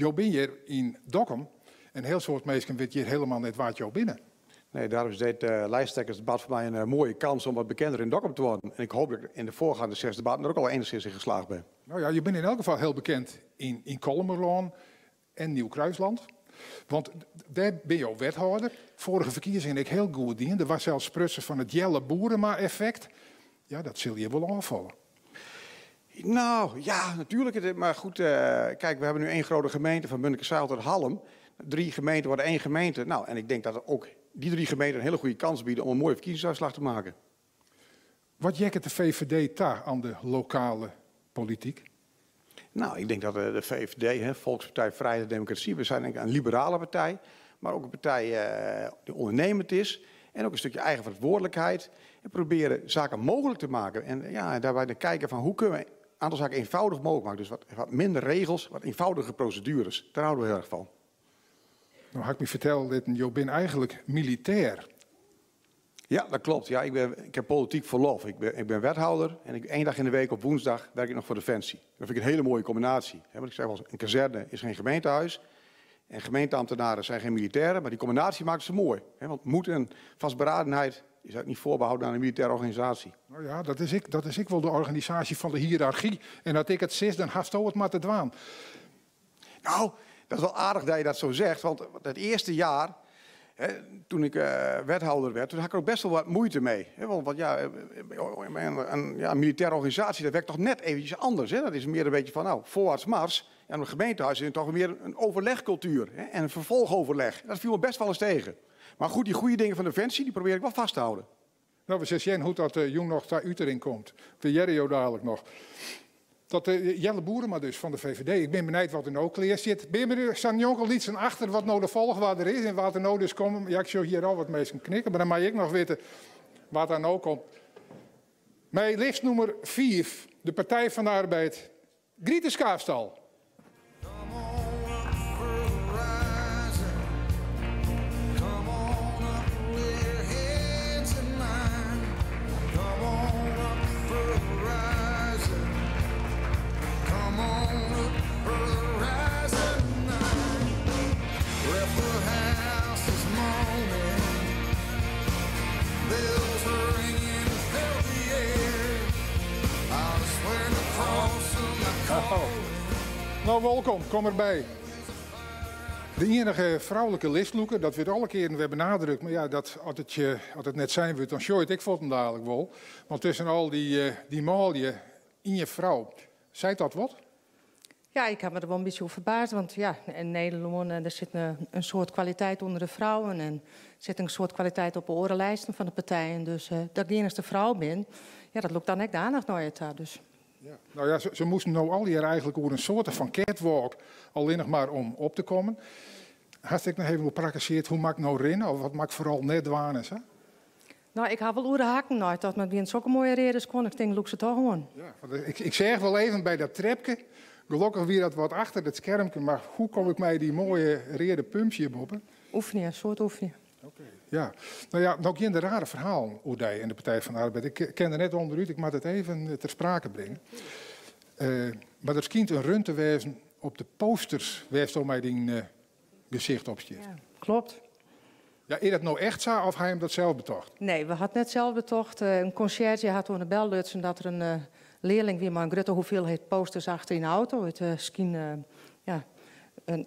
Jo binne hjir yn Dokkum en in hiel soad minsken witte hjir hielendal net wa't jo binne. Nee, daarom is dit lijsttrekkersdebat voor mij een mooie kans om wat bekender in Dokkum te worden. En ik hoop dat ik in de voorgaande zes debatten er ook al enigszins in geslaagd ben. Nou ja, je bent in elk geval heel bekend in Kollumerlân en Nieuw-Kruisland. Want dêr binne jo wethâlder. Foarige ferkiezingen ek hiel goed dien. Der waard sels sprutsen fan it Jelle Boerema-effekt. Ja, dat sil hjir wol ôffalle. Nou, ja, natuurlijk. Maar goed, kijk, we hebben nu één grote gemeente van Munnekezijl tot Hallum. Drie gemeenten worden één gemeente. Nou, en ik denk dat ook die drie gemeenten een hele goede kans bieden om een mooie verkiezingsuitslag te maken. Wat heakket de VVD ta oan de lokale polityk? Nou, ik denk dat de VVD, hè, Volkspartij Vrijheid en Democratie, we zijn een liberale partij, maar ook een partij die ondernemend is en ook een stukje eigen verantwoordelijkheid. En proberen zaken mogelijk te maken. En ja, daarbij te kijken van hoe kunnen we een aantal zaken eenvoudig mogelijk maken. Dus wat minder regels, wat eenvoudige procedures. Daar houden we heel erg van. Nou, ha ik my fertelle litten, jo binne eigentlik militêr. Ja, dat klopt. Ja, ik heb politiek verlof. Ik ben wethouder en één dag in de week op woensdag werk ik nog voor Defensie. Dat vind ik een hele mooie combinatie. Hè, want ik zeg wel eens, een kazerne is geen gemeentehuis. En gemeenteambtenaren zijn geen militairen, maar die combinatie maakt ze mooi. Hè, want moed en vastberadenheid is eigenlijk niet voorbehouden aan een militaire organisatie. Nou ja, dat is ik wel de organisatie fan de hiërarchy. En as ik it sis, dan hasto it mar te dwaan. Nou, dat is wel aardig dat je dat zo zegt. Want het eerste jaar, hè, toen ik wethouder werd, toen had ik er ook best wel wat moeite mee. Hè, want ja, een, ja, militaire organisatie, dat werkt toch net eventjes anders. Hè? Dat is meer een beetje van, nou, voorwaarts mars. En een gemeentehuis is toch meer een overlegcultuur, hè, en een vervolgoverleg. Dat viel me best wel eens tegen. Maar goed, die goede dingen van Defensie, die probeer ik wel vast te houden. Nou, we zullen zien hoe dat jûn noch ta utering komt. We hearre jo daliks noch. Dat Jelle Boerema dus fan de VVD. Ik bin benijd wat der no klear sit. Bin je der njonkelytsen achter wat no de folchoarder is en wat der no dus komt? Ja, ik sjoch hjir al wat minsken knikken, mar dan mei ik noch witte wat der no komt. Mei list nûmer 5, de Partij van de Arbeid, Gryte Schaafstal. Come on up for the rising. Come on up, lay your hands in mine. Come on up for the rising. Come on up for the rising nine. Left the house this morning. Bells were ringing, filled the air. I was wearing the cross on my collar. Nou, wolkom, kom derby. De iennige froulike listlûker, dat wurdt alle kearen wer benadrukt. Mar ja, dat, as it net sein wurdt, dan sjogge je it ek fuortendaliks wol. Want tusken al dy manlju, ien frou. Seit dat wat? Ja, ik ha my der wol in bytsje oer ferbaasd. Want ja, yn Nederlân der sit in soad kwaliteit ûnder de frouen. En der sit in soad kwaliteit op de oare listen fan de partijen. Dus dat ik de iennichste frou bin, ja, dat lûkt dan ek oandacht nei je ta. Dus. Ja. Nou ja, se moasten no allegear eigentlik oer in soarte fan catwalk, allinnich mar om op te kommen. Hast ek noch even oer prakkesearre, hoe moat ik no rinne of wat moat ik foaral net dwaan en sa? Nou, ik ha wol oer de hakken neitocht, mar it wiene sokke moaie reade skuon. Ik tink, lûk se dochs oan. Ja, want ik seach wol even by dat trepke. Gelokkich wie dat wat achter it skermke, mar hoe kom ik mei dy moaie reade pumps hjir boppe? Oefenje, in soad oefenje. Oké, ja. Nou ja, no geane der rare ferhalen oer dy en de Partij van de Arbeid. Ik kin der net ûnderút, ik moat it even ter sprake bringe. Mar der skynt in run te wêzen op de posters wêr'tsto mei dyn gesicht op stiest. Ja, kloppet. Ja, is dat no echt sa of ha je him dat sels betocht? Nee, we ha it net sels betocht. In conciërge hat oan de bel lutsen dat der in learling wie mei in grutte hoeveelheid posters achter yn de auto. It skynt ja,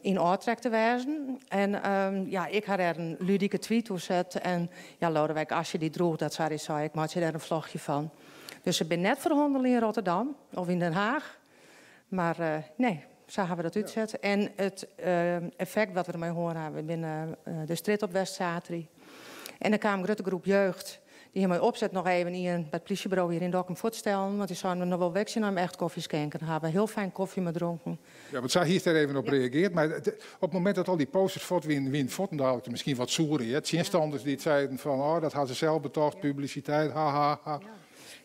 in ôftrek te wêzen. En ja, ik ha dêr in ludike tweet oer set. En ja, Lodewijk Asscher dy droech dat, sei, sei, ik meitsje dêr in vlogje fan. Dus se binne net ferhannele yn Rotterdam of yn Den Haag. Mar nee, sa ha we dat útset. En it effekt wat we dermei hân ha, we binne de strjitte op west saterdei. En der kaam in grutte groep jeugd. Dy ha mei opset noch even ien by it plysjeburo hjir yn Dokkum fuortstellen. Want dy seine noch wol weksje nei echt kofje skinke. Dan ha we hiel fijn kofje mei dronken. Ja, want sa hiest dêr even op reagearre. Mar op it momint dat al dy posters fuort wiene, wiene fuortendaliks miskien wat soer. Hè? Tsjinstanners dy't seinen fan, oh, dat ha se sels betocht, publisiteit, ha, ha, ha.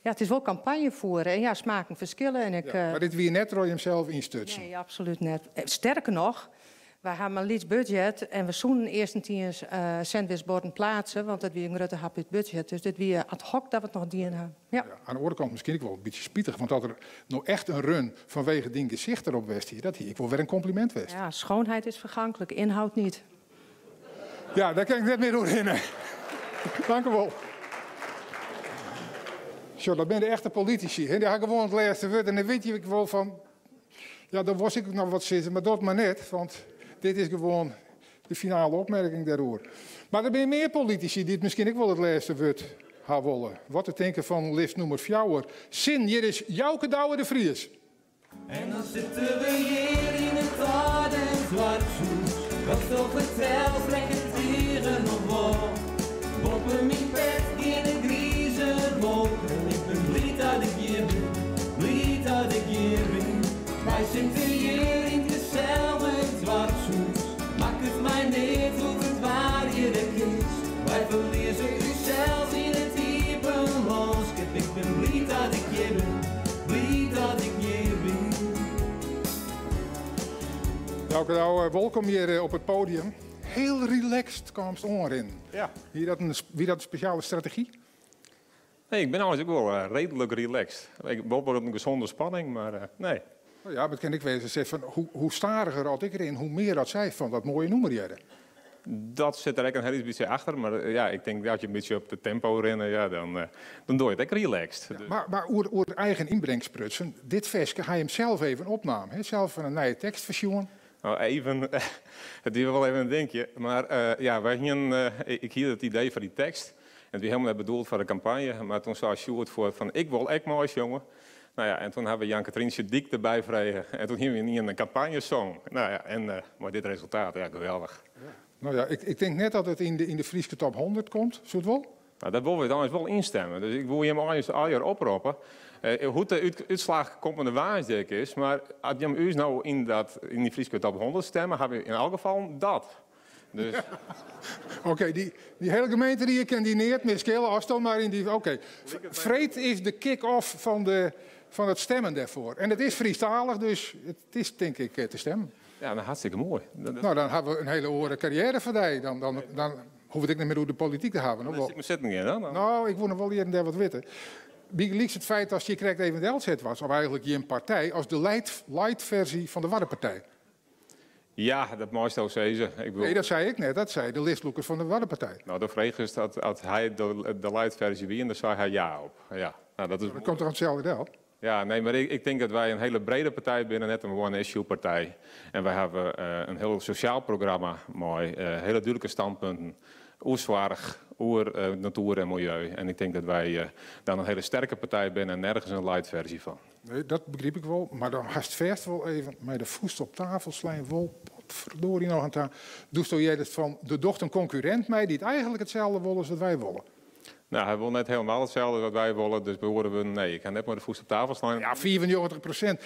Ja, it is wol kampanje fiere. En ja, smaken ferskille. En ik, Ja, mar dit wie net troch jimsels ynstutsen. Nee, absolút net. Sterker noch, Wy ha mar in lyts budzjet en we soenen earst in tiens sandwichborden pleatse, want dat wie in grutte hap út it budzjet. Dus dit wie ad hoc dat we it noch dien ha. Ja. Ja, oan de oare kant miskien ek wol in bytsje spitich, want as der no echt in run fanwege dyn gesicht derop west hie, dat hie ek wol wer in kompliment west. Ja, schoonheid is vergankelijk, inhoud niet. Ja, dêr kin ik net mear oerhinne. Dankewol. Sjoch, dat binne de echte politisy. Dy ha gewoan it lêste wurd en dan wit je ek wol fan, ja, dan wost ik noch wat sizze, mar dat mar net, want dit is gewoan de finale opmerking dêroer. Mar der binne mear politisy dy't miskien ek wol it lêste wurd ha wolle. Wat te tinken fan list nûmer fjouwer. Sin, hjir is Jouke Douwe de Vries. En dan sitte we hjir yn it âlde doarpshûs. Watsto fertelst rekket tige noch wol. Boppe myn pet geane grize wolken. Ik bin bliid dat ik hjir bin, bliid dat ik hjir bin. Wy sitte hjir yn it gesellich doarpshûs. Makket my neat hoe't it waar hjir ek is. Wy ferlieze ússels yn it iepen lânskip. Ik bin bliid dat ik hjir bin, bliid dat ik hjir bin. Jouke Douwe, wolkom hjir op it podium. Hiel relaxed kaamst oanrinnen. Ja. Wie dat in spesjale strategy? Nee, ik bin eins ek wol reedlik relaxed. Ik wol wol in gezonde spanning, mar nee. No ja, mar it kin ek wêze, zeg fan, hoe stadiger oft ik rin, hoe mear dat sy fan dat moaie nûmer hearre. Dat sit der ek in hiel bytsje achter, mar ja, ik tink dat je in bytsje op de tempo rinne, ja, dan doe je it ek relaxed. Ja, mar oer eigen ynbreng sprutsen, dit ferske ha je him sels even opnaam, hè? Sels fan in nije tekst fersjoen. No, even, it wie wol even in dinkje, mar ja, wy hienen, ik hie it idee foar dy tekst en it wie helemaal net bedoeld foar de kampanje, mar toen sei Sjoerd foar fan ik wol ek meisjonge. No ja, en toen ha we Jan-Katrien Dyk derby frege en toen hienen we ynienen in kampanjesong. No ja, en mei dit resultaat, ja, geweldich. Ja. No ja, ik tink net dat it yn de Fryske top 100 komt, soe it wol? No, dat wolle we dan eins wol ynstimme. Dus ik woe jim eins allegear oproppe. Hoe't de útslach kommende woansdei is, mar as jim ús no yn dy Fryske top 100 stimme, hawwe we yn elk gefal dat. Dus. Oké, dy hiele gemeenterie kin dy neat mear skele ast dan mar yn dy. Oké. Freed is de kick-off fan it stimmen dêrfoar. En it is Frysktalich, dus it is tink ik te stimmen. Ja, dan hartstikke moai. No, dan hawwe we in hiele oare karriêre foar dy. Dan hoech ik net mear oer de polityk te hawwen. Dan sit ik mar sitten gean, dan. No, ik woe noch wol hjir en dêr wat witte. Bygelyks it feit datst hjir krekt even delset was, of eigentlik jim partij, as de light ferzy fan de Waddenpartij. Ja, dat meist al sizze. Ik bedoel. Nee, dat sei ik net. Dat sei de listlûker fan de Waddenpartij. No, de fraach is dat as hy de light ferzje wie, en dan sei hy ja op. Ja, no, dat is Dat komt toch itselde del? Ja, nee, mar ik tink dat wy in hiele brede partij binne, net in one-issue partij. En wy hawwe in hiel sosjaal programma mei hiele dúdlike standpunten oer soarch, oer natuer en miljeu. En ik tink dat wy dan in hiele sterke partij binne en nergens in light ferzje fan. Nee, dat begryp ik wol, mar dan hast fêst wol even mei de fûst op tafel slein wol, potverdorie noch in ta. Doesto heardest fan, der docht in konkurrint mei dy't eigentlik itselde wol as wat wy wolle. No, hy wol net hielendal itselde wat wy wolle, dus by oare wurden, nee, ik ha net mei de fûst op tafel slein. Ja, 95%.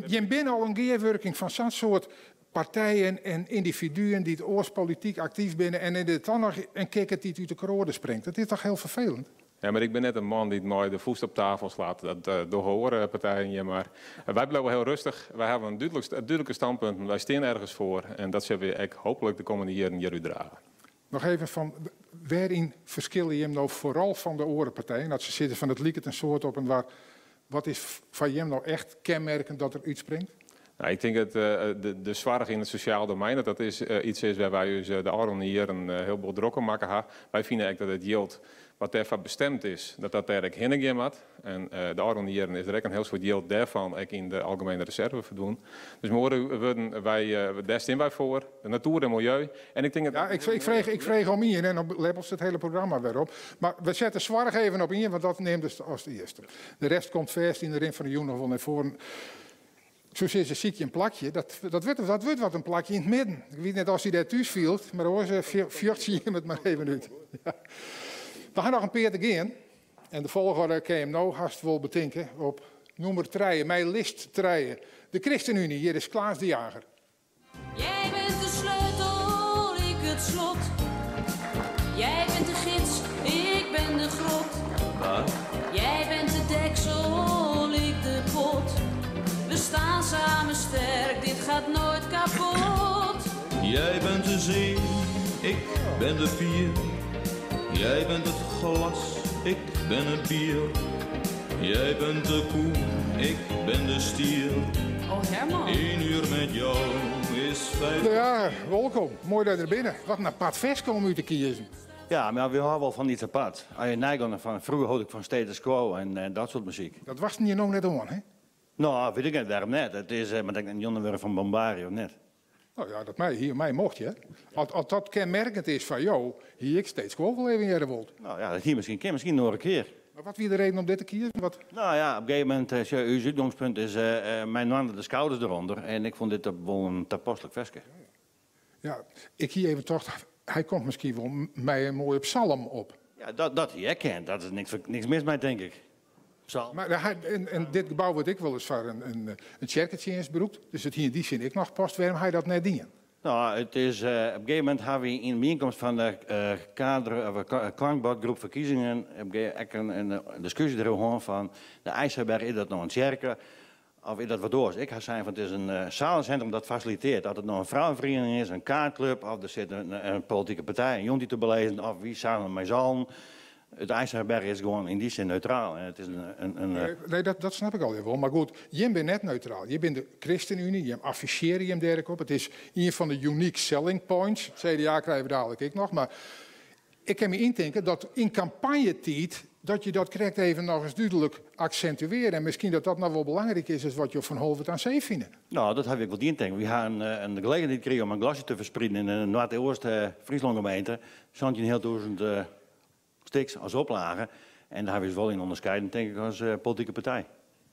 Jim binne al in gearwurking fan sa'n soart partijen en yndividuen dy't oars polityk aktyf binne en is dit dan noch in kikkert dy't út de kroade springt. Dat is toch hiel ferfelend? Ja, mar ik bin net in man dy't mei de fûst op tafel slacht. Dat dogge oare partijen hjir, mar wy bliuwe hiel rêstich. Wy hawwe in dúdlike standpunten, wy stean ergens foar en dat sille we ek hooplik de kommende jierren hjir útdrage. Noch even fan, wêryn ferskille jim no foaral fan de oare partijen? Dat se sizze fan it liket in soad op inoar. Wat is foar jim no echt kenmerkend dat der útspringt? No, ik tink dat de soarch yn it sosjaal domein, dat dat is iets is wêr't wy ús de ôfrûne jierren hiel bot drok om makke ha. Wy fine ek dat it jild wat dêrfoar bestimd is, dat dat dêr ek hinne gean moat. En de ôfrûne jierren is der ek in hiel soad jild dêrfan ek yn de algemene reserve ferdwûn. Dus mei oare wurden, dêr stean wy foar, de natuer en miljeu. En ik tink dat Ja, ik freeg om ien en dan leppelst it hiele programma wer op. Mar we sette soarch even op ien, want dat neamdest as earste. De rest komt fêst yn de rin fan de jûn noch wol nei foaren. Ik soe sizze, sykje in plakje. Dat wurdt wat in plakje yn it midden. Ik wit net oft dy dêr thús fielt, mar oars fjochtsje jim it mar even út. Ja. We ha noch in pear te gean. En de folchoarder kin jim no hast wol betinke op nûmer trije, mei list trije. De ChristenUnie, hjir is Klaas de Jager. Jij bent de sleutel, ik het slot. Jij bent de gids, ik ben de grot. Wat? Jij bent de deksel, ik de pot. We staan samen sterk, dit gaat nooit kapot. Jij bent de zee, ik ben de pier. Jij bent het glas, ik ben het bier. Jij bent de koe, ik ben de stier. Oh, Herman. Eén uur met jou is 5. Ja, welkom. Mooi dat je er binnen. Wat een apart versje om u te kiezen. Ja, maar we houden wel van iets apart. Als je nijgt van, vroeger hield ik van status quo en dat soort muziek. Dat was niet nog net aan, hè? Nou, weet ik niet, waarom net. Het is, maar denk een onderwerp van Bombari of net. Nou ja, dat mij, hier mij mocht je. Als dat kenmerkend is van jou, hier ik steeds quo wel even in wilt. Nou ja, dat hier misschien, keer, misschien nog een keer. Maar wat wie de reden om dit te kiezen? Wat? Nou ja, op een gegeven moment, uw uitgangspunt is, mijn man de schouders eronder. En ik vond dit wel een toepasselijk versje. Ja, ik hier even toch, hij komt misschien wel mij een mooie psalm op. Ja, dat hij kent, dat is niks mis mee, denk ik. Psalm. Maar hij, en dit gebouw wat ik wel eens voor een kerkentje beroept, dus het hier in die zin ik nog past, waarom hij dat net dien? Nou, het is, op een gegeven moment hebben we in de bijeenkomst van de kader, of klankbordgroep verkiezingen, heb ik een discussie erover van de IJsselberg, is dat nou een kerk of is dat wat doors? Ik ga zijn van het is een zalencentrum dat faciliteert. Dat het nou een vrouwenvereniging is, een kaartclub, of er zit een politieke partij, een jong die te belezen, of wie samen met zalen. Het IJsselberg is gewoon in die zin neutraal. En het is een, Nee, nee, dat snap ik al wel. Maar goed, je bent net neutraal. Je bent de ChristenUnie, je afficheert je hem dergelijke op. Het is een van de unique selling points. Het CDA krijgen we dadelijk ik nog. Maar ik kan me indenken dat in campagnetijd dat je dat correct even nog eens duidelijk accentueren. En misschien dat dat nou wel belangrijk is, is wat je van Holwerd aan Zee vindt. Nou, dat heb ik wel indenken. We gaan een gelegenheid gekregen om een glasje te verspreiden in de Noordoost-Friesland gemeente. Zo'n heel duizend stiks als oplagen. En daar hebben we wel in onderscheiden, denk ik, als politieke partij.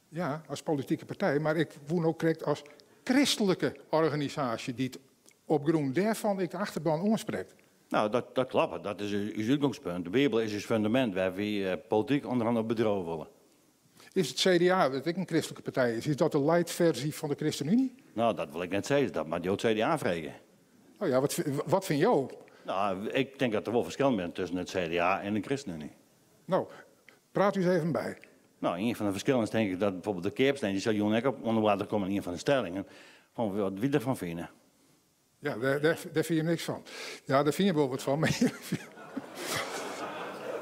Ja, als politieke partij. Maar ik woon ook correct als christelijke organisatie die het op grond daarvan ik de achterban aanspreekt. Nou, dat klopt. Dat is uw uitgangspunt. De Bijbel is het fundament waar we politiek onder andere op bedrogen willen. Is het CDA, dat ik een christelijke partij is, is dat de light versie van de ChristenUnie? Nou, dat wil ik net zeggen. Dat mag je ook CDA vragen. Nou ja, wat vind jou? Nou, ik denk dat er wel verschil is tussen het CDA en de ChristenUnie. Nou, praat u eens even bij. Nou, een van de verschillen is denk ik dat bijvoorbeeld de Keerpsteen, die zal Jon ook op onder water komen in een van de stellingen, van wat wie ervan vinden. Ja, daar vind je niks van. Ja, daar vind je wel wat van. Maar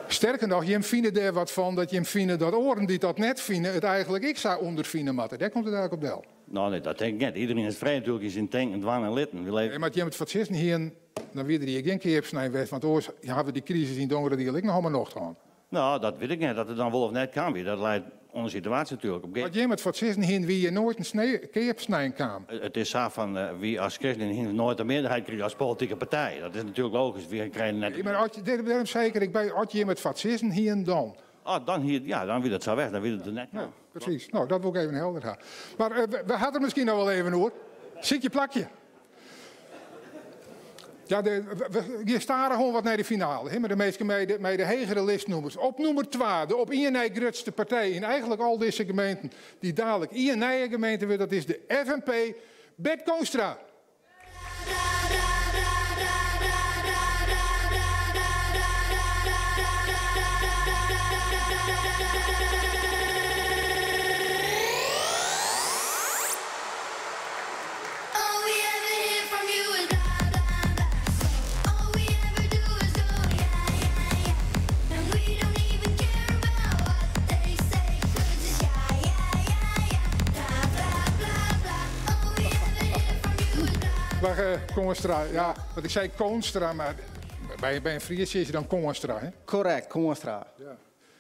sterker nog, je vindt er wat van dat je vindt dat oren die dat net vinden, het eigenlijk ik zou ondervinden, maar daar komt het eigenlijk op del. Nou, nee, dat denk ik niet. Iedereen is vrij natuurlijk in zijn tank en dwang en litten. We leven Nee, maar je hebt het fascisten hier, dan weer er geen keer op weg, want oors hebben we die crisis in Dongeren die ik nog allemaal nog aan. Nou, dat weet ik niet. Dat het dan wel of net kan weer. Dat leidt onder situatie natuurlijk. Op een Want je hebt het fascisten hier wie je nooit een keer op kan. Het is zo van wie als christen hier nooit een meerderheid krijgt als politieke partij. Dat is natuurlijk logisch. We krijgen net Nee, maar als je, daarom zeker, ik bij, als je met fascisten hier en dan. Ah, dan hier, ja, dan weer dat zo weg. Dan weer het er net. Ja, precies. Nou, dat wil ik even helder gaan. Maar we hadden misschien nog wel even hoor. Zit je plakje? Ja, je staat gewoon wat naar de finale. Hè, maar de meeste met de hegere listnummers. Op nummer 2, de op één grootste partij in eigenlijk al deze gemeenten, die dadelijk één nieuwe gemeente wordt, dat is de FNP, Bert Koonstra. Dag Koonstra, ja, want ik zei Koonstra, maar bij een Friesje is je dan Koonstra, hè? Correct, Koonstra. Ja.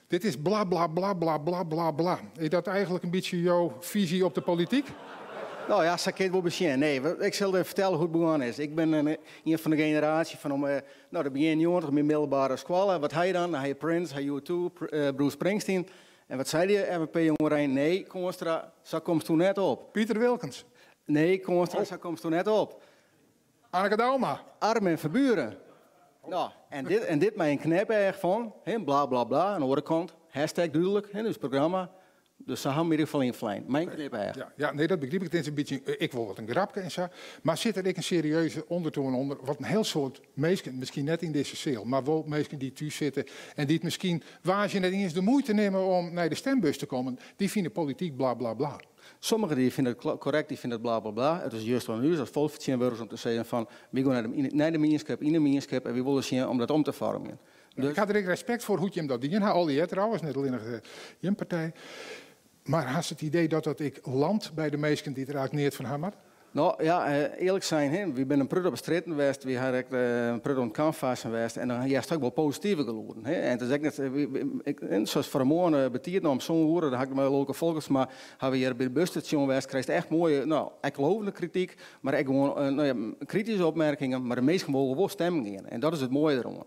Dit is bla bla bla bla bla bla bla. Is dat eigenlijk een beetje jouw visie op de politiek? Nou ja, zo kan het wel beginnen. Nee, ik zal even vertellen hoe het begonnen is. Ik ben een van de generatie van om, nou, de begin 90, mijn middelbare school. Wat hij dan? Hij Prince, hij U2, Bruce Springsteen. En wat zei die FNP-jongeren? Nee, Koonstra, zo komt toen net op. Pieter Wilkens? Nee, Koonstra, zo komt toen net op. Anneke Douma. Armin van Buuren. Nou, en dit mij een knip erg van. Hè, bla bla bla, aan de andere kant. Hashtag duidelijk, hè, dus programma. Dus ze hebben in ieder geval in vlijn. Mijn knip erg. Ja, ja, nee, dat begrijp ik. Het is een beetje, ik wil wat een grapje en zo. Maar zit er ook een serieuze ondertoon onder? Wat een heel soort mensen, misschien net in deze cel, maar wel mensen die thuis zitten en die het misschien, waar ze net eens de moeite nemen om naar de stembus te komen, die vinden politiek bla bla bla. Sommigen die fine it korrekt, die fine it bla bla bla. It is just oan ús as folksfertsjintwurdigers om te sizzen fan wy gean nei de mienskip, yn de mienskip en wy wolle sjen om dat om te foarmjen. Dus... Ik ha der ek respekt foar hoe't jim dat dien ha, allegear trouwens, net allinnich eh, jim partij. Mar hast it idee dat dat ek landt by de minsken dy't der eigentlik neat fan ha moatte? No ja, earlik sein, hè, wy binne in protte op 'e strjitten west, wy ha ek in protte oan it kanvassen west en dan hearst ek wol positive gelûden. Hè. En it is ek net, ik, soas fan 'e moarn betiid noch om sân oere, dan ha ik mei Lolke Folkertsma, ha we hjir by it busstasjon west, krijst echt moaie, no, ek lovende krityk, mar ek gewoan, no ja, krityske opmerkingen, mar de minsken wolle wol stemmen gean en dat is it moaie deroan.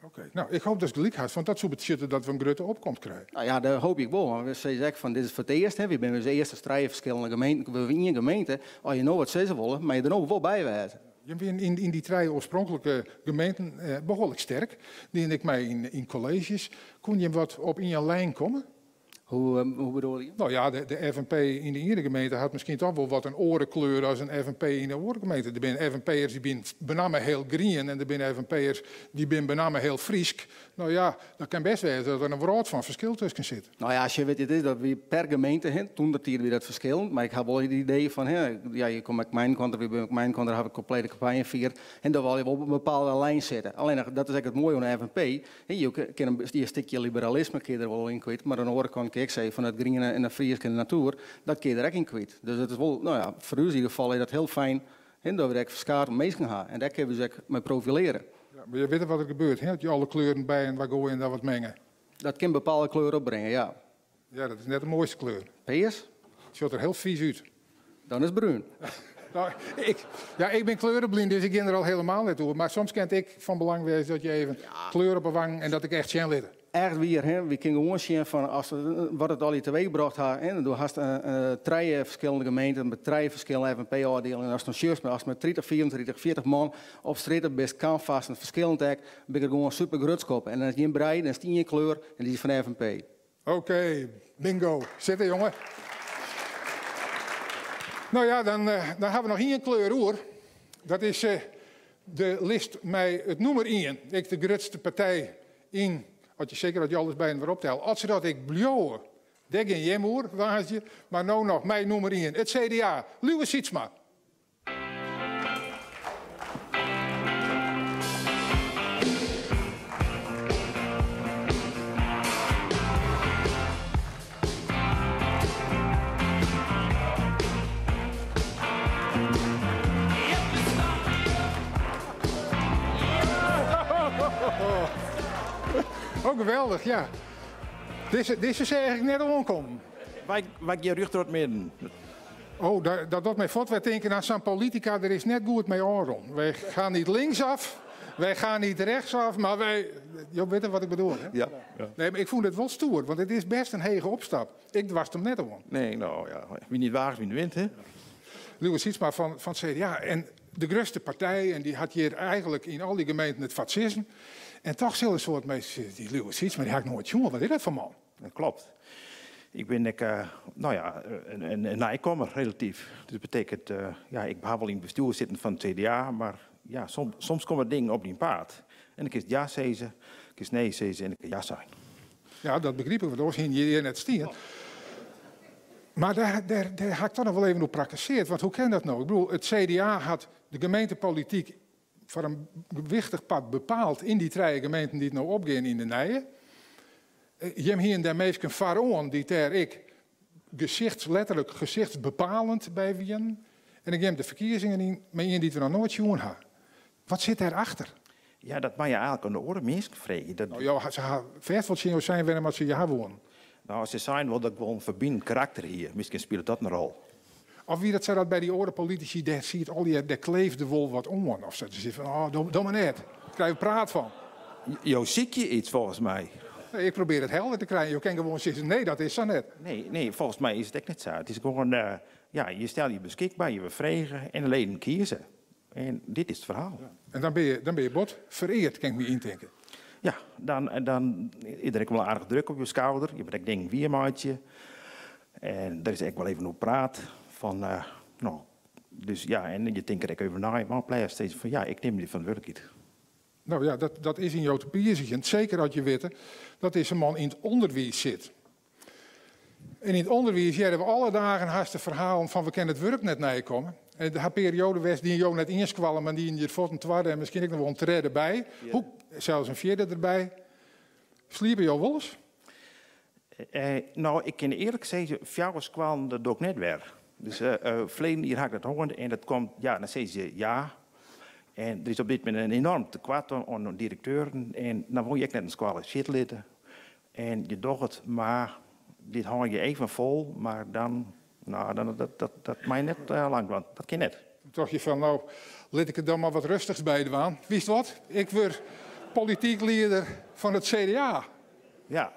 Oké, no, ik hoop datst gelyk hast, want dat soe betsjutte dat we in grutte opkomst krije. No ja, dat hoopje ik wol. Want we sizze ek fan dit is foar it earst, hè, wy binne dus earst as trije ferskillende gemeenten, we ien gemeente. As je no wat sizze wolle, moatte je der no wol by wêze. Jim wienen yn dy trije oarspronklike gemeenten behoarlik sterk. Dienen ek mei yn kolleezjes. Koenen jim wat op ien lijn komme? Hoe, hoe bedoel je? Nou ja, de FNP yn de iene gemeente hat miskien toch wol wat in oare kleur as in FNP yn de oare gemeente. Der binne FNP'ers dy binne benammen hiel grien en der binne FNP'ers dy binne benammen hiel Frysk. Nou ja, dat kin bêst wêze dat der in wrâld fan ferskil tusken sit. Nou ja, sjoch, wit je, it is dat wie per gemeente, hè, toentertiid wie dat ferskillend, mar ik ha wol it idee fan, hè, ja, je komme ek myn kant op, wy myn kant, dêr ha we komplete kampanje fierd, en dan wol je wol op in bepaalde lijn sitte. Allinnich, dat is ek it moaie oan de FNP, Jo kinne in stikje liberalisme kinne je der wol yn kwyt, mar oan de oare kant kin ik sizze fan it griene en de Fryske en de natoer, dat kinne je der ek yn kwyt. Dus it is wol, no ja, foar ús yn ieder gefal is dat hiel fijn, hè, dat we ek ferskate minsken ha en dêr kinne we ús ek mei profilearje. Ja, mar je witte wat der gebeurt, hè, as je alle kleuren byinoar goaie en dan wat minge. Dat kin bepaalde kleur opbringe, ja. Ja, dat is net de moaiste kleur. Pears? Sjocht der hiel fys út. Dan is it brún. Nou, ik, ja, ik bin kleurenblind, dus ik gean der al helemaal net oer. Mar soms kin it ek fan belang wêze dat je even kleur op 'e wangen en dat ik echt sjen litte. Echt wier, hè? Wy kinne gewoan sjen fan as, wat it allegear teweechbrocht ha. Hè? Do hast trije ferskillende gemeenten mei trije ferskillende FNP-ôfdielingen. Ast dan sjochst, ast mei 30, 35, 40 man op strjitte bist, kanvassen, ferskillend ek, bin ik der gewoan super grutsk op. En dan is gjin brij, dan is it ien kleur en dy is fan de FNP. Oké, bingo. Sitte, jonge. Nou ja, dan, eh, dan ha we noch ien kleur oer. Dat is eh, de list mei it nûmer ien. Ek de grutste partij yn, as je seker as je alles byinoar optelle. As se dat ek bliuwe, dêr gean jim oer, woansdei. Mar no noch mei nûmer ien, it CDA. Liuwe Sytsma. Oh, geweldich, ja. Dizze, dizze seach ik net oankommen. Wy, wy gean rjocht troch it midden. Oh, dat docht my fuort wer tinken oan sa'n politika, der is net goed mei ôfrûn. Wij gaan niet linksaf, wij gaan niet rechtsaf, maar wij... Jo witte wat ik bedoel, hè? Ja. Nee, mar ik fûn it wol stoer, want it is bêst in hege opstap. Ik doarst him net oan. Nee, no ja, wie niet waagt, wie niet wint, hè? Liuwe Sytsma fan, fan it CDA. En de grutste partij, en dy hat hjir eigentlik yn al dy gemeenten it foar it sizzen. En toch sille in soad minsken sizze, dy Liuwe Sytsma, dy ha ik noait sjoen, wat is dat foar man? Dat klopt. Ik bin ek, no ja, in nijkommer relatyf. Dus dat betekent, ja, ik ha wol yn it bestjoer sitten fan it CDA, mar ja, soms komme dingen op dyn paad. En dan kinst ja sizze, kinst nee sizze en ik ha ja sein. Ja, dat begryp ik, want oars hiene je hjir net stien. Mar dêr, dêr, dêr ha ik toch noch wol even oer prakkeseard, want hoe kin dat no? Ik bedoel, it CDA hat de gemeentepolityk foar in wichtich part bepaald yn dy trije gemeenten dy't no opgean yn de nije. Jim hienen dêr minsken foaroan dy't dêr ek gesichts, letterlik gesichtsbepalend by wienen. En dan gean de ferkiezingen yn mei ien dy't we noch noait sjoen ha. Wat sit dêr achter? Ja, dat moatte je eigentlik oan de oare minsken freegje. Dat... Nou, jo, se ha fêst wol tsjin jo sein wêrom at se je ha woenen. Nou, se seinen wol dat ik wol in ferbinend karakter hie. Miskien spilet dat in rol. Of wie dat sa dat by dy oare politisy, dêr siet allegear, dêr kleefde wol wat oan of sa. Se siet fan, oh, do mar net. Dêr krije we praat fan. Jo sykje iets folgens my. Nee, ik probearje it helder te krijen. Jo kinne gewoan sizze, nee, dat is sa net. Nee, nee, folgens my is it ek net sa. It is gewoan, ja, je stelle je beskikber, je wurde frege en de leden kieze. En dit is it ferhaal. En dan bin je, dan bin je bot fereard, kin ik my yntinke. Ja, dan, dan is der ek wol aardich druk op je skouder. Je moatte ek dingen wiermeitsje. En der is ek wol even oer praat. Fan, uh, no, dus ja, en je tinke der ek even nei, mar op lêst steeds fan ja, ik nim dy ferantwurdlikheid. No ja, dat, dat is yn jo te piezigjen. Seker as je witte dat dizze man yn it ûnderwiis sit. En yn it ûnderwiis hearre we alle dagen hast de ferhalen fan we kinne it wurk net neikomme. En der ha perioade west dy't jo net ien skoalle, mar dy't hjir fuort in twadde en miskien ek noch wol in tredde by. Hoe, sels in fjirde derby. Sliepe jo wolris? No, ik kin earlik sizze, fjouwer skoallen, dat doch ik net wer. Dus ferleden jier ha ik dat hân en dat komt, ja, dan sizze se ja. En der is op dit momint in enorm tekoart oan direkteuren en dan wol je ek net in skoalle sitte litte. En je dogge it, mar dit hâld je even fol, mar dan, no, dan, dat, dat, dat mei net lang dwaan. Dat kin net. Toen tocht je fan, no, lit ik it dan mar wat rêstichs by dwaan. Witst wat? Ik wurd polityk lieder fan it CDA. Ja,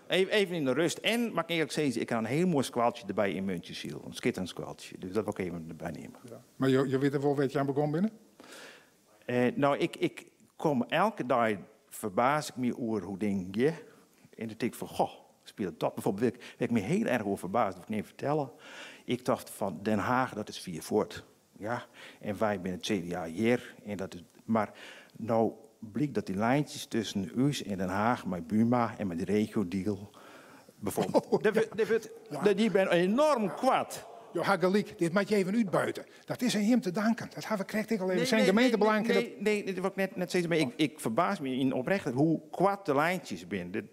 even yn de rêst. En, moat ik earlik sizze, ik ha in hiel moai skoaltsje derby yn Muntsjesyl. In skitterend skoaltsje. Dus dat wol ik even derby nimme. Ja. Mar jo witte wol wêr't je oan begûn binne? No, ik kom elke dei, ferbaas ik my oer hoe dingen gean. En dan tink ik fan, goh, spilet dat bijvoorbeeld. Wêr ik my hiel erch oer ferbaas, dat wol ik even fertelle. Ik tocht fan Den Haag, dat is fier fuort. Ja, en wy binne it CDA hjir. En dat is, mar no blykt dat dy lijntjes tusken ús en Den Haag mei Buma en mei de regio-deal bijvoorbeeld. Oh, ja. Dy binne enorm koart. Jo ha gelyk, dit moat je even útbuite. Dat is oan jim te danken. Dat ha we krekt ek al even Nee, sein. nee, Gemeentebelang nee, kin dat nee, nee, dat wol ik net sizze, mar ik ferbaas my yn oprecht hoe koart de lijntjes binne. De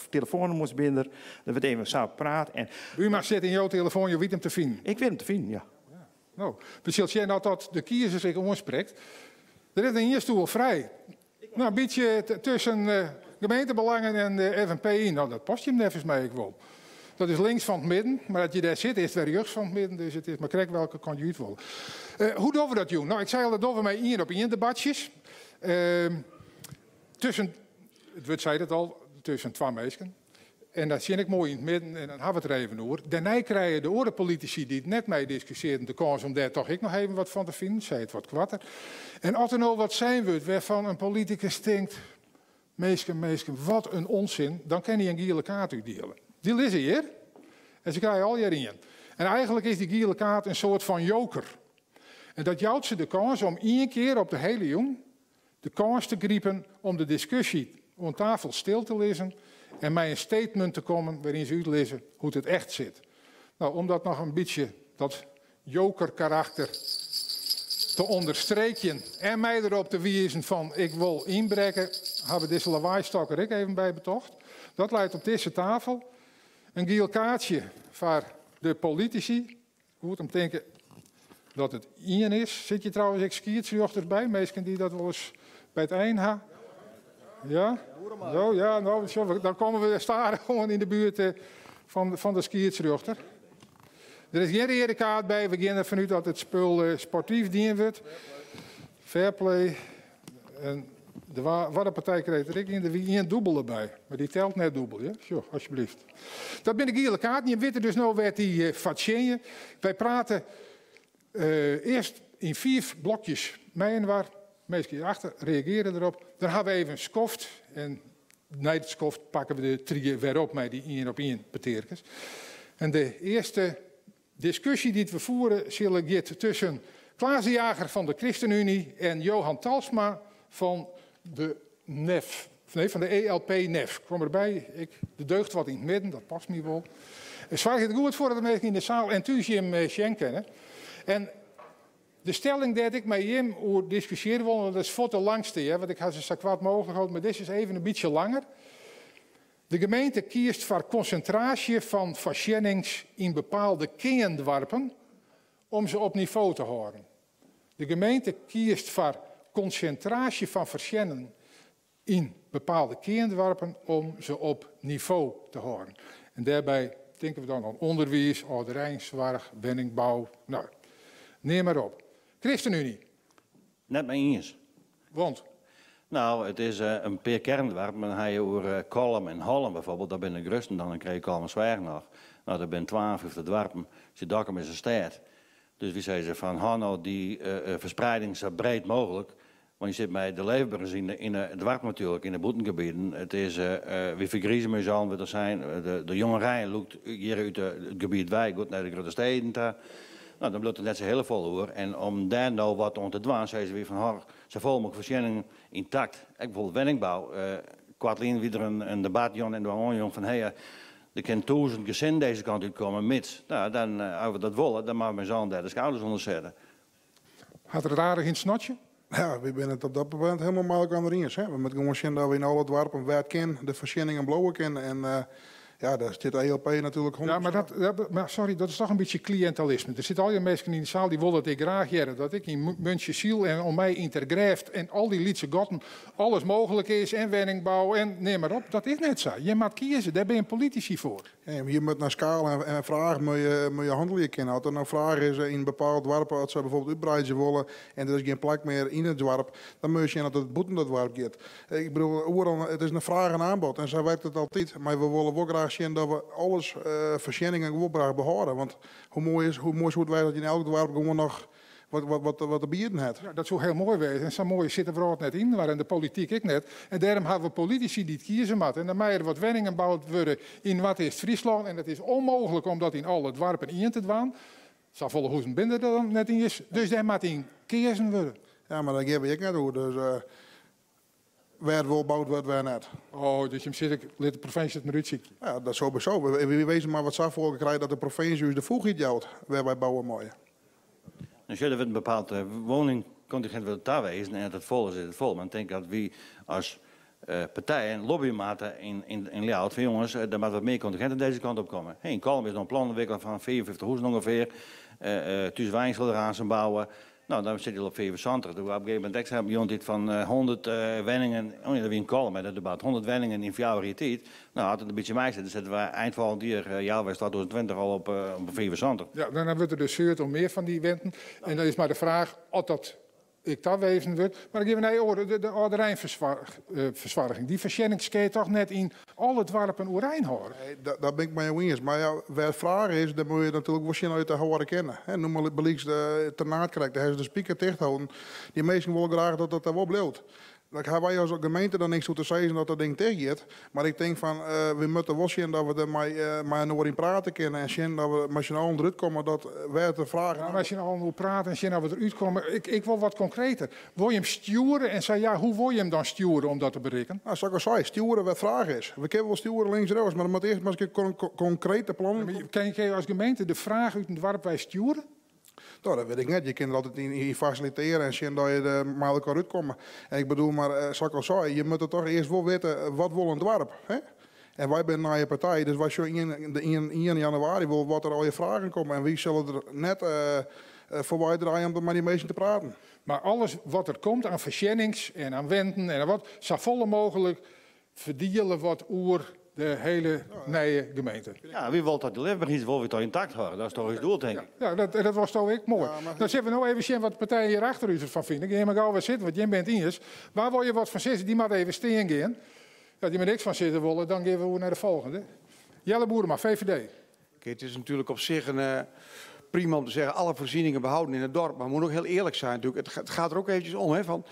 telefoannûmers binne der, der wurdt even sa praat. En Buma sit yn jo telefoan, jo witte him te finen. Ik wit him te finen, ja. Ja. No, we sille sjen oft dat de kiezers ek oansprekt. Der is in stoel frij. No, in bytsje tusken gemeentebelangen en de FNP yn. No, dat past jim neffens my ek wol. Dat is links fan it midden, mar as je dêr sitte is it wer rjochts fan it midden, dus it is mar krekt welke kant je út wolle. Hoe dogge we dat jûn? No, ik sei al, dat dogge we mei ien op ien debatsjes. Tusken, it wurd seit it al, tusken twa minsken. En dan sjen ik moai yn it midden en dan ha we it der even oer. Dêrnei krije de oare politisy dy't net mei diskusjearden de kâns om dêr toch ek noch even wat fan te finen, sei it wat koarter. En as der no wat sein wurdt wêrfan in politikus tinkt, minsken, minsken, wat in onsin, dan kin hy in giele kaart útdiele. Dy lizze hjir en se krije allegear ien. En eigenlik is dy giele kaart in soart fan joker. En dat jout se de kâns om ien kear op de hiele jûn de kâns te gripen om de diskusje oan tafel stil te lizzen en mei in statement te kommen wêryn se útlizze hoe't it echt sit. No, om dat noch in bytsje, dat jokerkarakter, te ûnderstreekjen en my derop te wizen fan ik wol ynbrekke, ha we dizze lawaaistôk der ek even by betocht. Dat leit op dizze tafel. In giel kaartsje foar de politisy. Goed om te tinken dat it ien is. Sit hjir trouwens ek skiedsrjochters by, minsken dy't dat wolris by it ein ha? Ja? No, ja, no, sjoch, dan komme we stadichoan yn de buert fan de skiedsrjochter. Der is gjin reade kaart by. We gean derfan út dat it spul sportyf dien wurdt. Fair play. En de wa partij kreeg der ek ien. Der wie ien dûbele by, mar dy telt net dûbel. Ja? Sjoch, alsjeblieft. Dat binne de giele kaarten. Je witte dus no wêr't dy foar tsjinje. Wy prate earst yn 5 blokjes mei-inoar. Minsken hierachter reagearje derop. Dan ha we even in skoft. En nei it skoft pakke we de trie wer op mei dy ien op ien petearkes. En de earste diskusje dy't we fiere sille giet tusken Klaas de Jager fan de ChristenUnie en Johan Talsma fan de NEF. Nee, fan de ELP-NEF. Kom derby, ik, der deucht wat yn it midden, dat past my wol. Soargje der goed foar dat de minsken yn de saal en thús jim sjen kinne. En de stelling dêr't ik mei jim oer diskusjearje wol, want dat is fuort de langste, hear, want ik ha se sa koart mooglik holden, mar dizze is even in bytsje langer. De gemeente kiest foar konsintraasje fan foarsjennings yn bepaalde kearndoarpen om se op nivo te hâlden. De gemeente kiest foar konsintraasje fan foarsjenningen yn bepaalde kearndoarpen om se op nivo te hâlden. En dêrby tinke we dan oan ûnderwiis, âldereinsoarch, wenningbou, no, neam mar op. ChristenUnie. Net mei iens. Want? No, it is in pear kearndoarpen. Dan ha je oer Kollum en Hollum bijvoorbeeld. Dat binne de grutsten. Dan krije je Kollumersweach noch. No, dat binne 52 doarpen. Dokkum is in stêd. Dus wy sizze fan, hâld no dy fersprieding sa breed mooglik. Want je sit mei de leefberens yn de doarpen natuerlik, yn de bûtengebieten. It is, wy fergrize mei ús allen, wurdt der sein. De jongerein lûkt hjir út it gebiet wei, goed nei de grutte steden ta. No, dan bliuwt der net sa hiele folle oer. En om dêr no wat oan te dwaan, sizze wy fan, hâld safolle mooglik foarsjenningen yntakt. Ek bijvoorbeeld wenningbou. Koartlyn wie der in debat, Jan en de oanjong fan, hé, Der kin 1000 gesinnen dizze kant útkomme, mits. No, dan, as we dat wolle, dan moatte we mei s'n allen dêr de skouders ûnder sette. Hat er it aardich yn it snotsje? Ja, wy binne it op dat momint hielendal mei elkoar iens. Hè. We moatte gewoan sjen dat we yn alle doarpen wêr't it kin de foarsjenningen bliuwe kinne. En ja, dêr stiet de ELP natuerlik hûndert. Ja, maar dat, maar sorry, dat is toch in bytsje kliïntelisme. Der sitte allegear minsken yn de saal dy wolle it ek graach hearre dat ik yn Muntsjesyl en om my yn Tergrêft en al dy lytse gatten alles mooglik is en wenningbou en neam mar op. Dat is net sa. Je moat kieze, dêr binne politisy foar. Ja, je moat nei skaal en fraach moat je hannelje kinne. As der no fraach is yn in bepaald doarp, as se bijvoorbeeld útbreidzje wolle en der is gjin plak mear yn it doarp, dan moat je sjen dat it bûten dat doarp giet. Ik bedoel, oeral, it is in fraach en aanbod en sa werkt it altyd. Mar we wolle wol graach sjen dat we alles foarsjenningen wol graach behâlde. Want hoe moai is, hoe moai soe it wêze dat je yn elk doarp gewoan noch wat, wat te bieden hat. Ja, dat soe hiel moai wêze. En sa moai sit de wrâld net yn, mar en de polityk ek net. En dêrom hawwe we politisy dy't kieze moatte. En dan mei der wat wenningen boud wurde yn Noardeast-Fryslân. En it is ûnmooglik om dat yn alle doarpen ien te dwaan. Safolle huzen binne der dan net iens. Dus dêr moat yn keazen wurde. Ja, mar dêr gean we ek net oer. Dus wêr't wol boud wurdt, wêr net. Oh, dus jim sizze, lit de provinsje it mar útsykje. Ja, dat sowieso. Wy wizze mar wat safolle krije dat de provinsje ús de foechheid jout wêr wy bouwe meie. Dan sille we in bepaald woningkontingint wurdt tawezen en as it fol is, is it fol. Mar ik tink dat wy as partijen lobbye moatte yn Ljouwert fan jonges, der moat wat mear kontingint dizze kant op komme. Hey, yn Kollum is noch in plan ûntwikkele fan 55 hûzen ûngefear. Thúswein sil der aanst bouwe. No, dan sit je al op 75. Doe op in gegeven momint ek sein op in fan 100 wenningen, oh ja, dat wie yn Kollum, hè, dat debat, 100 wenningen yn 4 jier tiid. No, as it in bytsje mei sit, dan sitte we ein folgjend jier, healweis 2020, al op 75. Ja, dan wurdt der dus seurd om mear fan dy wenten. En dan is mar de fraach oft dat ek tawezen wurdt. Mar dan gean we nei oare, de âldereinfersoarging. Dy foarsjennings kinne je toch net yn alle doarpen oerein hâlde? Nee, dat bin ik mei jo iens. Mar ja, wêr't fraach is, dêr moatte je natuerlik wol sjen oft je it hâlde kinne. Hè, noem mar bygelyks de Ternaard krekt, dêr hawwe se de spiker ticht holden. Dy minsken wolle graach dat dat dêr wol bliuwt. Dan hawwe wy as gemeente dan niks oer te sizzen dat dat ding ticht giet. Mar ik tink fan, we moatte wol sjen dat we der mei inoar yn prate kinne en sjen dat we mei syn allen derút komme dat wêr't de fraach. Ja, mei syn allen oer prate en sjen dat we derút komme. Ik wol wat konkreter. Wol je him stjoere en sa ja, hoe wol je him dan stjoere om dat te berikken? Nou, sa't ik al sei, stjoere wêr't fraach is. We kinne wol stjoere links en rjochts, mar dan moat earst mar eens konkrete plannen. Ja, mar kin je as gemeente de fraach út in doarp wei stjoere? No, dat wit ik net. Je kinne der altyd yn fasilitearje en sjen dat je der mei elkoar útkomme. En ik bedoel mar, sa't ik al sei, je moatte toch earst wol witte wat wol in doarp. Hè? En wy binne in nije partij, dus wy sjogge ien januari wol wat der allegear fragen komme. En wy sille der net foarby draaie om mei dy minsken te praten. Mar alles wat der komt oan foarsjennings en oan wenten en wat, safolle mooglik ferdiele wat oer de hiele nije gemeente. Ja, wy wolle toch de leefberheid wol wer toch yntakt hâlde. Dat is toch ús doel, tink ik. Ja, dat was toch ek moai. Dan sille we no even sjen wat de partijen hjir achter ús derfan fine. Gean mar gau wer sitten, want jim binne it iens. Wa wol hjir wat fan sizze, dy moat even stean gean. As jim der niks fan sizze wolle, dan gean we oer nei de folgjende. Jelle Boerema, VVD. Kijk, het is natuurlijk op zich een, prima om te zeggen, alle voorzieningen behouden in het dorp. Maar we moeten ook heel eerlijk zijn natuurlijk. Het gaat er ook eventjes om, hè, van,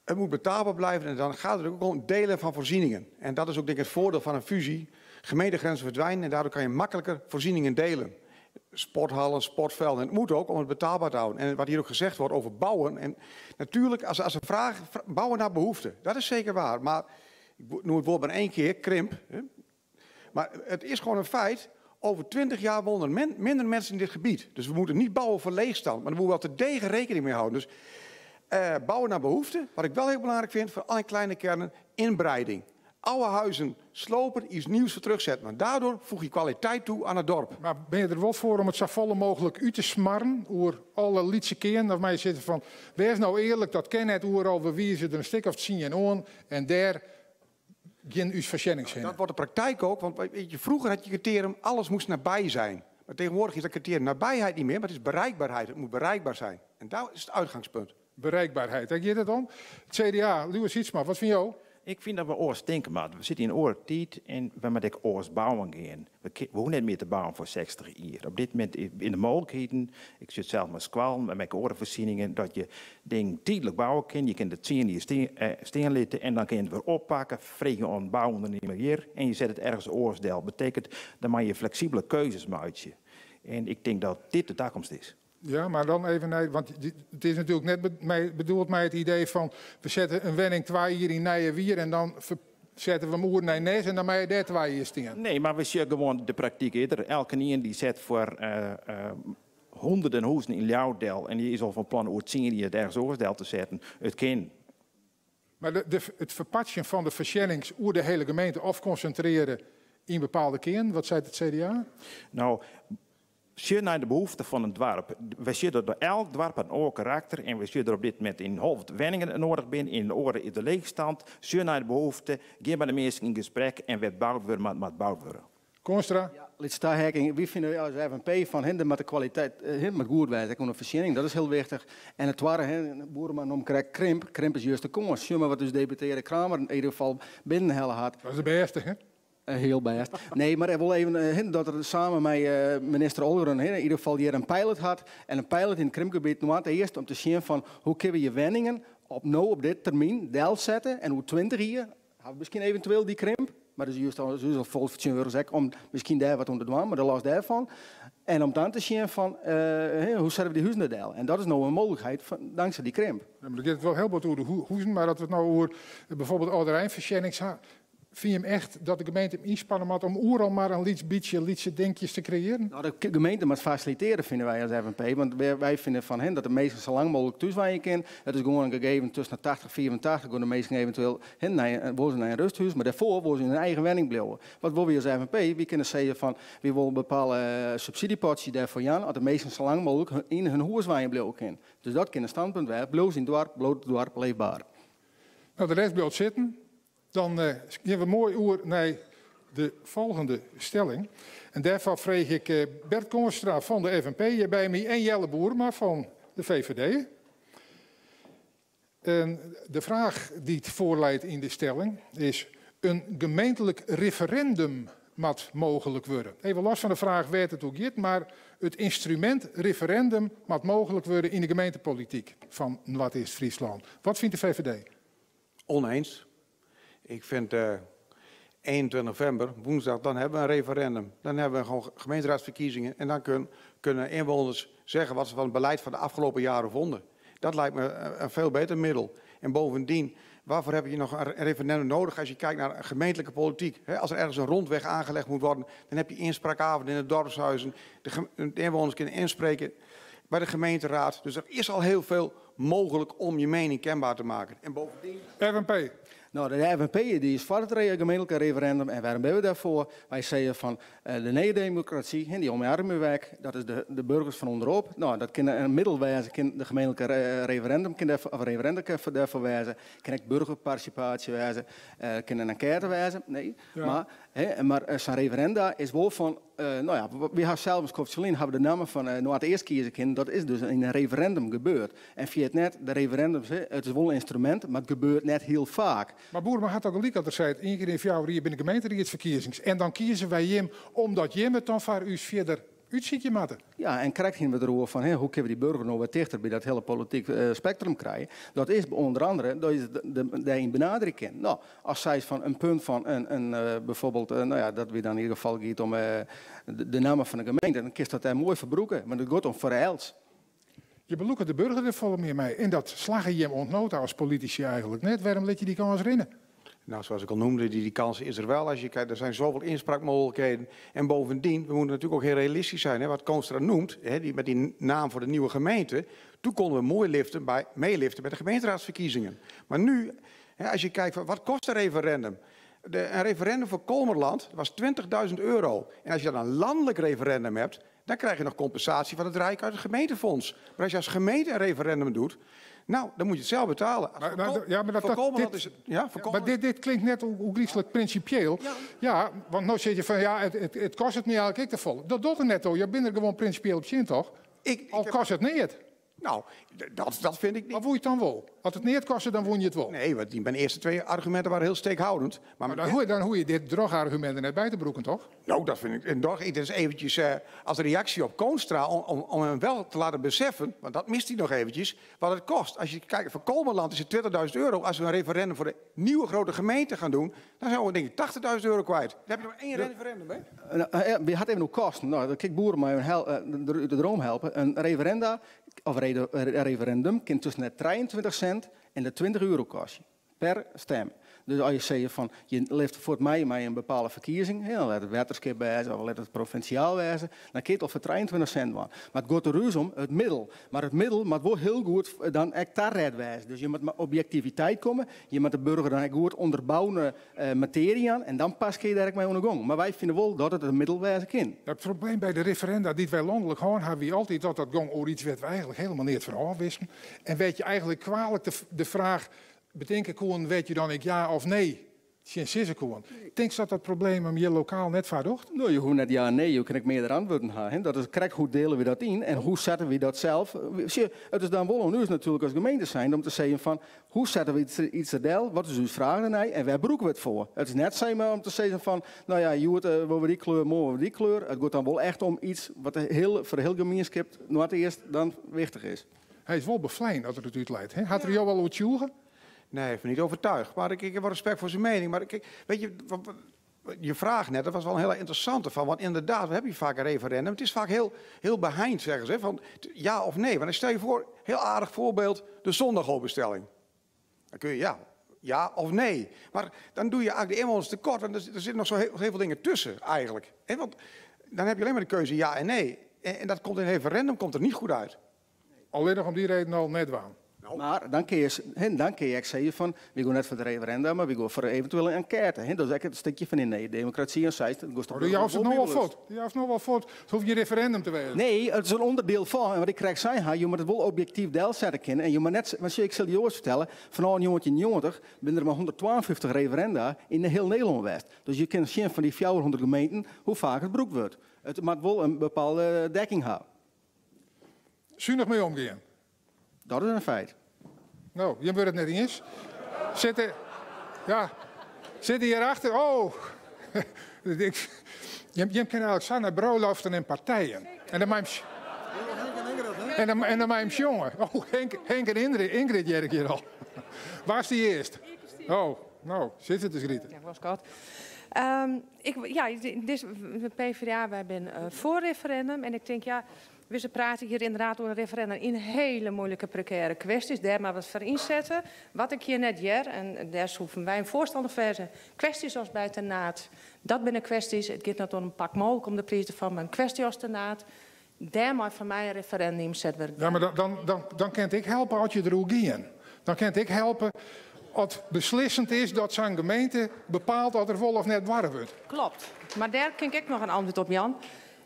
het moet betaalbaar blijven en dan gaat het ook om delen van voorzieningen. En dat is ook denk ik het voordeel van een fusie. Gemeentegrenzen verdwijnen en daardoor kan je makkelijker voorzieningen delen. Sporthallen, sportvelden. En het moet ook om het betaalbaar te houden. En wat hier ook gezegd wordt over bouwen. En natuurlijk, als een vraag, bouwen naar behoefte. Dat is zeker waar. Maar ik noem het woord maar één keer, krimp. Hè. Maar het is gewoon een feit. Over 20 jaar wonen er minder mensen in dit gebied. Dus we moeten niet bouwen voor leegstand. Maar daar moeten we wel terdege rekening mee houden. Dus bouwen naar behoefte. Wat ik wel heel belangrijk vind voor alle kleine kernen, inbreiding. Oude huizen slopen, iets nieuws voor terugzetten. Want daardoor voeg je kwaliteit toe aan het dorp. Maar ben je er wel voor om het zo volle mogelijk uit te smarren oer alle lytse kearnen? Of mij zitten van, wees nou eerlijk, dat ken net oeral, we wiezen er een stik of 10 en oan en daar geen ús foarsjennings Dat wordt de praktijk ook, want vroeger had je criterium, alles moest nabij zijn. Maar tegenwoordig is dat criterium nabijheid niet meer, maar het is bereikbaarheid. Het moet bereikbaar zijn. En daar is het uitgangspunt. Bereikbaarheid, daar gaat het om. Het CDA, Lieuwe Sietsma, wat vind jou? Ik vind dat we oars tinke moatte. We sitte yn in oare tiid en we moatte ek oars bouwen gean. We hoege net mear te bouwen foar 60 jier. Op dit momint yn de mooglikheden, ik sit sels mei skoallen, mar ek oare foarsjenningen, dat je dingen tydlik bouwe kinne. Je kinne it 10 jier stean litte en dan kin je it wer oppakke, freegje oan in bouûndernimmer hjir en je set it ergens oars del. Betekent, dan moatte je fleksibele keuzes meitsje. En ik tink dat dit de takomst is. Ja, maar dan even naar, want het is natuurlijk net bedoeld met het idee van we zetten een wenning 2 hier in Nijewier en dan sette we him oer nei Nes en dan mei hy dêr twa jier stean. Nee, mar we sjogge gewoan de praktyk earder. Elkenien dy set foar hûnderten hûzen yn Ljouwert del en dy is al fan plan oer tsien jier it ergens oars del te setten. It kin. Mar de, it ferpartsjen fan de foarsjennings oer de hiele gemeente of konsintrearje yn bepaalde kearnen, wat seit it CDA? No, sjoch nei de behoefte fan in doarp. Wy sjogge dat elk doarp hat in oar karakter en we sjogge der op dit momint yn Holwert wenningen noadich binne, yn de oare is de leechstand. Sjoch nei de behoefte, gean mei de minsken yn gesprek en wêr't boud wurde moat, moat boud wurde. Koornstra. Ja, lytse taheakking. Wy fine as FNP fan hin, der moat de kwaliteit hin moat goed wêze, ek oan de foarsjenning, dat is hiel wichtich. En it twadde, hin, Boerema noemt krekt krimp, krimp is juist de kâns. Sjoch mar wat ús deputearre Kramer in ieder gefal binnenhelle hat. Dat is de bêste, hè? Hiel bêst. Nee, mar wol even hin, dat er samen mei minister Ollongren hin, in ieder gefal hjir in pilot hat. En in pilot yn it krimpgebiet Noardeast om te sjen fan hoe kinne we je wenningen op no op dit termyn delsette en oer 20 jier hawwe we miskien eventueel dy krimp, mar dat is juist al, is al folksfertsjintwurdigers ek om miskien dêr wat oan te dwaan, mar de los dêrfan. En om dan te sjen fan hoe sette we dy huzen der del. En dat is no in mooglikheid fan, dankzij dy krimp. Ja, mar dan giet it wol hiel bot oer de huzen, mar as we it no oer bijvoorbeeld âldereinfoarsjennings ha, fine jim echt dat de gemeente him ynspanne moat om oeral mar in lyts bytsje lytse dinkjes te kreëaren? No, de gemeente moat fasilitearje, fine wy as FNP. Want wy fine fan hin dat de minsken sa lang mooglik thús wenje kinne. It is gewoan in gegeven tusken de 80 en 85 gean de minsken eventueel hin nei in, wolle se nei in rêsthûs, mar dêrfoar wolle se yn hun eigen wenning bliuwe. Wat wolle wy as FNP? Wy kinne sizze fan wy wolle in bepaalde subsydzjepotsje dêrfoar jaan, at de minsken sa lang mooglik yn hun hûs wenjen bliuwe kinne. Dus dat kin in standpunt wêze. Bliuw yn it doarp, bliuwt it doarp leefber. No, de rest bliuwt sitten. Dan gean we moai oer nei de folgjende stelling. En dêrfoar freegje ik Bert Koornstra fan de FNP hjir by my en Jelle Boerema fan de VVD. En de fraach dy't foarleit yn de stelling is: in gemeentlik referindum moat mooglik wurde. Even los fan de fraach wêr't it oer giet, mar it ynstrumint referindum moat mooglik wurde yn de gemeentepolityk fan Noardeast-Fryslân. Wat fynt de VVD? Oneens. Ik vind 21 november, woensdag, dan hebben we een referendum. Dan hebben we gewoon gemeenteraadsverkiezingen en dan kunnen inwoners zeggen wat ze van het beleid van de afgelopen jaren vonden. Dat lijkt me een veel beter middel. En bovendien, waarvoor heb je nog een referendum nodig als je kijkt naar gemeentelijke politiek? Als er ergens een rondweg aangelegd moet worden, dan heb je inspraakavond in de dorpshuizen. De inwoners kunnen inspreken bij de gemeenteraad. Dus er is al heel veel mogelijk om je mening kenbaar te maken. En bovendien... FNP. Nou, de FNP die is voor het gemeentelijke referendum. En waarom ben we daarvoor? Wij zeggen van de nieuwe democratie, die omarmen wij, dat is de burgers van onderop. Nou, dat kan een middel wijzen, kan de gemeentelijke referendum, kan daarvoor, of referendum kan voor daarvoor wijzen, kan ook burgerparticipatie wijzen, kan een enquête wijzen. Nee, Ja. maar, hè, maar zo'n referenda is wel van, nou ja, we hebben zelf als Koffie hebben de namen van Noardeast kiezen kunnen. Dat is dus in een referendum gebeurd. En via het net, de referendums, hè, het is wel een instrument, maar het gebeurt net heel vaak. Maar Boerema had ook gelijk dat er zei, één keer in 4 jaar binnen de gemeenteraadsverkiezings. En dan kiezen wij Jim, omdat Jim het dan voor u verder uitziet je matten. Ja, en krijgt hij het erover van, hè, hoe kunnen we die burger nou wat dichter bij dat hele politiek spectrum krijgen? Dat is onder andere dat je de een benadering kent. Nou, als zij van een punt van een, een bijvoorbeeld, nou ja, dat we dan in ieder geval gaat om de namen van de gemeente, dan kiest dat daar mooi verbroeken, maar dat gaat om verhaals. Je beloekt de burger er volle meer mee. En dat slagen je hem ontnota als politici eigenlijk net. Waarom laat je die kans rennen? Nou, zoals ik al noemde, die kans is er wel. Als je kijkt, er zijn zoveel inspraakmogelijkheden. En bovendien, we moeten natuurlijk ook heel realistisch zijn. Hè, wat Koornstra noemt, hè, die, met die naam voor de nieuwe gemeente. Toen konden we mooi meeliften bij de gemeenteraadsverkiezingen. Maar nu, hè, als je kijkt, van, wat kost een referendum? Een referendum voor Kolmerland was 20.000 euro. En als je dan een landelijk referendum hebt, dan krijg je nog compensatie van het Rijk uit het gemeentefonds. Maar als je als gemeente een referendum doet, dan moet je het zelf betalen. Maar, maar, ja, maar dat, Voor dat, Kolmerland dit, is het, ja, voor ja, maar Kolmerland dit klinkt net hoe griezelig principieel. Ja. Ja, want nu zit je van, ja, het kost het niet eigenlijk ik te vol. Dat doet het net hoor. Je bent er gewoon principieel op zin, toch? Al kost het niet. Nou, dat vind ik niet. Maar woe je het dan wel? Als het niet kost, dan woon je het wel. Nee, want mijn eerste twee argumenten waren heel steekhoudend. Maar Maar dan hoor je dit drogargument er net bij te broeken, toch? Nou, dat vind ik een dog. Het is eventjes als reactie op Koornstra, om hem wel te laten beseffen, want dat mist hij nog eventjes, wat het kost. Als je kijkt, voor Kolmerland is het 20.000 euro. Als we een referendum voor de nieuwe grote gemeente gaan doen, dan zijn we denk ik 80.000 euro kwijt. Dan heb je nog één referendum, hè? We hadden even nog kosten. Nou, dan kijk boeren maar de droom helpen. Een referenda, of referendum, kan tussen de 23 cent en de 20 euro kosten per stem. Dus as je sizze fan je lift fuort mei mei in bepaalde ferkiezing, hè, dan let it wetterskip wêze of let it provinsjaal wêze, dan kin it al foar 23 sint dwaan. Mar it giet der ús om it middel. Mar it middel moat wol hiel goed dan ek taret wêze. Dus je moat mei objektiviteit komme, je moat de burger dan ek goed ûnderboude matearje jaan en dan pas kin je dêr ek mei oan de gong. Mar wy fine wol dat it in middel wêze kin. It probleem by de referenda dy't wy lanlik hân hawwe wie altyd dat dat gong oer iets wêr't we eigentlik helemaal neat fan ôfwisten en wêr't je eigentlik kwalik de fraach betinke koenen wêr't je dan ek ja of nee tsjin sizze koenen. Tinkst dat dat probleem him hjir lokaal net foardocht? No, je hoege net ja en nee, je kinne ek meardere antwurden ha. Hè. Dat is krekt hoe dele we dat yn en hoe sette we dat sels. Sjoch, it is dan wol oan ús natuerlik as gemeente zijnde om te sizzen fan hoe sette we iets der del, wat is ús fraach dêrnei en wêr brûke we it foar. It is net sa mar om te sizzen fan no ja, hjoed wolle we dy kleur, moarn wolle we dy kleur. It giet dan wol echt om iets wat foar de hiele gemienskip noardearst dan wichtich is. Hy is wol beflein as er it útleit. Hè? Hat er jo al oertsjûge? Nee, ik ben niet overtuigd. Maar ik heb wel respect voor zijn mening. Maar kijk, weet je, je vraag net, dat was wel een hele interessante van. Want inderdaad, we hebben hier vaak een referendum. Het is vaak heel, heel beheind, zeggen ze, hè, van ja of nee. Want dan stel je voor, heel aardig voorbeeld, de zondagopenstelling. Dan kun je ja of nee. Maar dan doe je eigenlijk de inwoners tekort. Want er zitten nog zo heel, heel veel dingen tussen eigenlijk. Hè, want dan heb je alleen maar de keuze ja en nee. En dat komt in een referendum komt er niet goed uit. Alleen nog om die reden al net waan. Nou. Maar dan kun je, hè, dan kun je ook zeggen van, we gaan net voor de referenda, maar we gaan voor eventueel een enquête. Hè. Dat is ook het stukje van in de democratie en zij, dat kost toch Oh, die wel is het nog wel wel voort. Die is nog wel voort. Het hoeft geen referendum te wezen. Nee, het is een onderdeel van. En wat ik krijg zijn, ha, je moet het wel objectief deel zetten kunnen. En je moet net, want ik zal je eens vertellen, vanaf 1990 zijn er maar 152 referenda in de heel Nederland geweest. Dus je kunt zien van die 400 gemeenten hoe vaak het broek wordt. Het moet wel een bepaalde dekking hebben. Zuinig mee omgaan. Dat is een feit. Nou, je wordt het net eens. Zitten, ja, zitten hierachter. Oh. Ik, je kan eigenlijk zijn naar bruiloften en partijen. En dan mijn en dan mijn jongen. Oh, Henk en Ingrid, jij ik hier al. Waar is die eerst? Oh, nou, zit het dus Grieten. Ja, was koud. Ik, ja, dit is de PvdA, wij zijn voor referendum. En ik denk, ja, we praten hier inderdaad over een referendum in hele moeilijke, precaire kwesties. Daar maar wat voor inzetten. Wat ik hier net jer, en daar hoeven wij een voorstander van zijn. Kwesties als bij Ternaard, dat binnen kwesties. Het gaat net om een pak mogelijk om de prijs ervan, maar een kwestie als Ternaard. Daar maar van mij een referendum zetten. Ja, maar dan kan ik helpen als je er ook in. Dan kan ik helpen als beslissend is dat zo'n gemeente bepaalt dat er vol of net warm wordt. Klopt. Maar daar kan ik nog een antwoord op, Jan.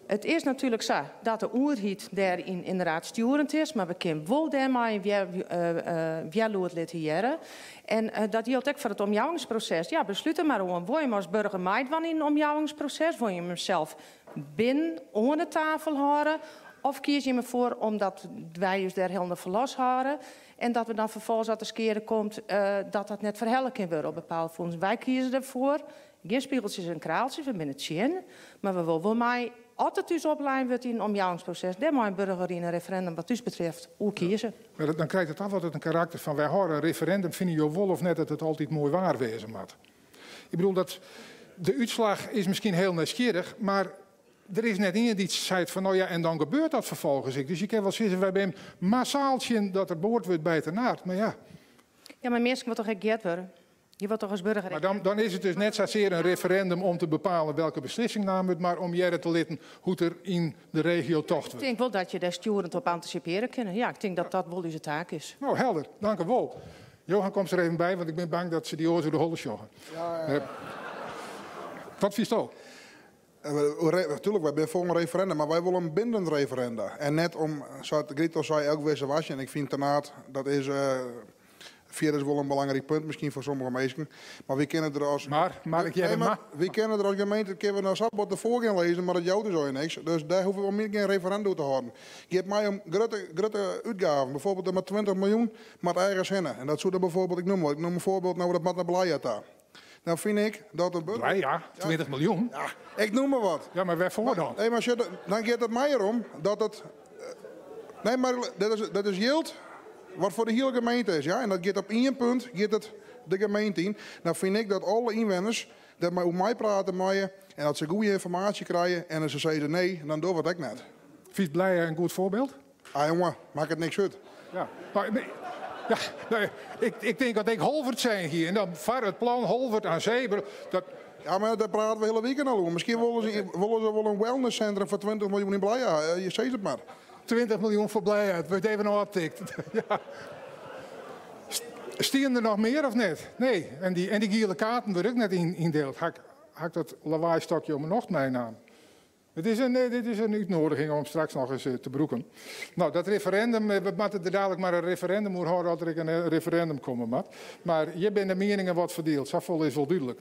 Het is natuurlijk zo dat de oerhiet daarin inderdaad sturend is, maar we kunnen wel daarmee een wjerloerd laten jaren. En dat geldt ook voor het omjouwingsproces. Ja, besluit er maar om. Wil je hem als burgemeester van in het omjouwingsproces? Wil je hem zelf binnen onder de tafel houden? Of kies je me voor omdat wij dus daar helemaal verlos houden en dat we dan vervolgens dat de skeren komt, dat dat net verhellen kan worden op bepaald fonds. Wij kiezen ervoor. Geen spiegeltjes en kraaltjes, we zijn het zin. Maar we willen wel mij altijd dus opleiden wordt in het omjouwingsproces. Daar mag een burger in een referendum wat u betreft hoe kiezen. Maar dan krijgt het af altijd een karakter van wij horen een referendum, vinden je wol of net dat het altijd mooi waar wezen moet. Ik bedoel dat de uitslag is misschien heel nieuwsgierig, maar er is net iemand die zei van nou ja, en dan gebeurt dat vervolgens. Dus je kan wel zeggen, wij zijn massaal zien dat er boord wordt bij Ternaard, maar ja. Ja, maar mensen moeten toch geëerd worden? Je wordt toch als burger. Maar dan is het dus net zozeer een referendum om te bepalen welke beslissing naam wordt, maar om jaren te litten hoe het er in de regio tocht wordt. Ik denk wel dat je daar sturend op anticiperen kan. Ja, ik denk dat dat wel onze taak is. Nou, helder. Dank u wel. Johan komt er even bij, want ik ben bang dat ze die oren door de holle sjoggen. Ja, ja, ja. Wat vies je? Natuurlijk, wij zijn voor een referendum, maar wij willen een bindend referendum. En net om, zoals Griet al zei, elk wezen was. En ik vind Ternaard, dat is... Vier is wel een belangrijk punt, misschien voor sommige mensen. Maar we kennen er als... Maar, maar ik jij Nee, maar maar. we kennen er als gemeente, kunnen we nou zat wat ervoor gaan lezen, maar dat jouwt dus al niks. Dus daar hoeven we meer geen referendum te houden. Je hebt mij om grote, grote uitgaven, bijvoorbeeld maar 20 miljoen, maar eigen zinnen. En dat zou dan bijvoorbeeld, ik noem maar, ik noem een voorbeeld, nou dat moet naar Blija daar. Nou vind ik dat de burger- Blija? 20 miljoen? Ja, ik noem maar wat. Ja, maar waarvoor Maar, dan? nee, maar zit, dan gaat het mij erom dat het... Nee, maar dat is geld wat voor de hele gemeente is, ja. En dat gaat op één punt, gaat het de gemeente in. Nou vind ik dat alle inwoners dat maar over mij praten mogen en dat ze goede informatie krijgen en als ze zeggen nee, dan doen we het ook net. Vind je Blija een goed voorbeeld? Ah jongen, maakt het niks uit. Ja, maar, nee, Ja, nee, ik, ik tink dat ik Holwert sein hie en dan foar it plan Holwert aan Zee. Dat... Ja, mar dêr prate we hiele wiken al oer. Miskien wolle se, wolle se wol in wellnesscentrum foar 20 miljoen yn Blije ha. Je sis it mar. 20 miljoen foar Blije, it wurdt even ôftikt. Ja. Stienen der noch mear of net? Nee, en dy, en dy giele kaarten wurde ek net yndield. Ha ik, ha ik dat lawaaistokje om 'e nocht meinaam? It is in, dit is in útnoadiging om straks noch ris te brûken. No, dat referendum, we moatte der dadelijk mar in referendum oer hâlde as der ek in referendum komme moat. Mar hjir binne de mieningen wat ferdield, safolle is wol dúdlik.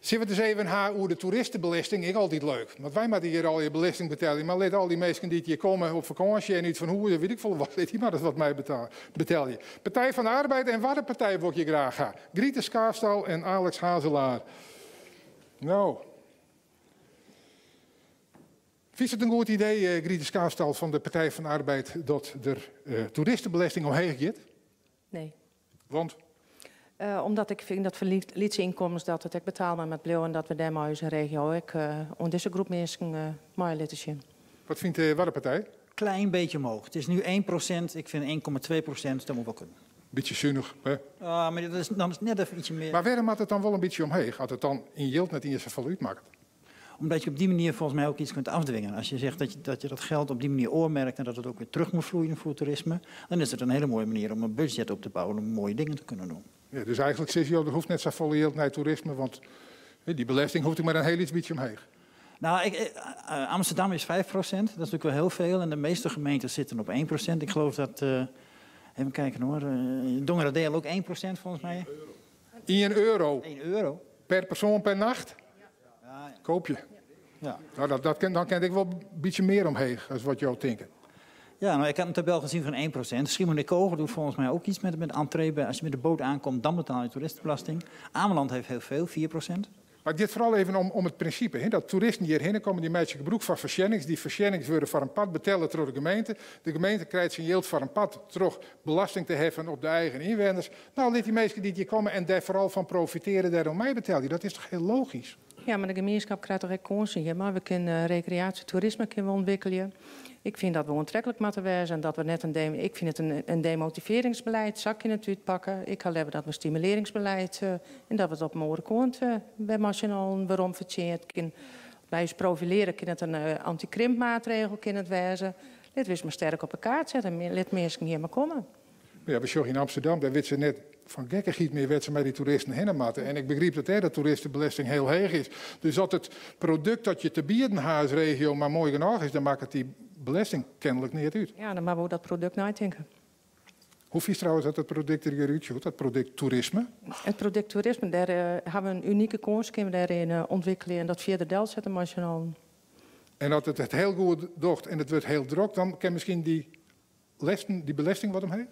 Sille we it ris even ha oer de toeristebelesting, ek altyd leuk. Want wy moatte hjir allegear belesting betelje, mar lit al dy minsken dy't hjir komme op fakânsje en út fan hûs en wit ik folle wat, lit dy mar ris wat mei betelje. Partij van de Arbeid en Waddenpartij wol ik hjir graach ha. Grite Schaafstal en Alex Hazelaar. No. Fynst it in goed idee, Grite Schaafstal fan de Partij van de Arbeid, dat der toeristebelesting omheech giet? Nee. Want? Omdat ik fyn dat foar lytse ynkommens dat it ek betaalber moat bliuwe en dat we dêrmei ús regio ek oan dizze groep minsken mei litte sjen. Wat fynt de Waddenpartij? Klein beetje omhoog. Het is nu 1%, ik vind 1,2%, dat moet wel kunnen. Bytsje sunich, hè? Ah, maar dat is, dan is het net even ietsje meer. Mar wêrom moat it dan wol in bytsje omheech, as it dan yn jild net iens safolle útmakket? Omdat je op die manier volgens mij ook iets kunt afdwingen. Als je zegt dat je dat geld op die manier oormerkt en dat het ook weer terug moet vloeien voor toerisme, dan is het een hele mooie manier om een budget op te bouwen om mooie dingen te kunnen doen. Ja, dus eigentlik sizze jo, der hoecht net safolle jild nei toerisme, want dy belesting hoecht ek mar in hiel lyts bytsje omheech. Nou, ik, Amsterdam is 5%, dat is natuurlijk wel heel veel. En de meeste gemeenten zitten op 1%. Ik geloof dat, even kijken hoor, Dongeradeel ook 1% volgens mij. 1 euro? 1 euro. Per persoon per nacht? Ja, ja. Koop je? Ja. Nou, dat ken, dan ken ik wol in bytsje mear omheech as wat jo tinke. Ja, nou, ik had een tabel gezien van 1%. Schiermonnikoog doet volgens mij ook iets met entree. Als je met de boot aankomt, dan betaal je toeristenbelasting. Ameland heeft heel veel, 4%. Mar it giet foaral even om it prinsipe, hè, dat toeristen hjirhinne komme, dy meitsje gebrûk fan foarsjennings. Dy foarsjennings wurde foar in part betelle troch de gemeente. De gemeente krijt syn jild foar in part troch belasting te heffen op de eigen ynwenners. No, lit dy minsken dy't hjir komme en dêr foaral fan profiteare dêrom meibetelje. Dat is toch hiel logysk? Ja, mar de gemienskip krijt toch ek kânsen hjir. Mar we kinne rekreaasjetoerisme kinne we ûntwikkelje. Ik fyn dat we oantreklik moatte wêze en dat we net in ik fyn it in demotivearringsbeleid, sa kin it útpakke. Ik ha leaver dat we in stimulearringsbeleid en dat we it op in oare kant wer mei syn allen werom fertsjinje. It kin by ús profilearje, kin it in antykrimpmaatregel kin it wêze. Lit we ús mar sterk op 'e kaart sette en lit minsken hjir mar komme. Ja, we sjogge yn Amsterdam, dêr witte se net fan gekkichheid mear wêr't se mei dy toeristen hinne moatte. En ik begryp dat dêr de toeristebelesting hiel heech is. Dus as it produkt dat je te bieden ha as regio mar moai genôch is, dan makket dy belesting kenlik neat út. Ja, dan moatte we oer dat produkt neitinke. Hoe fynst trouwens dat it produkt der hjir útsjocht, dat produkt toerisme? It produkt toerisme, dêr ha we in unike kâns, kinne we dêryn ûntwikkelje en dat fierder delsette mei syn allen. En as it it hiel goed docht en it wurdt hiel drok, dan kin miskien dy lesten, dy belesting wat omheech?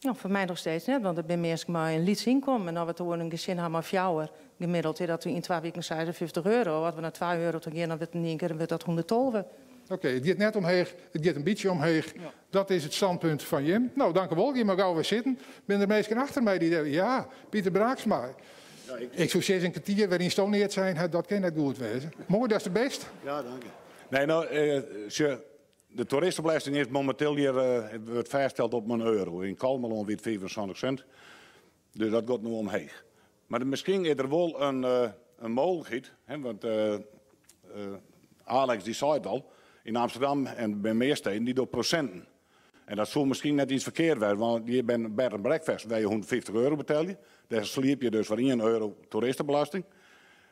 No, foar my noch steeds net, want it binne minsken mei in lyts ynkommen. En as we it oer in gesin ha mei fjouwer, gemiddeld is dat yn twa wiken 56 euro. As we nei 2 euro ta gean, dan wurdt it yn ien kear wurdt dat 112. Oké, it giet net omheech, it giet in bytsje omheech. Dat is it standpunt fan jim. No, dankewol, gean mar gau wer sitten. Binne der minsken achter my dy't. Ja, Pieter Braaksma. Ik soe sizze in kertier wêrynsto neat sein hast, dat kin net goed wêze. Moai datst der bist. Ja, dank je. Nee, no, sjoch, de toeristebelesting is mominteel hjir wurdt fêststeld op in euro. Yn Kollumerlân wie it 75 sint, dus dat giet no omheech. Mar miskien is der wol in mooglikheid, want Alex dy sei it al, yn Amsterdam en by mear steden dy dogge prosinten. En dat soe miskien net iens ferkeard wêze, want hjir binne bed and breakfast wêr je 150 euro betelje. Dêr sliep je dus foar 1 euro toeristebelasting.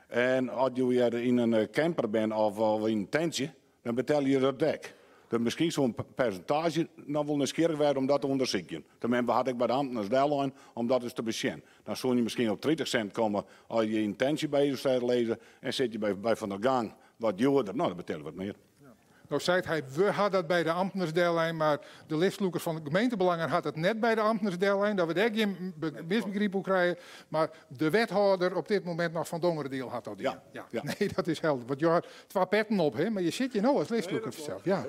En as jo hjir yn in camper binne of yn in tentsje, dan betelje je dat ek. Dus miskien soe in persintaazje noch wol nijsgjirrich wêze om dat te ûndersykjen. Teminsten, we hawwe it ek by de amtners dellein om dat ris te besjen. Dan soene je miskien op 30 sint komme as je yn in tentsje by je lizze en sit je by Van der Gang wat djoerder. No, dan betelje je wat mear. No seit hy, we ha dat by de amtners dellein, mar de listlûker fan de gemeentebelangen hat it net by de amtners dellein, dat we dêr gjin misbegryp oer krije. Mar de wethâlder op dit momint noch fan Dongeradiel hat dat dien. Ja, ja. Nee, dat is helder. Want jo ha twa petten op, hè, mar je sitte hjir no as listlûker fansels. Ja.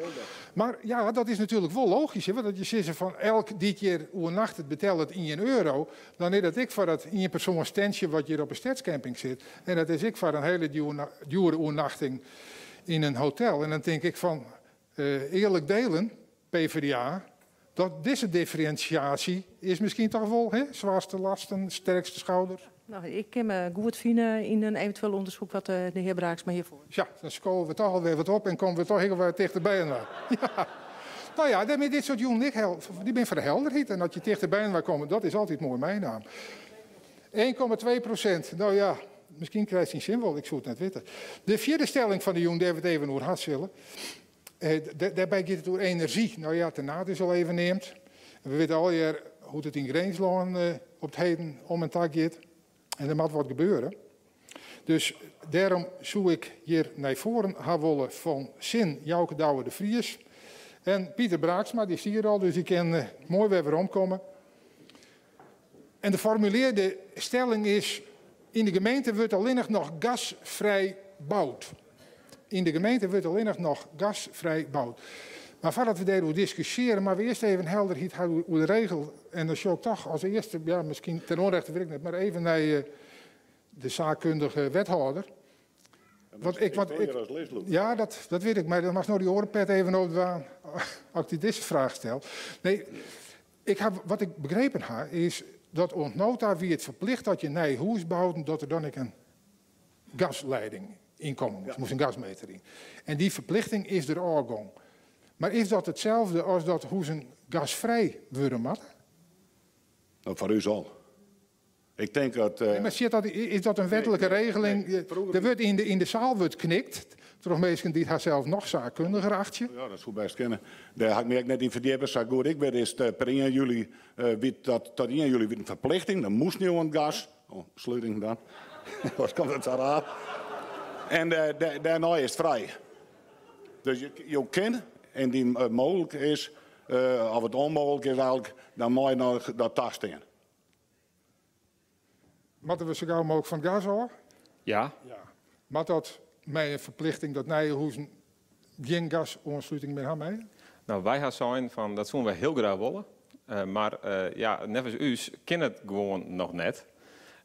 Mar ja, dat is natuerlik wol logysk, hè, want as je sizze fan elk dy't hjir oernachtet betellet ien euro, dan is dat ek foar dat ienpersoanstentsje wat hjir op 'e stedscamping sit. En dat is ek foar in hiele djoere oernachting yn in hotel. En dan tink ik fan, earlik delen, PvdA, Dat dizze differinsjaasje is miskien toch wol, hè, zwaarste lasten, sterkste schouders. No, ik kin me goed fine yn in eventueel ûndersyk wat de hear Braaksma hjirfoar. Ja, dan skowe we toch alwer wat op en komme we toch ek alwer tichter byinoar. Ja. No ja, dêr dit soart jûnen ek dy binne foar de helderheid. En as je tichter byinoar komme, dat is altyd moai meinaam. 1,2%. No ja, miskien krijst dyn sin wol, ik soe it net witte. De fjirde stelling fan de jûn, dêr't we it even oer ha sille. Dêrby giet it oer enerzjy. No ja, Ternaard is al even neamd. We witte allegear hoe't it yn Grinslân op it heden om en ta giet. En der moat wat gebeure. Dus dêrom soe ik hjir nei foaren ha wolle fan sin Jouke Douwe de Vries en Pieter Braaksma, dy stie der al, dus dy kin moai wer weromkomme. En de formulearde stelling is, yn de gemeente wurdt allinnich noch gasfrij boud. Yn de gemeente wurdt allinnich noch gasfrij boud. Mar foardat we dêroer diskusjearje, moatte we earst even helderheid ha oer de regel. En dan sjoch ik toch as earste, ja, miskien ten onrechte wit ik net, mar even nei de saakkundige wethâlder. Want ik, want ik, ja, dat wit ik, mar dan moatst no dy oare pet even opdwaan as ik dy dizze fraach stel. Nee, ik ha, wat ik begrepen ha, is dat oant no ta wie it ferplicht dat je nij hûs bouden, dat der dan ek in gasleiding yn komme moast, moast in gasmeter yn. En dy ferplichting is der ôfgong. Mar is dat itselde as dat hûzen gasfrij wurde moatte? No, foar ús al. Ik tink dat. Nee, mar sit dat, is dat in wetlike regeling? Der wurdt yn de, yn de saal wurdt knikt troch minsken dy't harsels noch saakkundiger achtsje. Ja, dat soe bêst kinne. Dêr ha ik my ek net yn ferdjippe. Sa goed ik wit is it per ien july wie dat tot ien july wie in ferplichting. Dan moasten jo oan it gas. Oh, sluting dan. Wat komt it sa raar. En dêrnei is it frij. Dus jo kinne, indien it mooglik is, of it ûnmooglik is eigentlik, dan mei noch dat tastean. Moatte we sa gau mooglik fan it gas ôf? Ja. Ja. Moat dat mei in ferplichting dat nije huzen gjin gasoansluting mear ha meie? No, wy ha sein fan dat soene wy hiel graach wolle. Mar ja, neffens ús kin it gewoan noch net.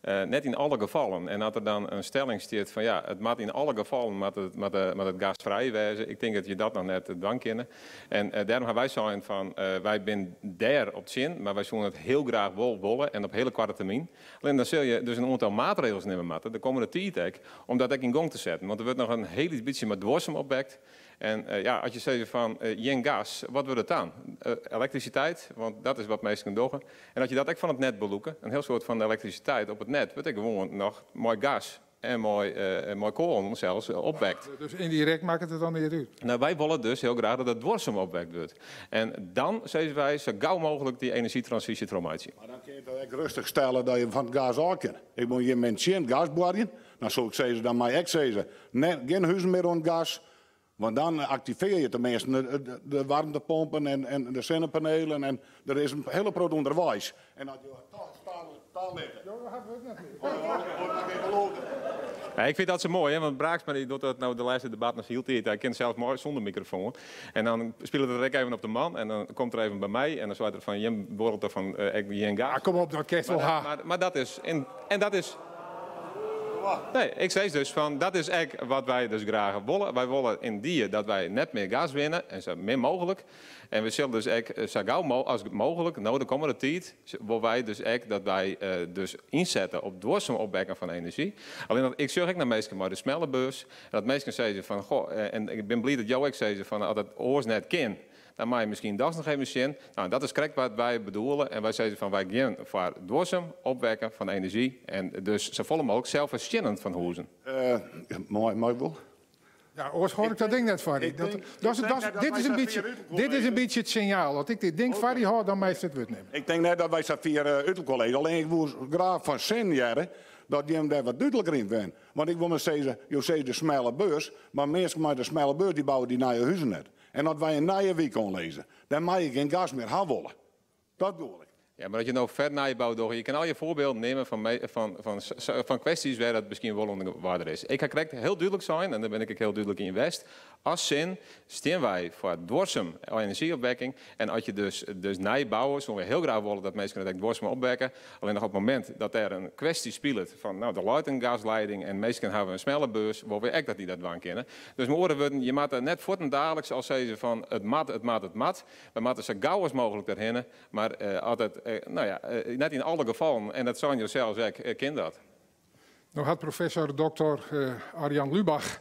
Net yn alle gefallen. En as der dan in stelling stiet fan ja, it moat yn alle gefallen moat it, moat, moat it gasfrij wêze. Ik tink dat je dat noch net dwaan kinne. En dêrom ha wy sein fan wy binne dêr op tsjin, mar wy soene it hiel graach wol wolle en op hiele koarte termyn. Allinne dan sil je dus in oantal maatregels nimme moatte, de kommende tiid ek, om dat ek yn gong te setten. Want der wurdt noch in hiel lyts bytsje mei duorsum opwekt. En ja, as je sizze fan gjin gas, wat wurdt it dan? Elektrisiteit, want dat is wat minsken dogge. En as je dat ek fan it net belûke, in hiel soad fan de elektrisiteit op it net wurdt ek gewoan noch mei gas en mei koalen sels opwekt. Dus yndirekt makket it dan neat út? No, wy wolle dus hiel graach dat it duorsum opwekt wurdt. En dan, sizze wy, sa gau mooglik dy enerzjytransysje trochmeitsje. Mar dan kinne je toch ek rêstich stelle dat je fan it gas ôf kinne. Ik bedoel, jim binne tsjin it gasboarjen. Dan soe ik sizze, dan mei ek sizze, nee, gjin huzen mear oan it gas. Want dan aktivearje je teminsten de waarmtepompen en de sinnepanelen en der is in hiele protte ûnderweis. En as jo it toch talitte. Jo hawwe it net mear. Nee, ik fyn dat sa moai, hè, want Braaksma dy docht dat no de lêste debatten as hieltyd. Hy kin sels moai sûnder mikrofoan. En dan spilet er ek even op de man en dan komt er even by my en dan seit er fan jim borrelt der fan ek gjin gas. Ah, kom op, dat kinst wol ha. Maar dat is, en dat is Nee, ik sis dus fan dat is ek wat wy dus graach wolle. Wy wolle yndie dat wy net mear gas winne en sa min mooglik. En we sille dus ek sa gau as mooglik, no de kommende tiid, wolle wy dus ek dat wy dus ynsette op duorsum opwekken fan enerzjy. Allinnich ik sjoch ek nei minsken mei de smelle beurs en dat minsken sizze fan goh, en ik bin bliid dat jo ek sizze fan as it oars net kin, dan mei je miskien dochs noch even sjen. No, dat is krekt wat wy bedoele en wy sizze fan wy gean foar duorsum opwekken fan enerzjy en dus safolle mooglik zelfvoorzienend fan hûzen. Mei, mei wol. Ja, oars hâld ik dat ding net foar dy. Dat, dat, dat, dit, is in bytsje, dit is in bytsje it sinjaal. As ik dit ding foar dy hâld, dan meist it wurd nimme. Ik tink net dat wy sa fier út elkoar lizze. Allinne ik woe graach fan sin hearre dat jim dêr wat dúdliker yn binne. Want ik wol mar sizze, jo sizze de smelle beurs, mar minsken mei de smelle beurs dy bouwe dy nije huzen net. En as wy in nije wyk oanlizze, dan mei je gjin gas mear ha wolle. Dat bedoel ik. Ja, mar as je no fernijbou dogge, je kinne al je foarbylden nimme fan kwestjes wêr dat miskien wol oan de oarder is. Ik ha krekt hiel dúdlik sein, en dêr bin ik ek hiel dúdlik yn west, as sin stean wy foar duorsum enerzjyopwekking. En as je dus nij bouwe, soene wy hiel graach wolle dat minsken it ek duorsum opwekke. Allinnich op it momint dat dêr in kwestje spilet fan, no, der leit in gasleiding en minsken hawwe in smelle beurs, wolle wy ek dat dy dat dwaan kinne. Dus mei oare wurden, je moatte net fuortendaliks al sizze fan it moat, it moat, it moat. Wy moatte sa gau as mooglik derhinne. Mar as it, no ja, net yn alle gefallen, en dat seinen jo sels ek, kin dat. No hat professor doktor Arjan Lubach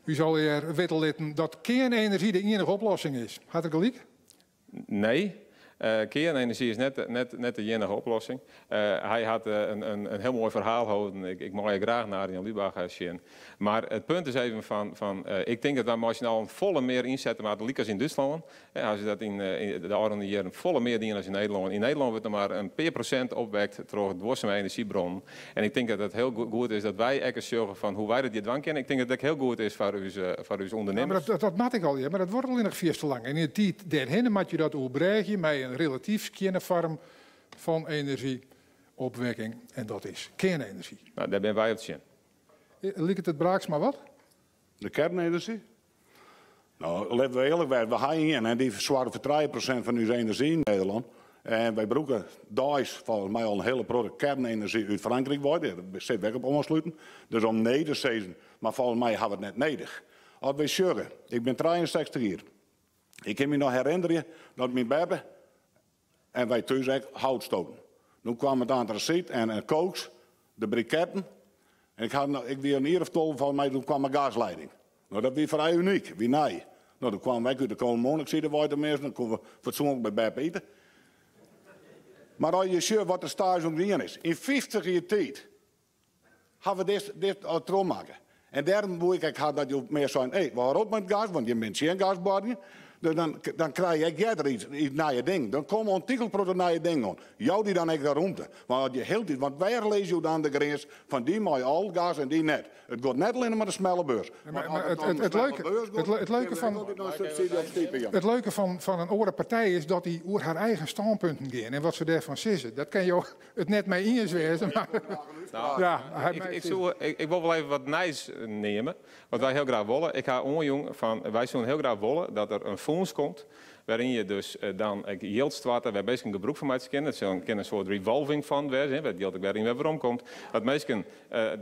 ús allegear witte litten dat kearnenerzjy de iennige oplossing is. Hat er gelyk? Nee, kearnenerzjy is net de iennige oplossing. Hy hat in hiel moai ferhaal holden. Ik mei graach nei Arjan Lubach sjen. Mar it punt is even fan, ik tink dat wy mei syn allen folle mear ynsette moatte, lykas yn Dútslân. Hawwe se dat yn de ôfrûne jierren folle mear dien as yn Nederlân. Yn Nederlân wurdt noch mar in pear prosint opwekt troch duorsume enerzjybronnen. En ik tink dat it hiel goed is dat wy ek ris sjogge fan hoe wy dat hjir dwaan kinne. Ik tink dat it ek hiel goed is foar ús Ja, mar ûndernimmers. dat moat ek allegear, mar dat duorret allinnich fierste lang. En yn de tiid dêrhinne moat je dat oerbrêgje mei in relatyf skjinne foarm fan enerzjyopwekking en dat is kearnenerzjy. No, dêr binne wy op tsjin. Liket it Braaksma wat? De kearnenerzjy? No, litte we earlik wêze, we ha ien en dy soarget foar 3% fan ús enerzjy yn Nederlân. En wy brûke deis folgens my al in hiele protte kearnenerzjy út Frankryk wei, dêr sitte we ek op oansluten. Dus om nee te sizzen, mar folgens my ha we it net nedich. As wy sjogge, ik bin 63 jier, ik kin my noch herinnerje dat myn beppe en wy thús ek hout stoken. Doe kwam it antrasyt en kooks, de briketten. En ik, ha, ik wie in jier of 12 folgens my, doe kwam de gasleiding. No, dat wie frij unyk, wie nij. No, doe kwamen wy ek út de koalmonokside wei teminsten, dan koene we fatsoenlik by beppe ite. Mar as je sjogge wat der staas ûntgien is, yn 50 jier tiid ha we dit al trochmakke. En dêrom woe ik ek ha dat jo mear seinen, hé, we hâlde op mei it gas, want jim binne tsjin gasboarjen. Dus dan krije je ek earder iets nije dingen. Dan komme ûntichlik protte nije dingen oan. Jou dy dan ek de rûmte. Want as je hieltyd, want wêr lizze jo dan de grins fan dy mei al gas en dy net? It giet net allinne mar de smelle beurs. Want as it om de smelle beurs giet, kinne we ek altyd noch in subsydzje of stipe jaan. It leuke fan in oare partij is dat dy oer har eigen stânpunten gean en wat se dêrfan sizze. Dat kin jo it net mei iens wêze, mar ja, hy mei Ik wol wol even wat nijs neame, wat wy hiel graach wolle. Ik ha oanjûn fan wy soene hiel graach wolle dat der in fûns komt wêryn je dus dan ek jild stoarte wêr minsken gebrûk fan meitsje kinne. It sil kin in soart revolving fund wêze, wêr't jild ek wer yn wer werom komt. Dat minsken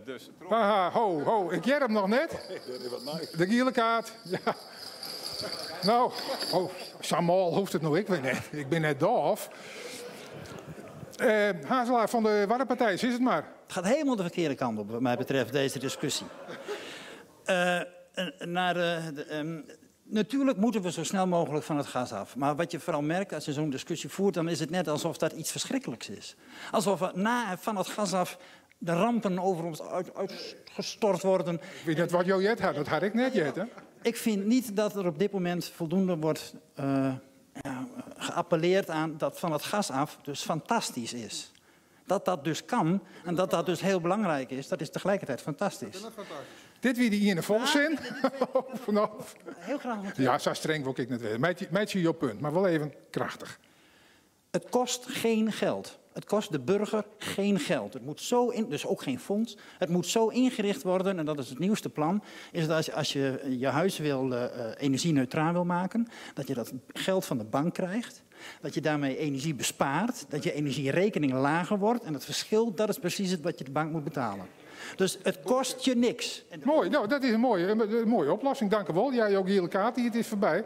dus troch. Haha, ho, ho, ik hear him noch net. De giele kaart, ja. No, oh, sa mâl hoecht it no ek wer net. Ik bin net dôf. Hazelaar fan de Waddenpartij, sis it mar. Het gaat helemaal de verkeerde kant op, wat mij betreft, deze discussie. Naar, natuurlijk moeten we zo snel mogelijk van het gas af. Maar wat je vooral merkt als je zo'n discussie voert, dan is het net alsof dat iets verschrikkelijks is. Alsof we na van het gas af de rampen over ons uitgestort worden. Ik weet net wat jou jet had, dat had ik net jet, hè? Ik vind niet dat er op dit moment voldoende wordt ja, geappelleerd aan dat van het gas af dus fantastisch is. Dat dat dus kan en dat dat dus heel belangrijk is, dat is tegelijkertijd fantastisch. Dit wie dy iene folsin. Heel graag. Ja, sa streng wol ik net wêze. Meitsje jo punt, mar wol even krachtich. Het kost geen geld. Het kost de burger geen geld. Het moet zo in, dus ook geen fonds. Het moet zo ingericht worden, en dat is het nieuwste plan, is dat als je je huis energie-neutraal wil maken, dat je dat geld van de bank krijgt, dat je daarmee energie bespaart, dat je energierekening lager wordt en het verschil, dat is precies het wat je de bank moet betalen. Dus het kost je niks. Mooi, nou, dat is een mooie oplossing. Dank u wel. Jij ook, Giele Kaart, het is voorbij.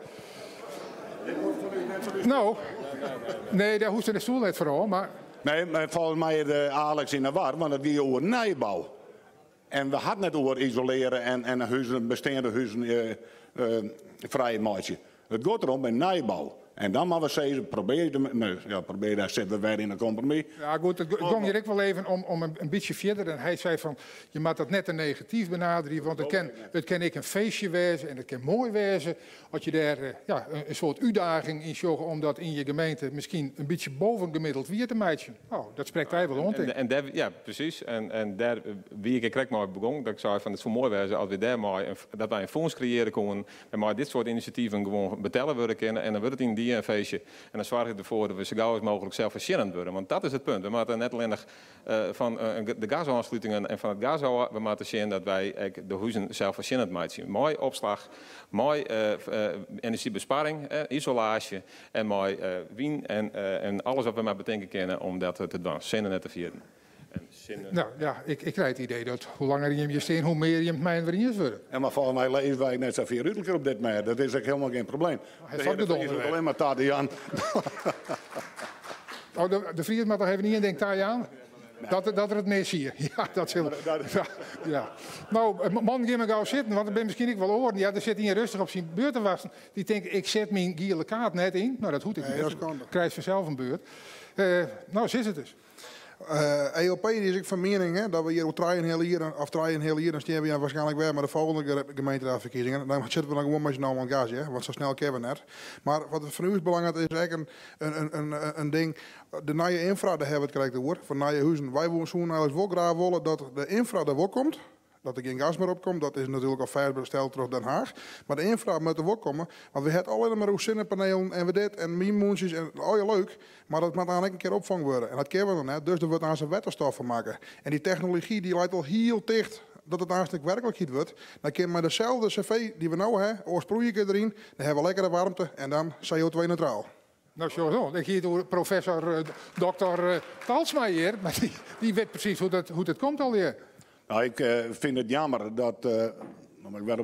Nou, nee, daar hoeft de stoel net vooral, maar... Nee, maar volgens mij is de Alex in de war, want het ging over nieuwbouw. En we hadden het over isoleren en huizen, bestaande huizen vrij maken. Het gaat erom bij nieuwbouw. En dan maar we zeggen, probeer de, nee, ja, probeer, daar zitten we weer in een compromis. Ja, goed, het ging hier ook wel even om een beetje verder. En hij zei van, je moet dat net een negatief benaderen, want het kan ik een feestje wezen en het kan mooi wezen. Als je daar ja, een soort uitdaging in zocht om dat in je gemeente misschien een beetje bovengemiddeld weer te meidje. Nou, dat spreekt hij wel rond in. Ja, precies. En daar, wie ik krek maar begon, dat ik zei van, het zou mooi wezen als we daar maar een, dat wij een fonds creëren konden, en maar dit soort initiatieven gewoon betellen worden kunnen. En dan wordt het in die die in feestje. En dan soargje ik derfoar dat we sa gau as mooglik selsfoarsjennend wurde. Want dat is it punt. We moatte net allinnich fan de gasoanslutingen en fan it gas ôf. We moatte sjen dat wy ek de huzen selsfoarsjennend meitsje. Mei opslach, mei enerzjybesparring, isolaasje en mei wyn en alles wat we mar betinke kinne om dat te dwaan. Sinne net te ferjitten. Nou ja, ik krij it idee dat hoe langer jim hjir stean, hoe mear jim it mei inoar iens wurde. Ja, mar folgens my lizze wy net sa fier út elkoar op dit mêd. Dat is ek hielendal gjin probleem. Hy seit De Vries hoecht allinne mar ta te jaan. Oh, de Vries moat noch even ien ding tajaan. Dat er it mis hie. Ja, dat sil. Ja. No, man, gean mar gau sitten, want der binne miskien ek wol oaren. Ja, der sit ien rêstich op syn beurt te wachtsjen. Dy tinkt, ik set myn giele kaart net yn. No, dat hoecht ek net. Krijst fansels in beurt. No, sis it ris. ELP die is ek fan miening hè, dat we hjir oer trijenheal jier of trijenheal jier dan stean we waarskynlik wer mei de folgjende gemeenteraadsferkiezingen. Dan sitte we dan gewoan mei syn allen oan it gas, hear, want sa snel kinne we net. Mar wat fan ús belanget is ek in ding, de nije ynfra, dêr hawwe we it krekt oer, fan nije huzen. Wy soene eigenlik wol graach wolle dat de ynfra der wol komt. Dat der gjin gas mear op komt, dat is natuerlik al fêststeld troch Den Haag. Mar de ynfra moat der wol komme, want we ha it allinne mar oer sinnepanelen en we dit en wynmûntsjes en allegear leuk, mar dat moat dan ek in kear opfongen wurde en dat kinne we noch net, dus der wurdt aanst in wetterstof fan makke. En dy technology dy leit al hiel ticht dat it aanst ek werklikheid wurdt. Dan kinne we mei deselde CV dy't we no ha, oar sproeike deryn, dan ha we lekkere waarmte en dan CO2-neutraal. No sjoch oan, ik hie it oer professor doktor Talsma hjir, mar dy wit presys hoe't it komt allegear. No, ik fyn it jammer dat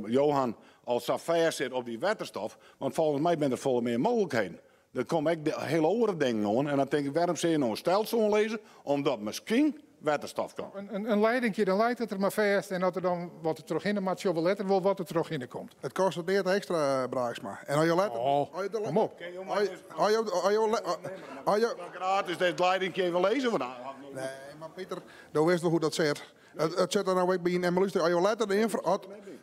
Johan al sa fêst sit op dy wetterstof, want folgens my binne der folle mear mooglikheden. Der komme ek hiele oare dingen oan en dan tink ik, wêrom sil je no in stelsel oanlizze omdat miskien wetterstof komt? In leidingje, dan leit it der mar fêst en as der dan wat trochhinne moat, sjogge we letter wol wat der trochhinne komt. It kostet neat ekstra, Braaksma. En as jo letter. Oh, kom op. As jo. Gratis dit leidingje even lizze? Nee, mar Pieter, do witst wol hoe't dat sit. It sit der no ek by yn. En mar lúster, as jo letter de ynfra.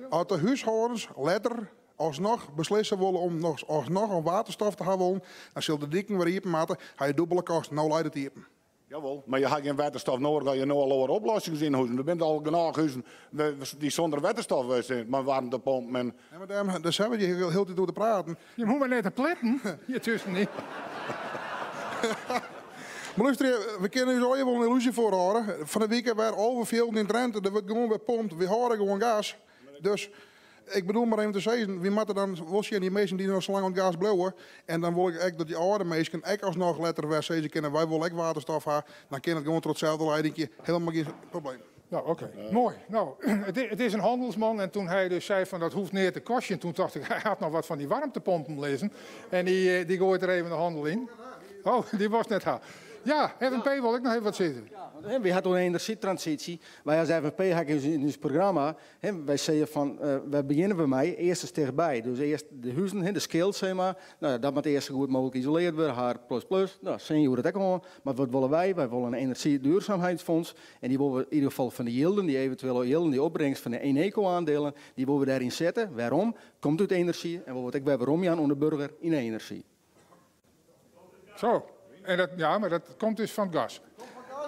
As de húshâldens letter asnoch beslisse wolle om noch asnoch om waterstof te hawwen, dan sil de diken wer iepen moatte. Ha je dûbele kosten. No leit it iepen. Jawol, mar je ha gjin wetterstof noadich as je no al oare oplossings yn huzen. Der binne al genôch huzen dy't sûnder wetterstof sitte, mei waarmtepompen en. Nee, mar dêrom, dêr sitte we hjir hieltyd oer te praten. Je hoege mar net te pletten hjir tuskenyn. Mar lústerje, we kinne ús allegear wol in yllúzje foarhâlde. Fan 'e wike wer 11 fjilden yn Drinte, der wurdt gewoan wer pompt. Wy hâlde gewoan gas. Dus ik bedoel mar even te sizzen, wy moatte dan wol sjen, dy minsken dy't noch sa lang oan it gas bliuwe, en dan wol ik ek dat dy âlde minsken ek asnoch letter wer sizze kinne, wy wolle ek waterstof ha, dan kin it gewoan troch itselde leidingje, helemaal gjin probleem. Nou, oké. Moai. No, it is in hannelsman en toen hy dus sei fan dat hoecht neat te kostjen, toen tocht ik, hy hat noch wat fan dy waarmtepompen lizzen en dy goait der even de hannel yn. Oh, dy wolst net ha. Ja, FNP wol ek noch even wat sizze. Ja, want wy ha it oer enerzjytransysje. Wy as FNP ha yn ús programma Hè, wy sizze fan, wêr begjinne we mei? Earst is tichtby. Dus earst de huzen, hè, de skil, sis mar. No ja, dat moat earst sa goed mooglik isoleard wurde, H plus plus. No, sin joer it ek oan. Mar wat wolle wy? Wy wolle in enerzjyduurzaamheidsfonds. En dy wolle we yn ieder gefal fan de jilden, dy eventuele jilden, dy opbringst fan de Eneco-aandelen, dy wolle we dêryn sette. Wêrom? Komt út enerzjy en wolle we it ek wer weromjaan oan de burger yn enerzjy. Zo, en dat, ja, mar dat komt dus fan it gas.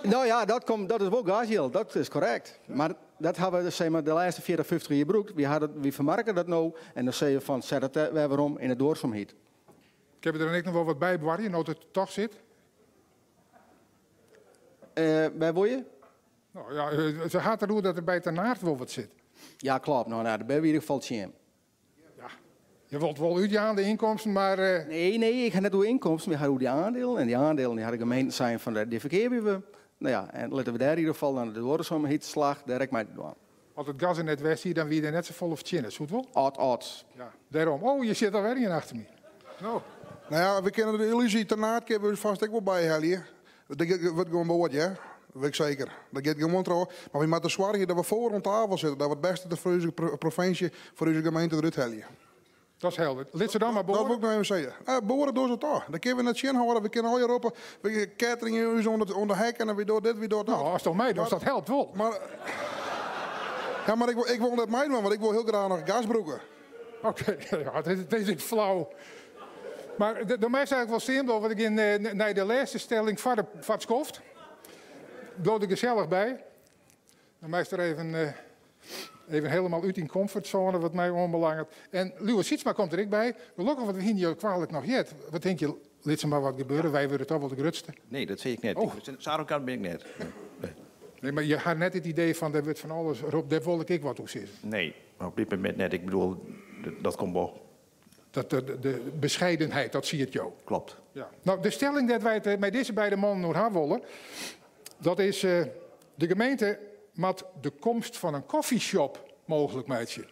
No ja, dat komt, dat is wol gasjild, dat is korrekt. Mar dat ha we sis mar, de lêste 40, 50 jier brûkt. Wy ha dat, wy fermarke dat no en dan sizze we fan set it wer werom yn de duorsumheid. Kinne we der dan ek noch wol wat by boarje, no't it toch sit? Wêr wol je? No ja, se hat deroer dat der by Ternaard wol wat sit. Ja, klopt. No, no, dêr binne we yn ieder gefal tsjin. Ja, je wilt wol útjaan de ynkomsten, mar. Nee, nee, ik ha net oer ynkomsten, wy ha oer dy aandelen. En dy aandelen dy ha de gemeenten sein fan dy ferkeapje we. No ja, en litte we dêr yn ieder gefal dan de duorsumheidsslach dêr ek mei te dwaan. As it gas der net west hie, dan wie der net safolle fertsjinne, soe it wol? At, at. Ja, dêrom. Oh, hjir sit alwer ien achter my. No. No ja, we kinne de yllúzje Ternaard kinne we ús fêst ek wol byhelje. Dat wurdt gewoan board, hear. Dat wit ik seker. Dat giet gewoan troch. Mar wy moatte soargje dat we foar oan tafel sitte, dat we it bêste foar ús provinsje, foar ús gemeente derút helje. Dat is helder. Lit se dan mar boare. Dat wol ik noch even sizze. Boare dogge se toch. Dat kinne we net tsjinhâlde. We kinne allegear roppe, we ketterje ús oan de hek en wy dogge dit, wy dogge dat. No, ast meidochst, dat helpt wol. Mar, ja, mar ik wol net meidwaan, want ik wol hiel graach noch gas brûke. Oké, ja, dit is ek flau. Mar do meist eigenlik wol stean bliuwe, want ik gean nei de lêste stelling foar it skoft. Bliuw der gesellich by. Dan meist der even. Even helemaal út dyn komfortzone wat my oanbelanget. En Liuwe Sytsma komt der ek by. Gelokkich, want we hiene jo kwalik noch heard. Wat tinke je, lit se mar wat gebeure, wy wurde toch wol de grutste? Nee, dat sis ik net. Oh. Sa arrogant bin ik net. Nee. Nee, mar je ha net it idee fan dêr wurdt fan alles roppen, dêr wol ik ek wat oer sizze. Nee, op dit momint net. Ik bedoel, dat komt wol. Dat, de, de bescheidenheid, dat siet jo. Klopt. Ja. Nou, de stelling dêr't wy it eh, mei dizze beide mannen oer ha wolle, dat is eh, de gemeente moat de komst fan in coffeeshop mooglik meitsje.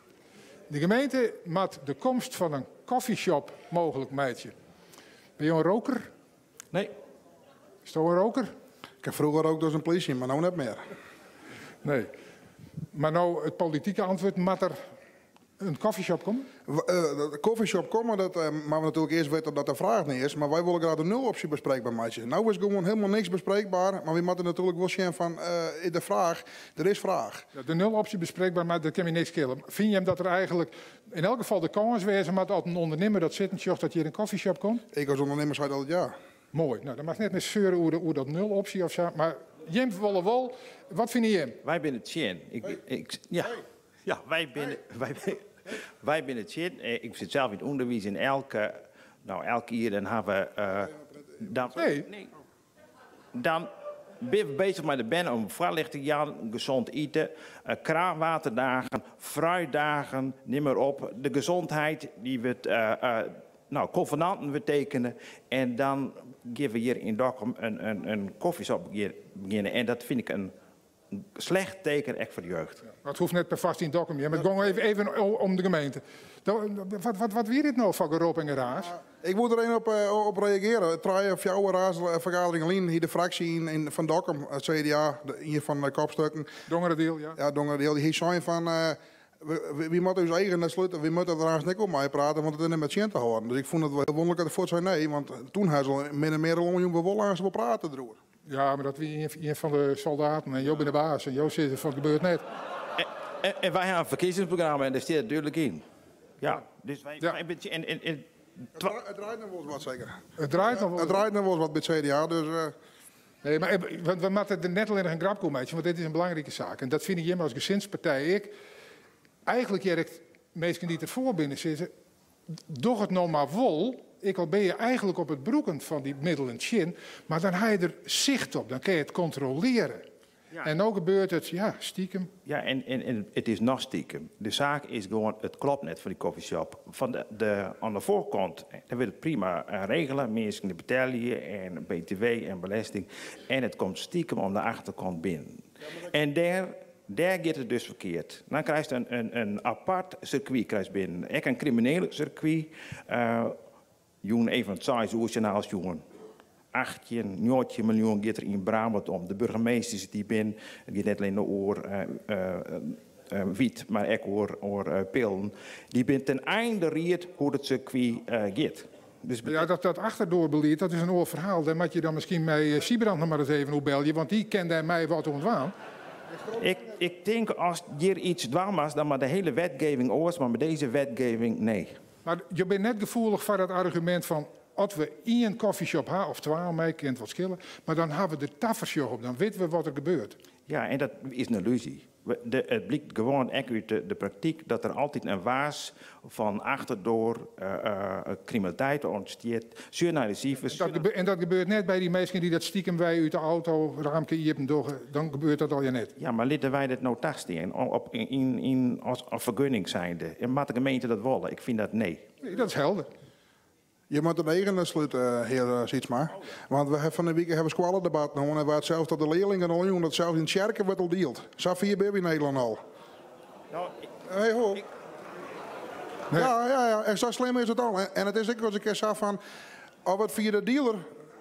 De gemeente moat de komst fan in coffeeshop mooglik meitsje. Binne jo in roker? Nee. Bisto in roker? Ik ha froeger rookt as in plysje, mar no net mear. Nee. Mar no it politike antwurd, moat der in coffeeshop komme? De coffeeshop komme, dat moatte we natuerlik earst witte dat der fraach nei is. Mar wy wolle graach de nulopsje bespreekber meitsje. No is gewoan hielendal niks bespreekber, mar wy moatte natuerlik wol sjen fan, is der fraach? Der is fraach. Ja, de nulopsje bespreekber, mar dat kin my niks skele. Fine jim dat der eigentlik yn elk gefal de kâns wêze moat at in ûndernimmer dat sitten sjocht dat hjir in coffeeshop komt? Ik as ûndernimmer sei altyd ja. Moai. Nou, dan moatst net mear seure oer dat nulopsje of sa. Mar jim wolle wol. Wat fine jim? Wy binne tsjin. Ik, ik, ja. Ja, wy binne, wy, wy binne tsjin. Ik sit sels yn it ûnderwiis en elke, nou, elk jier dan ha we... Dan, nee. Dan binne we bezich mei de bern om foarlichting te jaan, gezond iten, kraanwaterdagen, fruitdagen, nim mar op. De gezondheid die wurdt, nou, konvenanten wurdt tekene en dan gean we hjir yn Dokkum in coffeeshop begjinne en dat fyn ik in slecht teken ek foar de jeugd. Maar it hoecht net perfoarst yn Dokkum, hear, mar it gong even om de gemeente. Wat wie dit no foar gerop en geraas? Ik woe der even op reagearje. Trije of fjouwer raadsfergaderingen lyn hie de fraksje yn fan Dokkum, it CDA, ien fan de kopstukken. Dongeradiel, ja. Ja, Dongeradiel. Dy hie sein fan, wy moatte ús eagen net slute, wy moatte der aanst ek oer meiprate, want it is net mear tsjin te hâlden. Dus ik fûn it wol hiel wûnderlik dat er fuort sei nee, want toen ha se al min en mear al oanjûn, we wolle aanst wol prate deroer. Ja, mar dat wie ien fan de soldaten en jo binne de baas en jo sizze fan it gebeurt net. En wy ha in ferkiezingsprogramma en dêr stiet it dúdlik yn. Ja, dus wy, Ja. wy binne en, en, en It draait noch wolris wat seker. It draait noch wolris It draait noch wolris wat by it CDA, dus. Nee, mar want we moatte der net allinnich in grapke oer meitsje, want dit is in belangrike saak. En dat fine jimme as gesinspartij ek. Eigentlik hear ik minsken dy't derfoar binne sizze, Doch it no mar wol, ek al binne je eigentlik op it brûken fan dy middelen tsjin, mar dan ha je der sicht op, dan kinne je it kontroleare. En no gebeurt it, ja, stikem. Ja, en, en, en it is noch stikem. De saak is gewoan, it klopt net fan dy coffeeshop. Fan de, de, oan de foarkant, dêr wurdt it prima regele, minsken die betelje en btw en belesting. En it komt stikem oan de achterkant binnen. En dêr Dêr giet it dus ferkeard. Dan krijst in, in apart sirkwy krijst binnen. Ek in krimineel sirkwy. Jûn even it seis oer sjoernaal sjoen. 18, 19 miljoen giet der yn Brabant om. De burgemeesters dy't bin, it giet net allinne oer wyt, mar ek oer pillen. Dy bin ten einde ried hoe't it sirkwy giet. Dus Ja, dat achterdoarbelied, dat is in oar ferhaal. Dêr moat je dan miskien mei Sybrand noch mar ris even oer belje, want dy kin dêr mei wat oan dwaan. Ik tink ast hjir iets dwaan moatst, dan moat de hiele wetgeving oars, mar mei dizze wetgeving nee. Mar jo binne net gefoelich foar dat argumint fan as we ien coffeeshop ha, of twa om my, kin it wat skille, mar dan ha we der tafersjoch op, dan witte we wat der gebeurt. Ja, en dat is in illusie. It blykt gewoan ek út de praktyk dat der altyd in waas fan achterdoar kriminaliteit ûntstiet. Sjoch nei de sifers. En dat gebeurt net by dy minsken dy't dat stikem wei út de auto raamke iepen dogge, dan gebeurt dat allegear net. Ja, mar litte wy dit no tastean op, yn, as fergunning zijnde? En moat de gemeente dat wolle? Ik fyn dat nee. Nee, dat is helder. Je moatte de eagen net slute, hear Sytsma. Want we ha fan 'e wike hawwe skoalledebatten hân en waard sels troch de learlingen al jûn dat sels yn tsjerke wurdt al dield. Sa fier binne wy yn Nederlân al. Hey, ho. Ja, ja, ja. En sa slim is it al. En it is ek ris in kear sa fan, of it fia de dealer,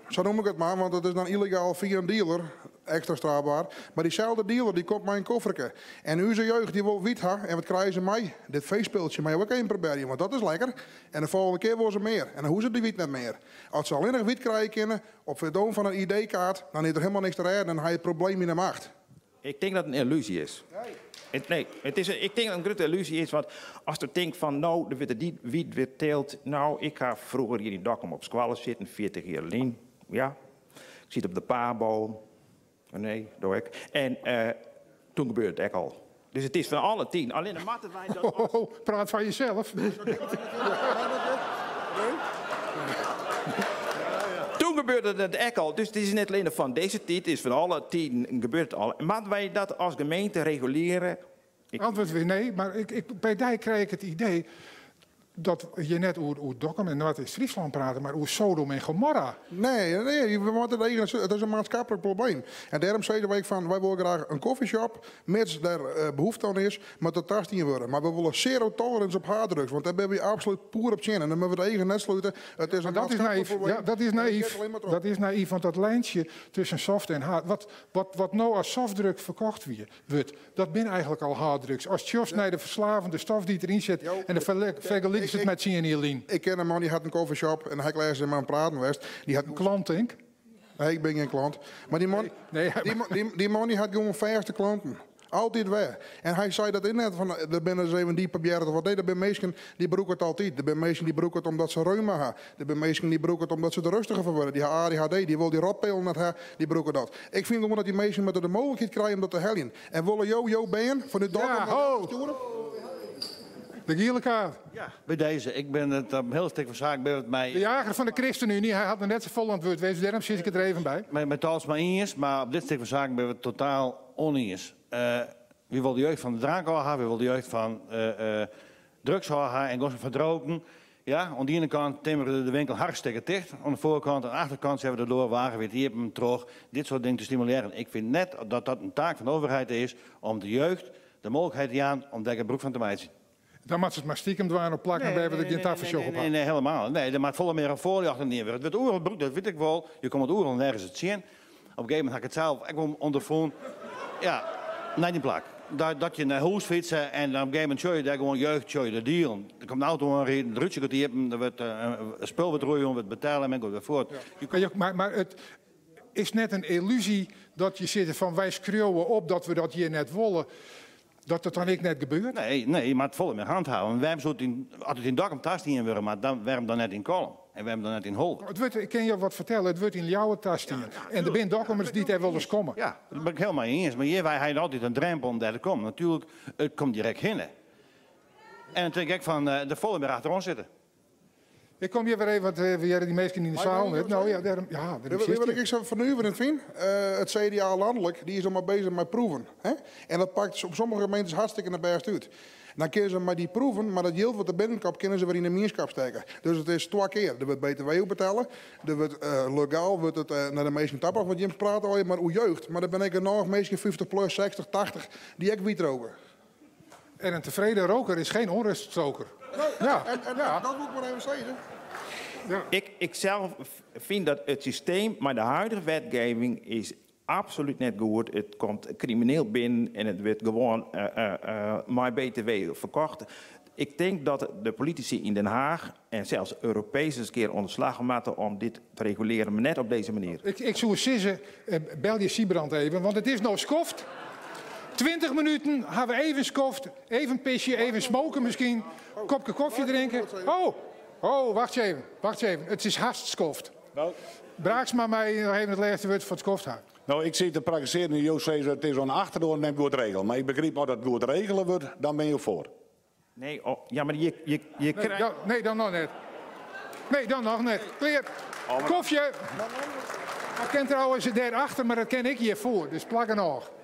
sa noem ik it mar, want it is dan yllegaal fia in dealer, ekstra strafbaar. Mar dyselde dealer dy komt mei in kofferke. En ús jeugd dy wol wyt ha. En wat krije se mei? Dit feestpiltsje meie jo ek even probearje, want dat is lekker. En de folgjende kear wolle se mear. En dan hoege se dy wyt net mear. As se allinnich wyt krije kinne, op fertoan fan in ID-kaart, dan is der helemaal niks te rêden en ha je it probleem yn 'e macht. Ik tink dat it in yllúzje is. Nee, it is, ik tink dat it in grutte yllúzje is, want ast der tinkt fan no, der wurdt dy wyt weer teeld. No, ik ha froeger hjir yn Dokkum op skoalle sitten, 40 jier lyn. Ja, ik siet op de Pabo. Nee, doe ek. En toen gebeurde it ek al. Dus it is fan alle tiden. Allinne moatte wy dat. Ho, ho, praat foar jesels. Toen gebeurde dat ek al. Dus it is net allinne fan dizze tiid, it is fan alle tiden gebeurt it al. Moatte wy dat as gemeente reguleare? Antwurd wie nee, mar ik, by dy krij ik it idee dat je net oer Dokkum en Noardeast-Fryslân prate, mar oer Sodom en Gomorra. Nee, nee, we moatte it eigen, it is in maatskiplik probleem. En dêrom sizze wy ek fan, wy wolle graach in coffeeshop, mits der behoefte oan is, moat dat tastien wurde. Mar we wolle zero tolerance op harddrugs, want dêr binne wy absolút poer op tsjin. En dan moatte we de eagen net slute. It is in Maar dat is maatskiplik naïef. probleem. Ja, dat is En dat naïef. giet allinne mar troch. Dat is naïef, want dat lijntje tussen soft en hard, wat no as softdrug ferkocht wie, wurdt, dat binne eigentlik al harddrugs. Ast sjochst nei de ferslavende stof dy't deryn sit en de fergelykst it mei 10 jier lyn. Ik ken in man dy hat in coffeeshop en hy ik lêsten mei him praten west. Dy hat In klant, tink? Nee, ik bin gjin klant. Mar dy man, Nee, nee, dy man dy hat gewoan fêste klanten. Altyd wer. En hy sei dat is net fan der binne ris even dy probearret of wat. Nee, der binne minsken dy brûke it altyd. Der binne minsken dy brûke it omdat se reuma ha. Der binne minsken dy brûke it omdat se der rêstiger fan wurde. Dy ha ADHD, dy wol dy rotpillen net ha, dy brûke dat. Ik fyn gewoan dat dy minsken moatte de mooglikheid krije om dat te heljen. En wolle jo jo bern fanút Dokkum Ja, nei ho! Ljouwert stjoere? De giele kaart. Ja, by dizze. Ik bin it op in hiel stik fan saak bin it mei. De jager fan de ChristenUnie, hy hat noch net safolle oan it wurd west, dêrom sis ik it der even by. Mei Talsma iens, mar op dit stik fan saken binne we it totaal ûniens. Wy wolle de jeugd fan de drank ôf ha, wy wolle de jeugd fan drugs ôf ha en gossen fan it roken. Ja, oan de iene kant timmere de winkel hartstikke ticht oan de foarkant, oan de achterkant sette we de doar wagenwiid iepen troch dit soart dingen te stimulearjen. Ik fyn net dat dat in taak fan de overheid is om de jeugd de mooglikheid te jaan om dêr gebrûk fan te meitsjen. Dan moat se it mar stikem dwaan op plakken wêr't we der gjin tafersjoch op Nee, ha. nee, helemaal. Nee, der moat folle mear op foarljochting dien wurde. It wurdt oeral brûkt, dat wit ik wol. Je komme it oeral nergens tsjin. Op in gegeven momint ha ik it sels ek wol ûnderfûn. Ja, nei dyn plak. Dat je nei hûs fytse en dan op in gegeven momint sjoch je dêr gewoan jeugd, sjoch je de dealen. Der komt in auto oanriden, it rútsje giet iepen, der wurdt in spul wurdt roeien, wurdt betelle en men giet wer fuort. Maar it is net in illusie dat je sizze fan wy skriuwe op dat we dat hjir net wolle, dat dat dan ek net gebeurt? Nee, nee, je moat folle mear handhave. Want wêrom soe it yn, as it yn Dokkum tastien wurde moat, dan wêrom dan net yn Kollum? En wêrom dan net yn Holwert? It wurdt, ik kin jo wat fertelle, it wurdt yn Ljouwert tastien. En der binne Dokkumers dy't dêr wolris komme. Ja, dat bin ik hiel mei iens. Mar hjir wy ha altyd in drempel om dêr te kommen. Natuerlik, it komt direkt hinne. En dan tink ik fan, der folle mear achteroan sitte. Ik kom hjir wer even, want we hearre dy minsken yn de zaal net. No ja, dêrom, ja, dêrom Weet je sitst wat hjir. ik sa fernuverjend fyn? It CDA lanlik, dy is al mar beuzich mei proeven. Hè? En dat pakt op sommige gemeentes hartstikke net bêst út. Dan kinne se mei dy proeven, mar dat jild wat der binnenkomt, kinne se wer yn de mienskap stekke. Dus it is twa kear. Der wurdt BTW oer betelle, der wurdt legaal wurdt it nei de minsken tabracht, want jim prate allegear mar oer jeugd. Mar der binne ek genôch minsken, 50 plus, 60, 80, dy't ek wyt roke. En een tevreden roker is geen onruststoker. Nee, Ja, en ja. dat moet ik maar even zeggen. Ja. Ik zelf vind dat het systeem, maar de huidige wetgeving is absoluut net goed. It komt krimineel binnen en it wurdt gewoan mei BTW ferkocht. Ik tink dat de politisy yn Den Haag en sels Europees ris in kear oan de slach moatte om dit te regulearjen, mar net op dizze manier. Ik soe sizze, belje Siebrand even, want it is no skoft. 20 minuten ha we even skoft, even pisje, even smoken miskien, kopke kofje drinke. Oh, oh, wacht even, wacht even. It is hast skoft. Nou. Braaksma mei noch even it lêste wurd foar it skoft ha. No, ik sit te prakkesearjen en jo sizze it is oan de achterdoar net goed regele. Mar ik begryp as dat goed regele wurdt, dan binne jo foar. Nee, oh, ja, mar je Nee, krijgt nee, dan noch net. Nee, dan noch net. Klear. Kofje. Dat kin trouwens dêrachter, mar dat kin ek hjirfoar. Dus plak en ôf.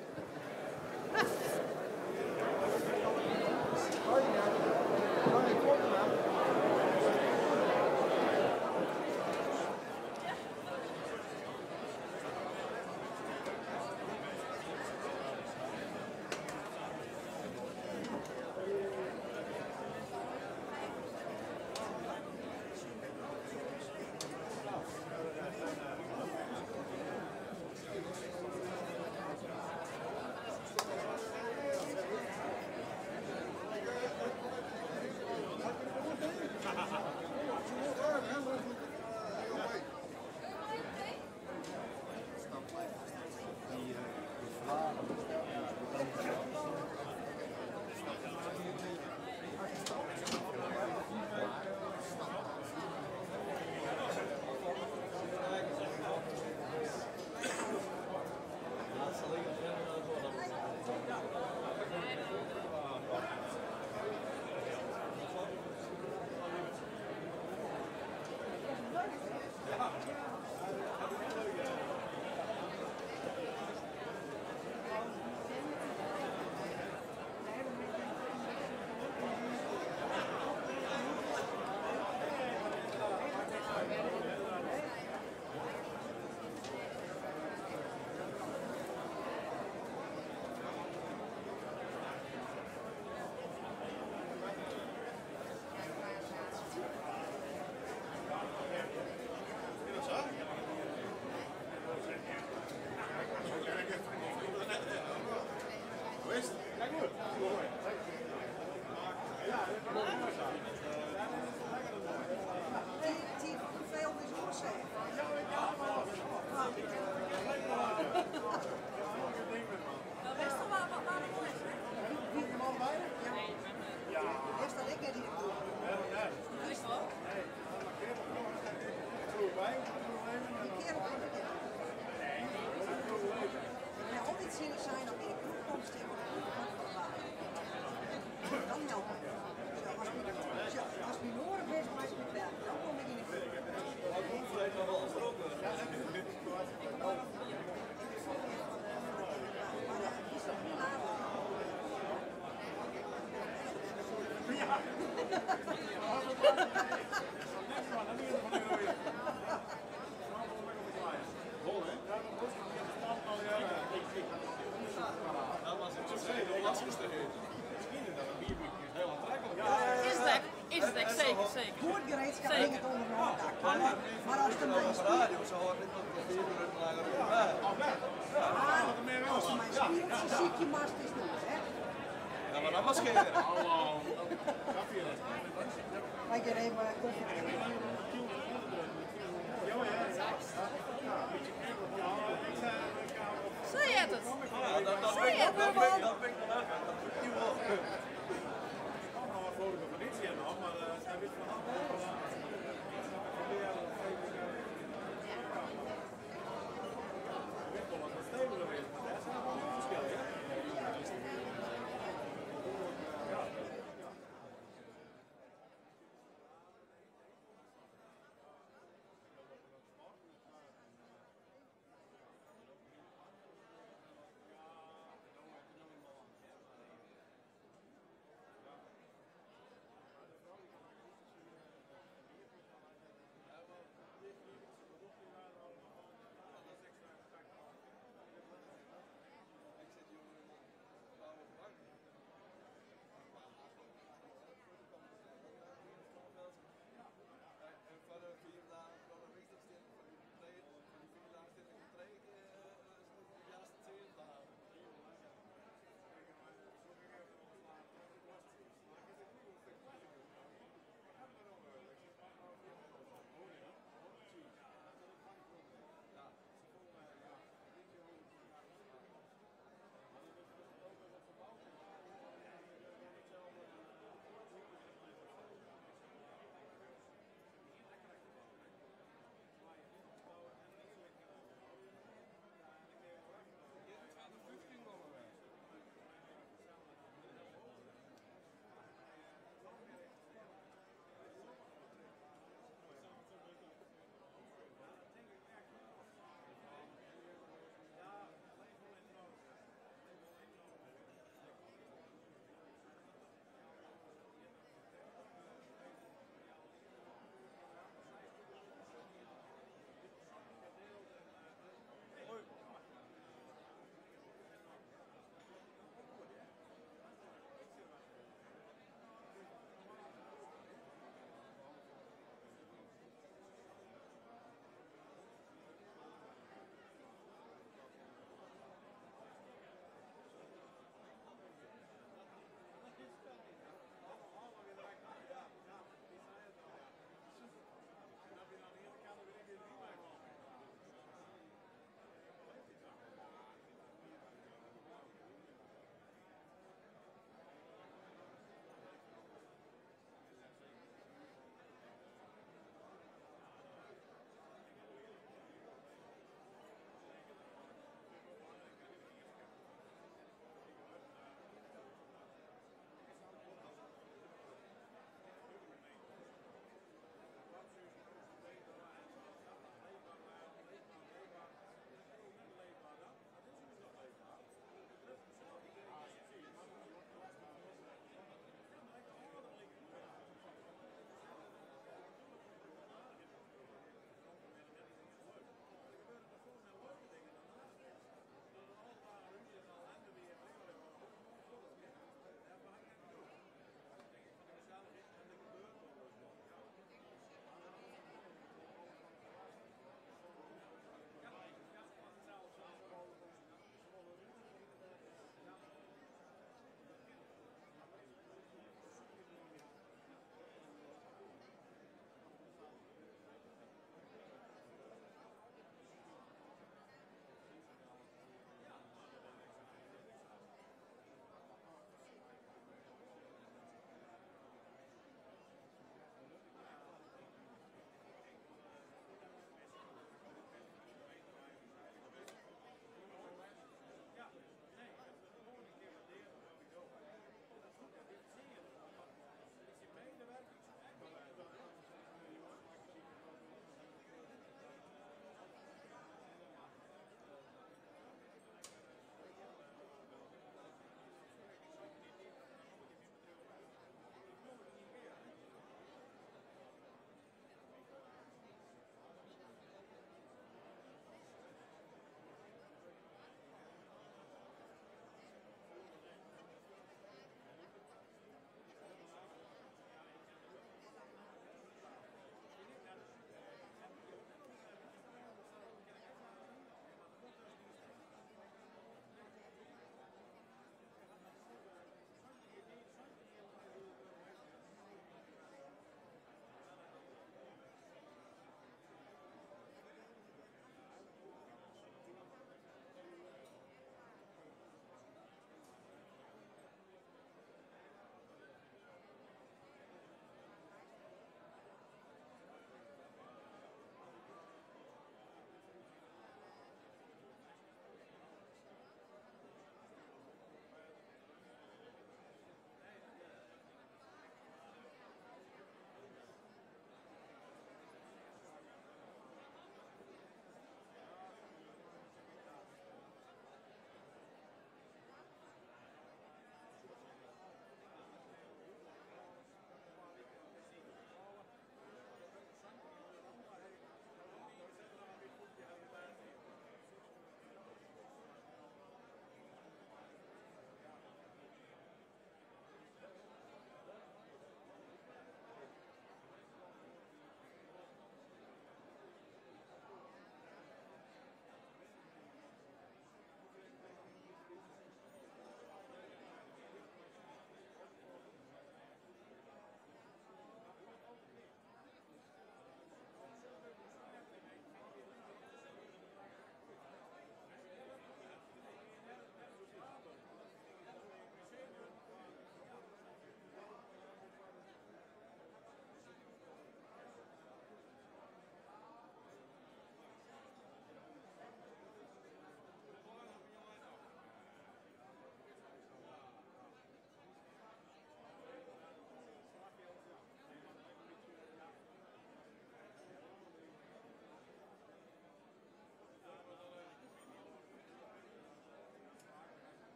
Is het echt, zeker, zeker. Goed gereedschap het onder Maar als de mijn Als de mijn spiertje ziek je mast is niet, hè? Ja, maar dat was geen. Hallo. Wij gaan even koffie drinken. Zie je het? Zie je het? Dat ben ik nog even.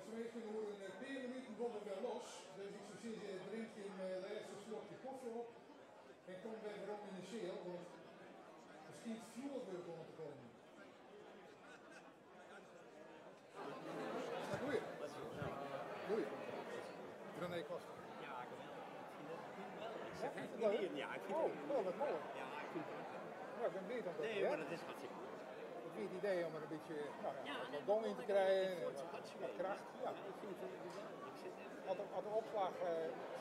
Dus minsken, oer in pear minuten wolle we wer los. Dus ik soe sizze, drink jim lêste slokje kofje op en kom wer werom yn de seal, want der stiet fjoerwurk oan te kommen. Goeie. Goeie. René Koster. Ja, geweldig. Ik Ja, vind je het leuk? Ja, ik vind Oh, het oh, wat mooi. Ja, ik vind het Nou, ik ben blij om dat te Nee, maar horen. dat is hartstikke goed. Het wie het idee om er een beetje nou, ja, wat gong in te krijgen en wat kracht. Ja. Ik vind het geweldig. Ik zit echt... Als de opslag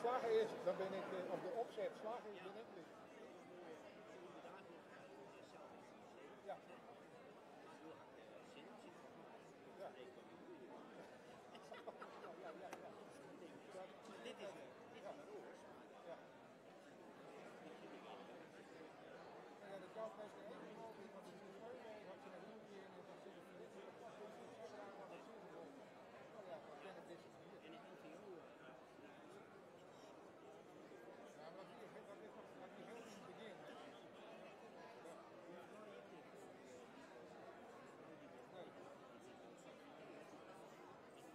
slagen is, dan ben ik, of de opzet slagen is, ben ik blij. Ja. Ja. Dit is, dit is roos. Ja. Ja, dat kan best even mogelijk, want het is een wat je naar doen keer en dan zit het niet zo Nou ja, ik ben op deze manier. En de LTO. Ja, maar dat is nog dat is heel in het begin. Hè? Ja.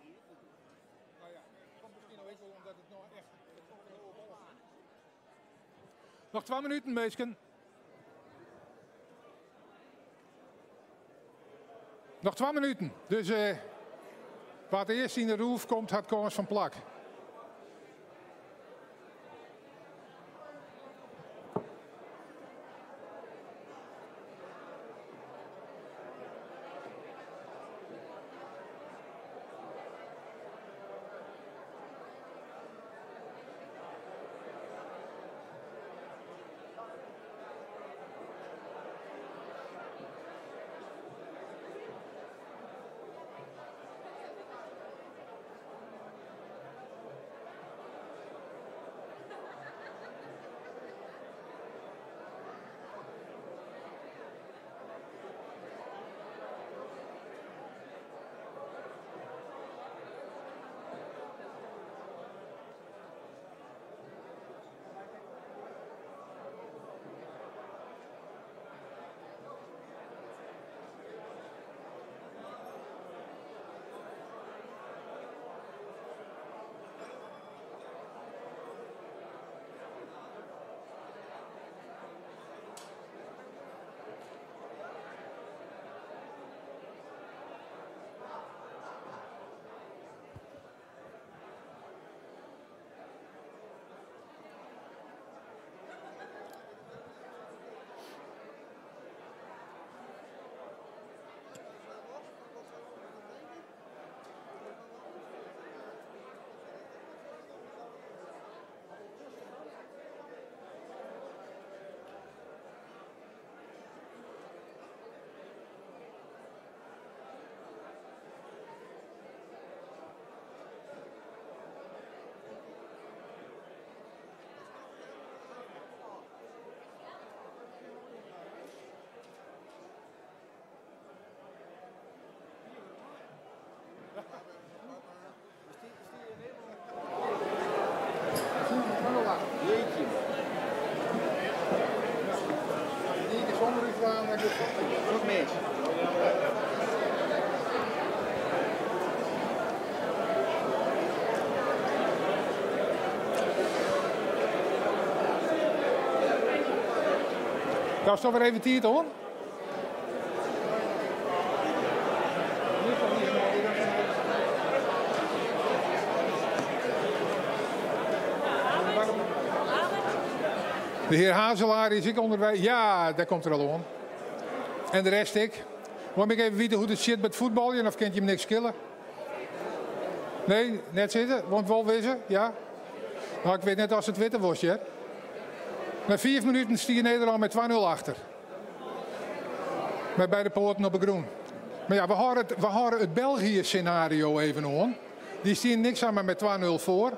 Nee. Nou ja, het komt misschien ook wel omdat het nog echt. Het komt heel op. Nog 2 minuten, meisken. Nog 2 minuten. Dus wat eerst in de roef komt, had kans van plak. Jeetje. Die is zonder u slaan, dan Goed mis. Dat is toch weer even tiert, hoor. De heer Hazelaar is ik onderwijs. Ja, daar komt er al aan. En de rest ik. Moet ik even weten hoe het zit met voetballen of kent je hem niks killen? Nee, net zitten. Want wel wissen, ja. Nou, ik weet net als het witte worstje, hè. Na 4 minuten stier Nederland met 2-0 achter. Met beide poorten op de groen. Maar ja, we houden het België-scenario even aan. Die stier niks aan, maar met 2-0 voor.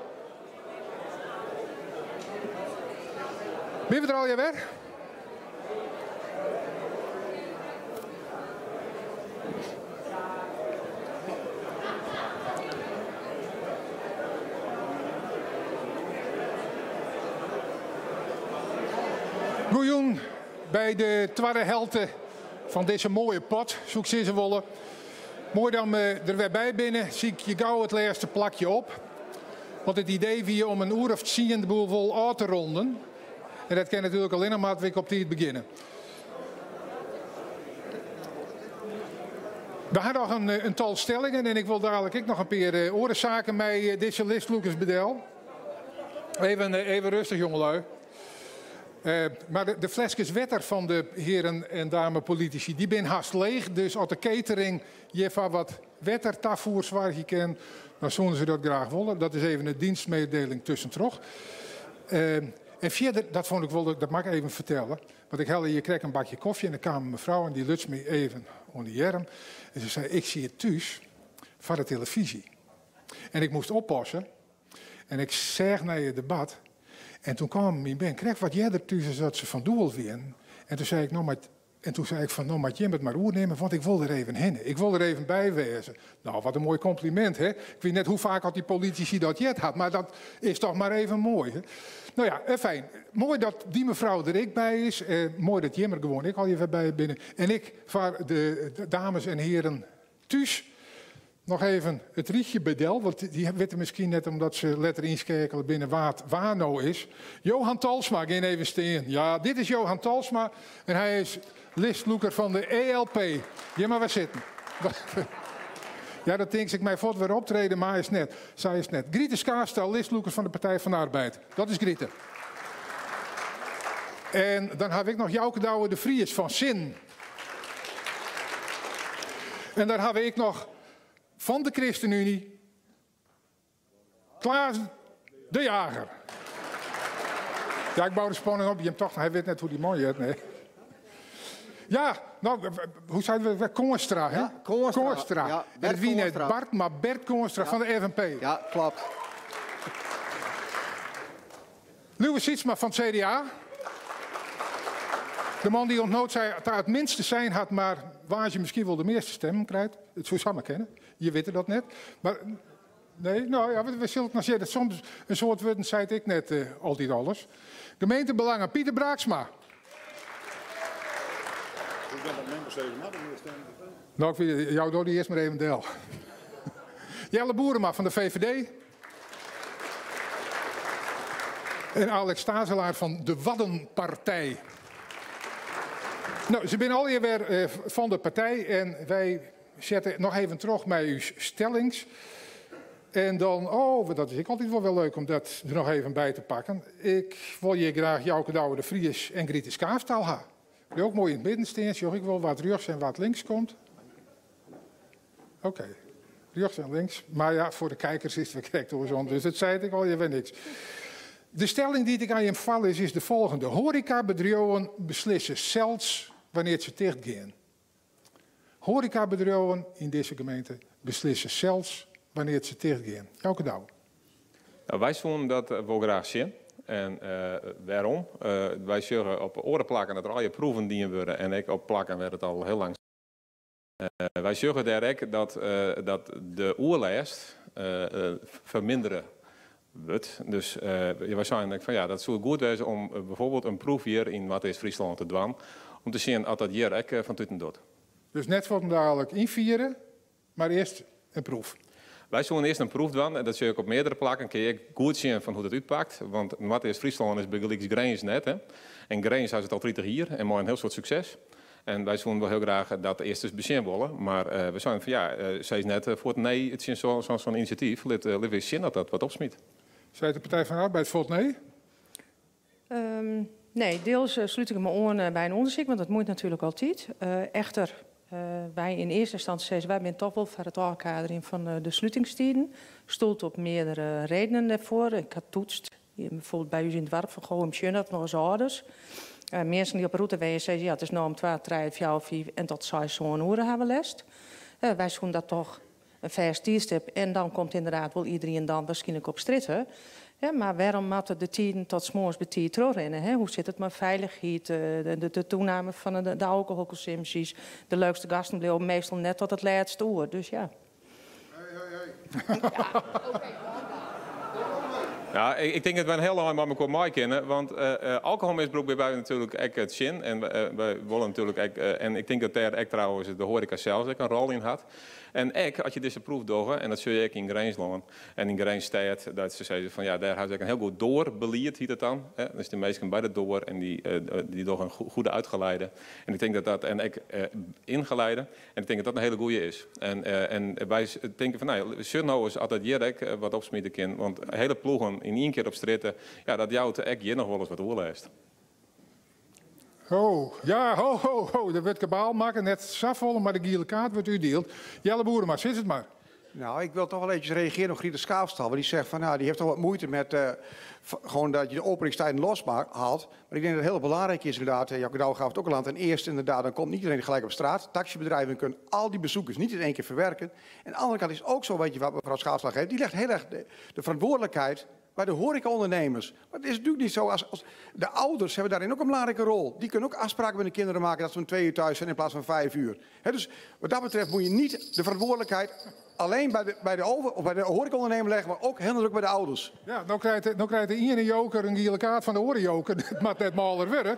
Ben je er al weer? Goeien bij de tweede helte van deze mooie pot, zoek ze ze wollen. Moai dat we der wer by binne. Sykje gau it lêste plakje op. Want it idee wie om in oer of tsien de boel wol ôf te ronden. En dat kin natuerlik allinnich mar as we op tiid begjinne. We ha noch in tal stellingen en ik wol dadlik ek noch in pear oare saken mei dizze listlûkers bedel. Even, even rêstich, jongelju. Mar de fleskes wetter fan de hearen en dame politisy, dy binne hast leech. Dus as de catering hjirfoar wat wettertafoer soargje kin, dan soene se dat graach wolle. Dat is even in dienstmededeling tuskentroch. En fierder, dat fûn ik wol, dat moat ik even fertelle. Want ik helle hjir krekt in bakje kofje en der kaam in mefrou en dy luts my even oan de earm. En se sei, ik siet thús foar de telefyzje. En ik moast oppasse. En ik seach nei it debat. En doe kamen myn bern krekt wat earder thús as dat se fan doel wienen. En doe sei ik, no, mar, en doe sei ik fan, no moat jim it mar oernimme, want ik wol der even hinne. Ik wol der even by wêze. No, wat in moai komplimint, hè? Ik wit net hoe faak oft dy politisy dat heard hat, mar dat is dochs mar even moai. Hè? No ja, fijn. Moai dat dy mefrou der ek by is. Moai dat jim der gewoan ek allegear wer by binne. En ik foar de dames en hearen thús noch even it rychje by del, want dy witte miskien net omdat se letter ynskeakele binne wa't wa no is. Johan Talsma, gean even stean. Ja, dit is Johan Talsma en hy is listlûker fan de ELP. Gean mar wer sitten. Ja, dan tink ik mei fuort wer optrede, mar is net. Sa is it net. Gryte Schaafstal, listlûker fan de Partij van de Arbeid. Dat is Gryte. En dan haw ik noch Jouke Douwe de Vries fan Sin. En dan haw ik noch fan de ChristenUnie Klaas de Jager. Ja, ik bou de spanning op. Jim tochten, hy wit net hoe't dy man hjit. Nee. Ja, no, hoe sei we? Koornstra, hè? Ja, Koornstra. Koornstra. Ja, En it wie net Koornstra. Bart, mar Bert Koornstra fan de FNP. Ja, kloppet. Liuwe Sytsma fan it CDA. De man dy't oant no ta it minste sein hat, mar woansdei miskien wol de measte stimmen krijt. It soe samar kinne. Je witte dat net. Mar nee, no ja, we sille it noch sjen. Soms in soad wurden seit ek net altyd alles. Gemeentebelangen, Pieter Braaksma. No, ik wit, jou do dy earst mar even del. Jelle Boerema fan de VVD. En Alex Tazelaar fan de Waddenpartij. No, se binne allegear wer fan de partij en wy sette noch even troch mei ús stellings. En dan, oh, dat is ek altyd wol wer leuk om dat der noch even by te pakken. Ik wol hjir graach Jouke Douwe de Vries en Gryte Schaafstal ha. Dy ek moai yn it midden stean, sjoch ik wol wa't rjochts en wa't links komt. Oké, rjochts en links. Mar ja, foar de kijkers is it wer krekt oarsom, dus dat seit ek allegear wer niks. De stelling dy't ik oan jim foarlis is de folgjende. Hoarekabedriuwen beslisse sels wannear't se ticht gean. Hoarekabedriuwen yn dizze gemeente beslisse sels wannear't se ticht gean. Jouke Douwe. No, wy soenen dat wol graach sjen. En wêrom? Wy sjogge op oare plakken dat der allegear proeven dien wurde en ek op plakken wêr't it al hiel lang Wy sjogge dêr ek dat dat de oerlêst fermindere wurdt. Dus wy seinen ek fan ja, dat soe goed wêze om bijvoorbeeld in proef hjir yn Noardeast-Fryslân te dwaan, om te sjen oft dat hjir ek fertuten docht. Dus net fuortendalik ynfiere, mar earst in proef. Wy soenen earst in proef dwaan en dat sjoch ik op meardere plakken. Kin je ek goed sjen fan hoe't it útpakt. Want Noardeast-Fryslân is bygelyks Grins net. Hè? En Grins hat it al 30 jier en mei in hiel soad sukses. En wy soenen wol hiel graach dat earst ris besjen wolle. Mar we seinen fan ja, sis net fuort nee tsjin sa'n inisjatyf. Lit lit ris sjen dat dat wat opsmyt. Seit de Partij van de Arbeid fuort nee? Nee, diels slút ik me oan by in ûndersyk, want dat moat natuerlik altyd. Echter, wy yn earste ynstânsje sizze, wy binne dochs wol foar it ôfkaderjen fan de slutingstiden. Stoelt op meardere redenen dêrfoar. Ik ha toetst, bijvoorbeeld by ús yn it doarp fan Goa, sjen dat noch as âlders. Minsken dy't op 'e rûte wenje sizze, ja, it is no om 2, 3, 4, 5 en tot 6, 7 oere ha we lêst. Wy soenen dat dochs in fêst tiidstip en dan komt ynderdaad wol iderien dan wierskynlik op strjitte. Mar wêrom moatte de tiden tot moarns betiid trochrinne? Hè? Hoe sit it mei feilichheid, de taname fan de alkoholkonsumpsjes? De leukste gasten bliuwe meastal net tot it lêste oer, dus ja. Hey, hey, hey. Ja, ik tink dat wy in hiel ein mei mekoar meikinne, want alkoholmisbrûk binne wy natuerlik ek tsjin en wy wolle natuerlik ek, en ik tink dat dêr ek trouwens de hoareka sels ek in rol yn hat. En ek as je dizze proef dogge, en dat sjoch je ek yn Grinslân en yn Grins-stêd, dat se sizze fan ja, dêr ha se ek in hiel goed doarbelied, hjit it dan. Hè. Dus de minsken by de doar en dy dogge in goede uitgeleide. En ik tink dat dat, en ek ingeleide, en ik tink dat dat in hiele goede is. En wy tinke fan, no, sjoch no ris as dat hjir ek wat opsmite kin, want hiele ploegen yn ien kear op strjitte, ja, dat jout ek hjir noch wolris wat oerlêst. Ho, ja, ho, ho, ho, der wurdt kabaal makke, net safolle, mar de giele kaart wurdt útdield. Jelle Boerema, sis it mar. Nou, ik wil toch wel eventjes reageren op Griete Schaafstal. Want die zegt van, nou, die heeft toch wat moeite met gewoon dat je de openingstijden loshaalt. Maar ik denk dat het heel belangrijk is inderdaad, Jacco Douwe gaf het ook al aan, ten eerste inderdaad, dan komt niet iedereen gelijk op straat. Taxibedrijven kunnen al die bezoekers niet in één keer verwerken. En aan de andere kant is ook zo, weet je wat mevrouw Schaafstal geeft, die legt heel erg de verantwoordelijkheid bij de horecaondernemers. Maar het is natuurlijk niet zo, als de ouders hebben daarin ook een belangrijke rol. Die kunnen ook afspraken met de kinderen maken dat ze om 2 uur thuis zijn in plaats van 5 uur. Hè, dus wat dat betreft moet je niet de verantwoordelijkheid alleen bij de over, of bij de horecaondernemer leggen, maar ook heel druk bij de ouders. Ja, nou krijgt de ene joker een gele kaart van de andere joker. Dat moet net maler worden.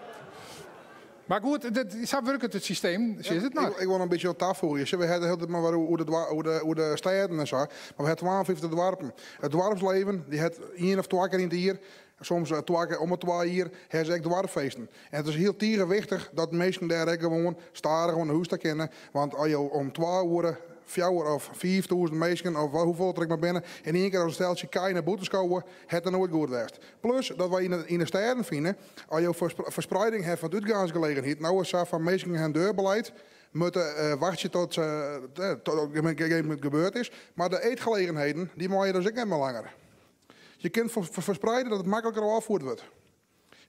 Maar goed, zo werkt het systeem. Zo is het maar. Ik wil een beetje op tafel gooien. We hebben het maar hoe de steden en zo. Maar we hebben 52 dorpen. Het dorpsleven, die heeft 1 of 2 keer in het jaar, soms 2 keer om de 2 jaar, hebben ze echt dwarfeesten. En het is heel tegenwichtig dat mensen daar ook gewoon staren, gewoon huis te kennen. Want als je om 2 uur, 4 of 5000 mensen, of hoeveel er ik maar binnen, in één keer als een steltje kei naar boete schouwen, het er nooit goed geweest. Plus dat wij in de steden vinden, als je verspreiding hebt van de uitgaansgelegenheid, nou is zo van mensen hun deurbeleid, moeten wachten tot op een gegeven moment gebeurd is. Maar de eetgelegenheden, die mag je dus ook niet meer langer. Je kunt verspreiden dat het makkelijker afvoerd wordt.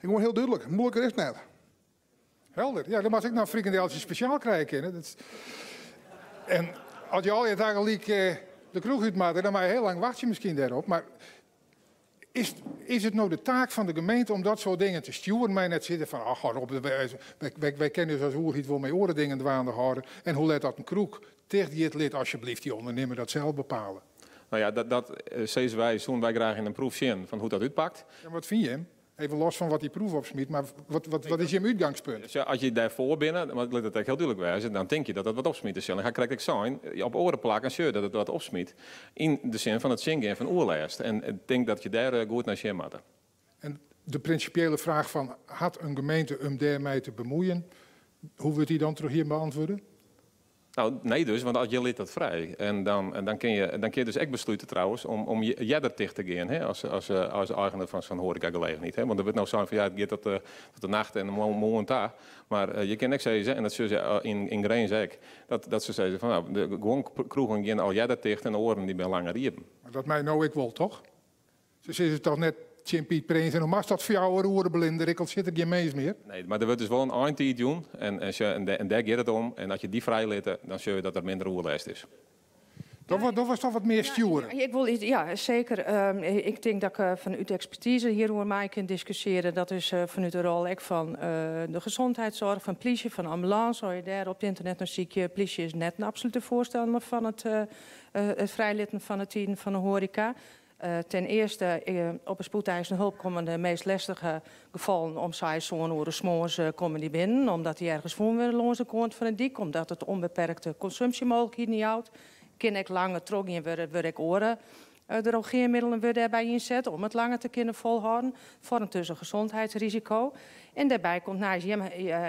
Ik word heel duidelijk, moeilijker is het net. Helder. Ja, dan mag ik nou frikandeltjes speciaal krijgen, hè. Dat is... En als je al je dagelijks de kroeg uitmaakt, dan mag je heel lang wachten misschien daarop. Maar is het nou de taak van de gemeente om dat soort dingen te sturen? Mij net zitten van, ach, Rob, wij kennen dus als oer iets wel mee oren dingen dwaande houden. En hoe let dat een kroeg tegen die het lid alsjeblieft die ondernemer dat zelf bepalen? Nou ja, dat zeggen wij, zoen wij graag in een proef zien van hoe dat uitpakt. En wat vind je hem? Even los van wat die proef opsmiet, maar wat is je uitgangspunt? Ja, als je daarvoor binnen, maar ik laat het echt heel duidelijk wijzen, dan denk je dat dat wat opsmiet is. Dan ga ik zijn, op oren plakken en zeur dat het wat opsmiet. In de zin van het zingen van oerlijst. En ik denk dat je daar goed naar zin moet. En de principiële vraag van, had een gemeente om daarmee te bemoeien, hoe wordt die dan terug hier beantwoorden? Nou, nee dus, want je liet dat vrij. En dan kun je dus echt besluiten trouwens om je jadder dicht te gaan, hè, als eigenaar van zo'n horecagelegenheid. Hè. Want er wordt nou zo van, ja, het gaat tot de nacht en de morgen daar. Maar je kan ook zeggen, en dat zullen ze in Grins ook, dat ze zeggen van, nou, de gewoon kroegen gaan al jadder dicht en de oren die ben langer hier. Maar dat mij nou ik wil, toch? Dus is het toch net Jim Piet Prins en hoe mag dat voor jou roerenblinder? Ik al zit er geen mens meer. Nee, maar er wordt dus wel een eindtijd doen en daar gaat het om. En als je die vrij liet, dan zul je dat er minder oerlijst is. Dat was toch wat meer sturen? Ja, ik wil iets, ja, zeker. Ik denk dat ik vanuit de expertise hier over mij kan discussiëren. Dat is vanuit de rol ook van de gezondheidszorg, van politie, van ambulance. Als je daar op het internet naar ziet, je politie is net een absolute voorstander van het vrijlitten van het tien van de horeca. Ten eerste, op een spoedeisende hulp komen de meest lastige gevallen om zij zo'n uur 's morgens komen die binnen, omdat die ergens voor willen langs de kant van de dik, omdat het onbeperkte consumptiemogelijkheden niet houdt. Kan ik langer trok in worden, word ik oren. De drogeermiddelen worden daarbij inzet om het langer te kunnen volhouden. Vormt dus een gezondheidsrisico. En daarbij komt, nou,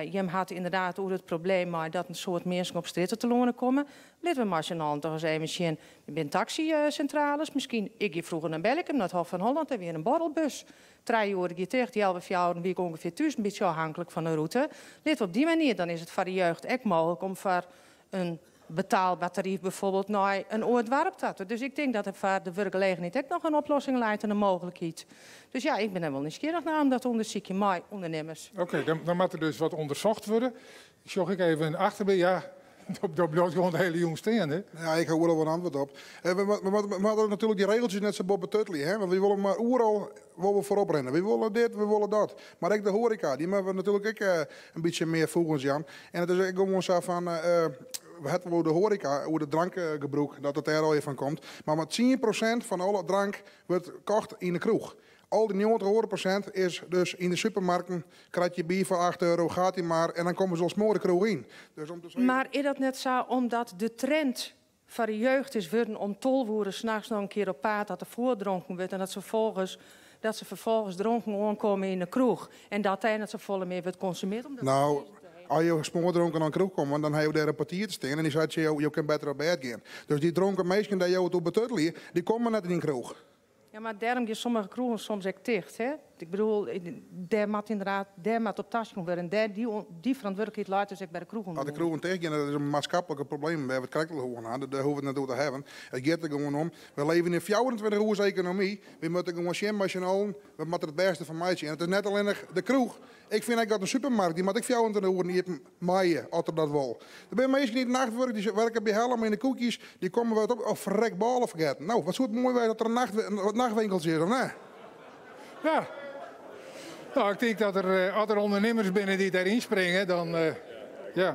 Jem had inderdaad ook het probleem, maar dat een soort mensen op stritten te lonen komen. Laten we maar z'n allen toch eens even zien. Er zijn taxicentrales. Misschien, ik hier vroeger naar Belgium, naar het Hof van Holland, en weer een borrelbus. 3 uur die tegen, die halve vier uur, wie ik ongeveer thuis, een beetje afhankelijk van de route. Laten we op die manier, dan is het voor de jeugd ook mogelijk om voor een betaalbaar tarief bijvoorbeeld naar een oord warp dat. Dus ik denk dat er voor de werkgelegenheid ook nog een oplossing leidt en een mogelijkheid. Dus ik ben er wel nieuwsgierig naar om dat onderzoekje, maar ondernemers. Oké, dan moet er dus wat onderzocht worden. Ik zocht ik even achter, ja, dat blijft gewoon de hele jong staan, hè? Ja, ik hou er wel een antwoord op. We hadden natuurlijk die regeltjes net zo Bob Tuttley, hè? Want we willen maar overal waar we voorop rennen. We willen dit, we willen dat. Maar ook de horeca, die moeten we natuurlijk ook een beetje meer volgens Jan. En het is ook gewoon zo van... we ha it wol oer de hoareka, oer it drankgebrûk, dat it dêr allegear fan komt. Mar mar 10% fan alle drank wurdt kocht yn de kroech. Al dy 90 oare prosint is dus yn de supermarkten, kratje bier foar 8 euro, gaat ie maar, en dan komme se al smoar de kroech yn. Dus om te sizzen. Mar is dat net sa omdat de trend foar de jeugd is wurden om 12 oere nachts noch in kear op paad dat der foardronken wurdt en dat se vervolgens, dat se ferfolgens dronken oankomme yn de kroech en dat dêr net safolle mear wurdt konsumearre? Omdat Nou, as jo smoardronken oan de kroech komme, dan ha jo dêr in portier te stean en dy seit tsjin jo, jo kinne better op bêd gean. Dus dy dronken minsken dêr't jo it oer betuttelje, dy komme net yn dyn kroech. Ja, mar dêrom gean sommige kroegen soms ek ticht. Hè? Ik bedoel, dêr moat ynderdaad, dêr moat op tasjoen wurde. En dêr, dy, dy ferantwurdlikheid leit dus ek by de kroegen. As de kroegen ticht gean, dat is in maatskiplike probleem wêr't we it krekt al oer hân ha. Dêr hoege we it net oer te hawwen. It giet der gewoan om, we leve yn in 24 oers ekonomy. Wy moatte gewoan sjen mei syn allen, we moatte der it bêste fan meitsje. En it is net allinnich de kroech. Ik fyn ek dat in supermarkt, dy moat ek 24 oeren iepen meie, as er dat wol. Der binne minsken dy't nachtwurk, dy werke by Hellum yn de koekjes, dy komme wat op, oh ferrek, bôle fergetten. No, wat soe it moai wêze as der in nacht, in nachtwinkeltsje is, of net? Ja. No, ik tink dat der, as der ûndernimmers binne dy't dêr ynspringe, dan ja.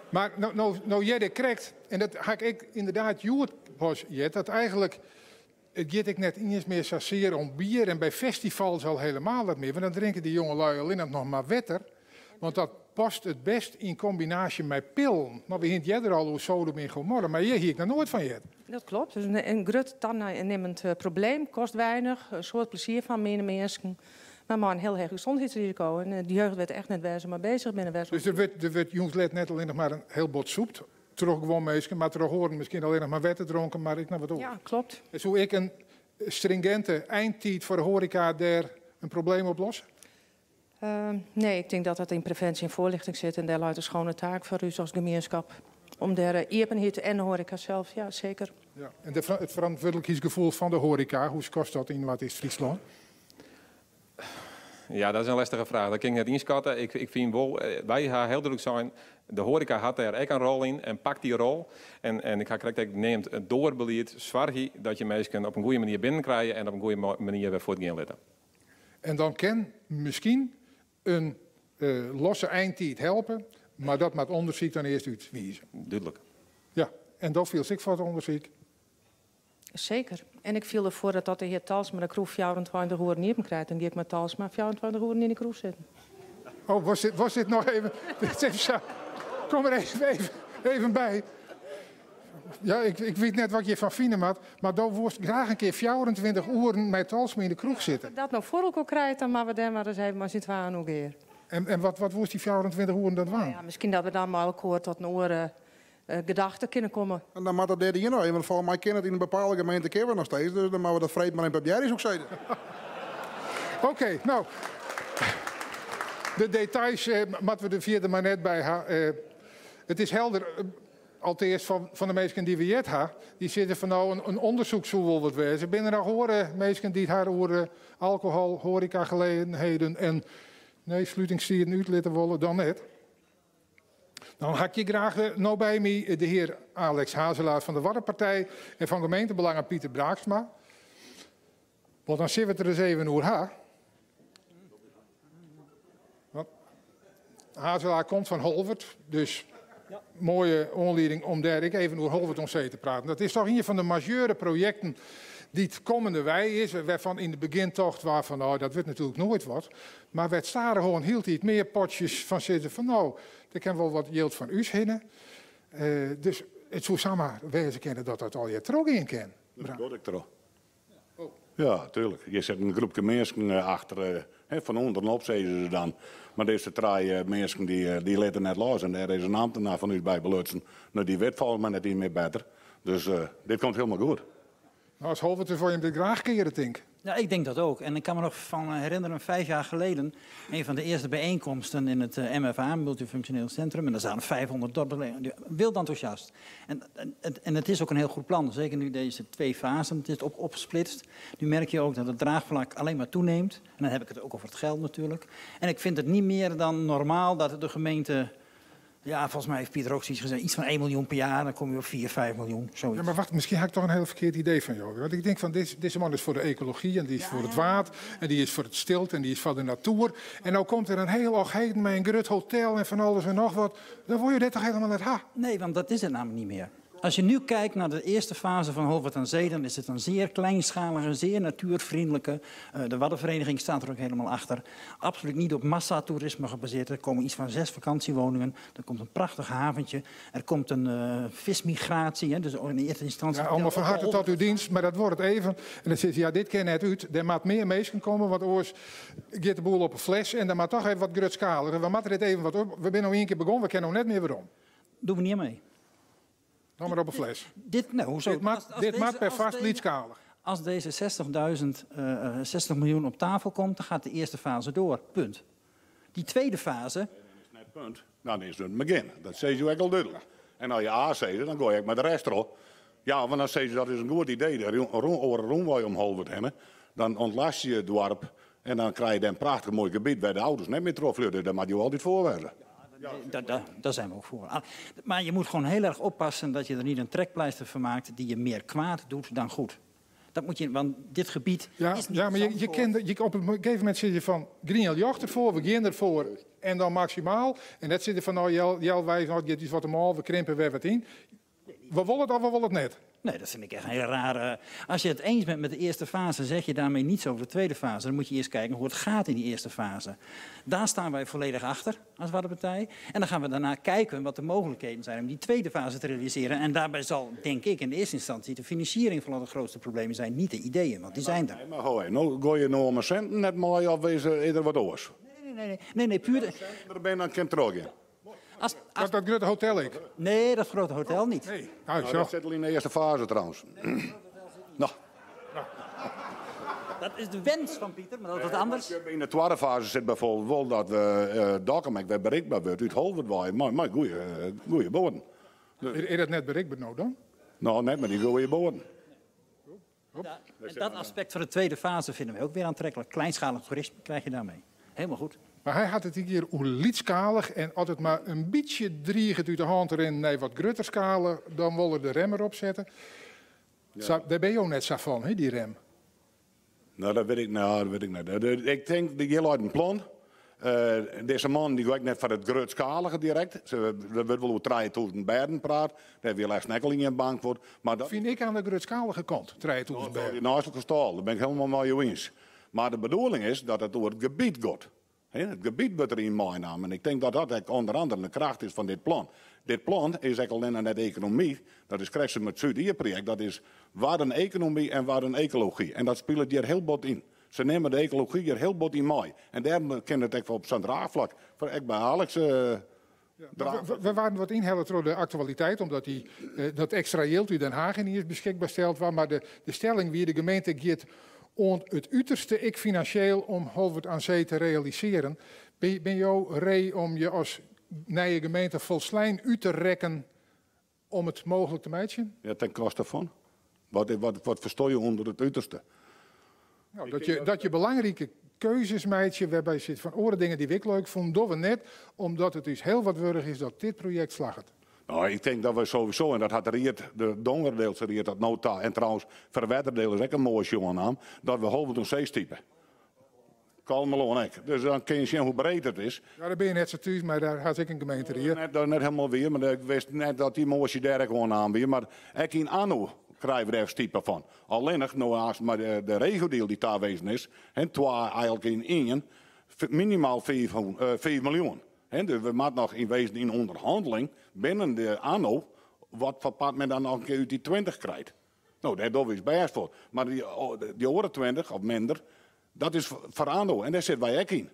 Mar no, no, no hearde ik krekt, en dat ha ik ek ynderdaad hjoed pas heard, dat eigenlik It giet ek net iens mear sasear om bier en by festivals al helemaal net mear, want dan drinke dy jongelui allinnich noch mar wetter, want dat past it bêst yn kombinaasje mei pillen. No, we hiene it earder al oer Sodom en Gomorra, mar hjir hie ik noch noait fan heard. Dat klopt. Het is in grut tanimmend probleem. Kost weinich, in soad plezier fan miene minsken, mar mei in hiel heech gesondheidsrisiko. En de jeugd wit echt net wêr se mei bezich binne. Wêr se Dus der wurdt jûns let net allinnich mar in hiel bot sûpt troch guon minsken, mar troch oaren miskien allinnich mar wetter dronken, mar ek noch wat oars. Ja, klopt. En soe ek in stringinte eintiid foar de hoareka dêr in probleem oplosse? Nee, ik tink dat dat yn previnsje en foarljochting sit en dêr leit in skjinne taak foar ús as gemienskip. Om dêr iepenheid en de hoareka sels, ja, seker. Ja. En de, it ferantwurdlikheidsgefoel fan de hoareka, hoe skatst dat yn Noardeast-Fryslân? Ja, dat is in lestige fraach. Dat kin ik net ynskatte. Ik, ik fyn wol, wy ha hiel dúdlik sein, de hoareka hat dêr ek in rol yn en pakt dy rol. En, en ik ha krekt ek neamd, it doarbelied, soargje dat je minsken op in goede manier binnenkrije en op in goede manier wer fuortgean litte. En dan kin miskien in losse eintiid helpe, mar dat moat ûndersyk dan earst útwize. Dúdlik. Ja, en do fielst ek foar it ûndersyk? Seker. En ik fiel derfoar dat as de hear Talsma de kroech 24 oeren iepen krijt, dan gean ik mei Talsma 24 oeren yn de kroech sitten. Oh, was dit, was dit nog even? Dit is even zo. Kom er even, even, even by. Ja, ik, ik wit net wat je fan fine moat, mar do wolst graach in kear 24 oeren mei Talsma yn de kroech sitte. As dat no foar elkoar krijt, dan moatte we dêr mar ris even mei syn twaën oer gear. En, en wat, wat wolst dy 24 oeren dan dwaan? Ja, miskien dat we dan mei elkoar tot in oare gedachte kinne komme. En dan moat dat dêr dien wurde, want folgens my kin it yn in bepaalde gemeente kin we noch steeds, dus dan moatte we dat freed mar even probearje, soe ik sizze. Oké, no. De details eh, moatte we der fierder mar net by ha. Eh, it is helder, eh, alteast fan, fan de minsken dy't we heard ha, dy sizze fan no, in, in ûndersyk soe wol wat wêze. Binne der noch oare minsken dy't har oer eh, alkohol, hoarekagelegenheden en nee, slutingstiden útlitte wolle? Dan net. Dan ha ik hjir graach no by my de hear Alex Hazelaar fan de Waddenpartij en fan gemeentebelangen Pieter Braaksma. Want dan sille we it der ris even oer ha. Want Hazelaar komt fan Holwert, dus moaie oanlieding om dêr ek even oer Holwert oan See te praten. Dat is toch ien fan de majeure projekten dy't kommendewei is, wêrfan yn it begjin tocht waard fan no, dat wurdt natuerlik noait wat. Mar wêr't stadichoan hieltyd mear potsjes fan sizze fan no, der kin wol wat jild fan ús hinne. Dus it soe samar wêze kinne dat dat allegear trochgean kin. Dat giet ek troch. Ja, tuerlik. Hjir sit in groepke minsken achter, fan ûnderen op sizze se dan. Mar dizze trije minsken dy litte net los en dêr is in amtenaar fan ús by belutsen. No, dy wit folgens my net iens mear better. Dus dit komt hielendal goed. Nou, as Holwerter wolle jim dit graach keare, tink. Ja, ik denk dat ook. En ik kan me nog van herinneren, 5 jaar geleden, een van de eerste bijeenkomsten in het MFA, Multifunctioneel Centrum. En daar zaten 500 dorpelingen, wild enthousiast. En het is ook een heel goed plan, zeker nu deze twee fasen het is opgesplitst. Nu merk je ook dat het draagvlak alleen maar toeneemt. En dan heb ik het ook over het geld natuurlijk. En ik vind het niet meer dan normaal dat de gemeente Ja, volgens mij heeft Pieter ook zoiets gezegd. Iets van 1 miljoen per jaar, dan kom je op 4, 5 miljoen. Zoiets. Ja, maar wacht, misschien heb ik toch een heel verkeerd idee van jou. Want ik denk van, deze man is voor de ecologie en die is voor het water en die is voor het stilte en die is van de natuur. En nou komt er een heel ogheden met een groot hotel en van alles en nog wat. Dan word je dit toch helemaal net ha? Nee, want dat is het namelijk niet meer. Als je nu kijkt naar de eerste fase van Holwerd aan Zee, dan is het een zeer kleinschalige, zeer natuurvriendelijke. De Waddenvereniging staat er ook helemaal achter. Absoluut niet op massatoerisme gebaseerd. Er komen iets van 6 vakantiewoningen. Er komt een prachtig haventje. Er komt een vismigratie. Hè, dus in eerste instantie. Ja, allemaal van harte tot uw dienst, maar dat wordt het even. En dan zegt ze, ja, dit ken net uit. Er moet meer mensen komen, want oors gaat de boel op een fles. En dan moet toch even wat grootschalig. We moeten dit even wat op. We zijn nog 1 keer begonnen, we kennen nog net meer waarom. Doen we niet mee. Dan maar op een fles. Dit, nou, hoezo? Dit maakt per vast liedskalig. Als deze 60 miljoen op tafel komt, dan gaat de eerste fase door. Punt. Die tweede fase... Nee, dat is net punt. Dan is het begin. Dat zei je ook al duidelijk. En als je A zegt, dan gooi ik met de rest erop. Ja, want dan zei ze dat is een goed idee. De roomwij om Holwerd heen. Dan ontlast je het dorp en dan krijg je een prachtig mooi gebied waar de auto's net meer troffen. Daar moet je altijd voor worden. Ja, daar zijn we ook voor. Maar je moet gewoon heel erg oppassen dat je er niet een trekpleister van maakt die je meer kwaad doet dan goed. Dat moet je, want dit gebied is niet Ja, maar Zandvoort. op een gegeven moment zit je van Green Jocht ervoor, we gaan ervoor en dan maximaal. En dat zit er van, nou, jel, wij, nou, dit is wat de mal, we krimpen weer wat in. We willen het of we willen het net. Nee, dat vind ik echt een hele rare... Als je het eens bent met de eerste fase, zeg je daarmee niets over de tweede fase. Dan moet je eerst kijken hoe het gaat in die eerste fase. Daar staan wij volledig achter als Waddenpartij. En dan gaan we daarna kijken wat de mogelijkheden zijn om die tweede fase te realiseren. En daarbij zal, denk ik, in de eerste instantie de financiering van het grootste probleem zijn. Niet de ideeën, want die zijn er. Nee, maar hoi, nou gooi je nou om een centen net mooi of is er wat oors? Nee, nee, nee, nee, nee, puur de- Er ben je dan kind terug in. Dat grote hotel ik? Nee, dat grote hotel niet. Nee. Nou, dat zit al in de eerste fase trouwens. Nou. Dat is de wens van Pieter, maar dat is wat Nee, anders. maar in de tweede fase zit bijvoorbeeld wel dat we Dokkum weer bereikbaar wordt uit Holwerd, maar goeie boorden. Is dat net bereikbaar nou dan? Nou, net met die goeie boorden. Ja, en dat aspect van de tweede fase vinden we ook weer aantrekkelijk. Kleinschalig toerisme krijg je daarmee. Helemaal goed. Maar hij had het hier hoe lietskalig en altijd maar een beetje driegend uit de hand erin, nee, wat grutterskalen, dan willen de rem erop zetten. Ja. Daar ben je ook net zo van, hè, die rem. Nou, dat weet ik, nou, dat weet ik niet. Ik denk, die heel uit een plan. Deze man die werkt net van het grootschalige direct. Er wordt wel over 3000 bedden praat. Daar wil echt snel in een bank voor. Maar dat vind ik aan de grootschalige kant, 3000 Nou, bedden. Naast het gestal, daar ben ik helemaal mee eens. Maar de bedoeling is dat het door het gebied gaat. Hè, het gebied wordt erin meenamen. En ik denk dat dat ook onder andere de kracht is van dit plan. Dit plan is eigenlijk alleen net economie. Dat is krijg ze met het Zuid-Ier-project. Dat is waar een economie en waar een ecologie. En dat speelt hier heel bot in. Ze nemen de ecologie hier heel bot in mee. En daarom kan het ook op zo'n draagvlak. Voor ik bij Alex, Ja, we waren wat inhellen door de actualiteit, omdat dat extra yield uit Den Haag niet is beschikbaar steld was. Maar de stelling wie de gemeente gaat ont het uiterste ik financieel om Holwerd aan Zee te realiseren. Ben jou ree om je als nieuwe gemeente volslijn uit te rekken om het mogelijk te maken? Ja, ten koste van. Wat verstoor je onder het uiterste? Nou, dat je belangrijke keuzes maakt, waarbij je zit van oren dingen die ik leuk vond, doen we net, omdat het dus heel wat wurg is dat dit project slaagt. Nou, ik denk dat we sowieso, en dat had Riet, de dongerdeelse Riet, dat nota, en trouwens Verwerderdeel is ook een mooie jongenaam, dat we Holwerd aan Zee typen. Kalmeloon ik. Dus dan kun je zien hoe breed het is. Ja, daar ben je net zo thuis, maar daar had ik een gemeente hier. Net, net helemaal weer, maar ik wist net dat die mooie daar gewoon aan weer. Maar ook in Anno krijgen we daar type van. Alleen nog, nou, als maar de regodeel die daar wezen is, en twee eigenlijk in één, minimaal 5 miljoen. Hè, dus we moeten nog in wezen in onderhandeling binnen de anno, wat voor part men dan nog een keer uit die 20 krijgt. Nou, daar doen we iets best voor. Maar die andere 20 of minder, dat is voor anno en daar zitten wij ook in.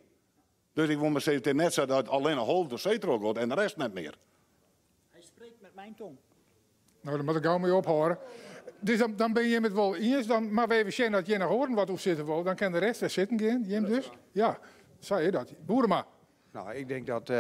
Dus ik wil maar zeggen, het is net zo dat alleen een halve de zeetrok wordt en de rest net meer. Hij spreekt met mijn tong. Nou, daar moet ik gauw mee ophouden. Dus dan ben je het wel eens, dan, maar we even zien dat je nog horen wat hoe zitten wil, dan kan de rest er zitten gaan, Jim dus. Ja, zei je dat. Boerema. Nou, ik denk dat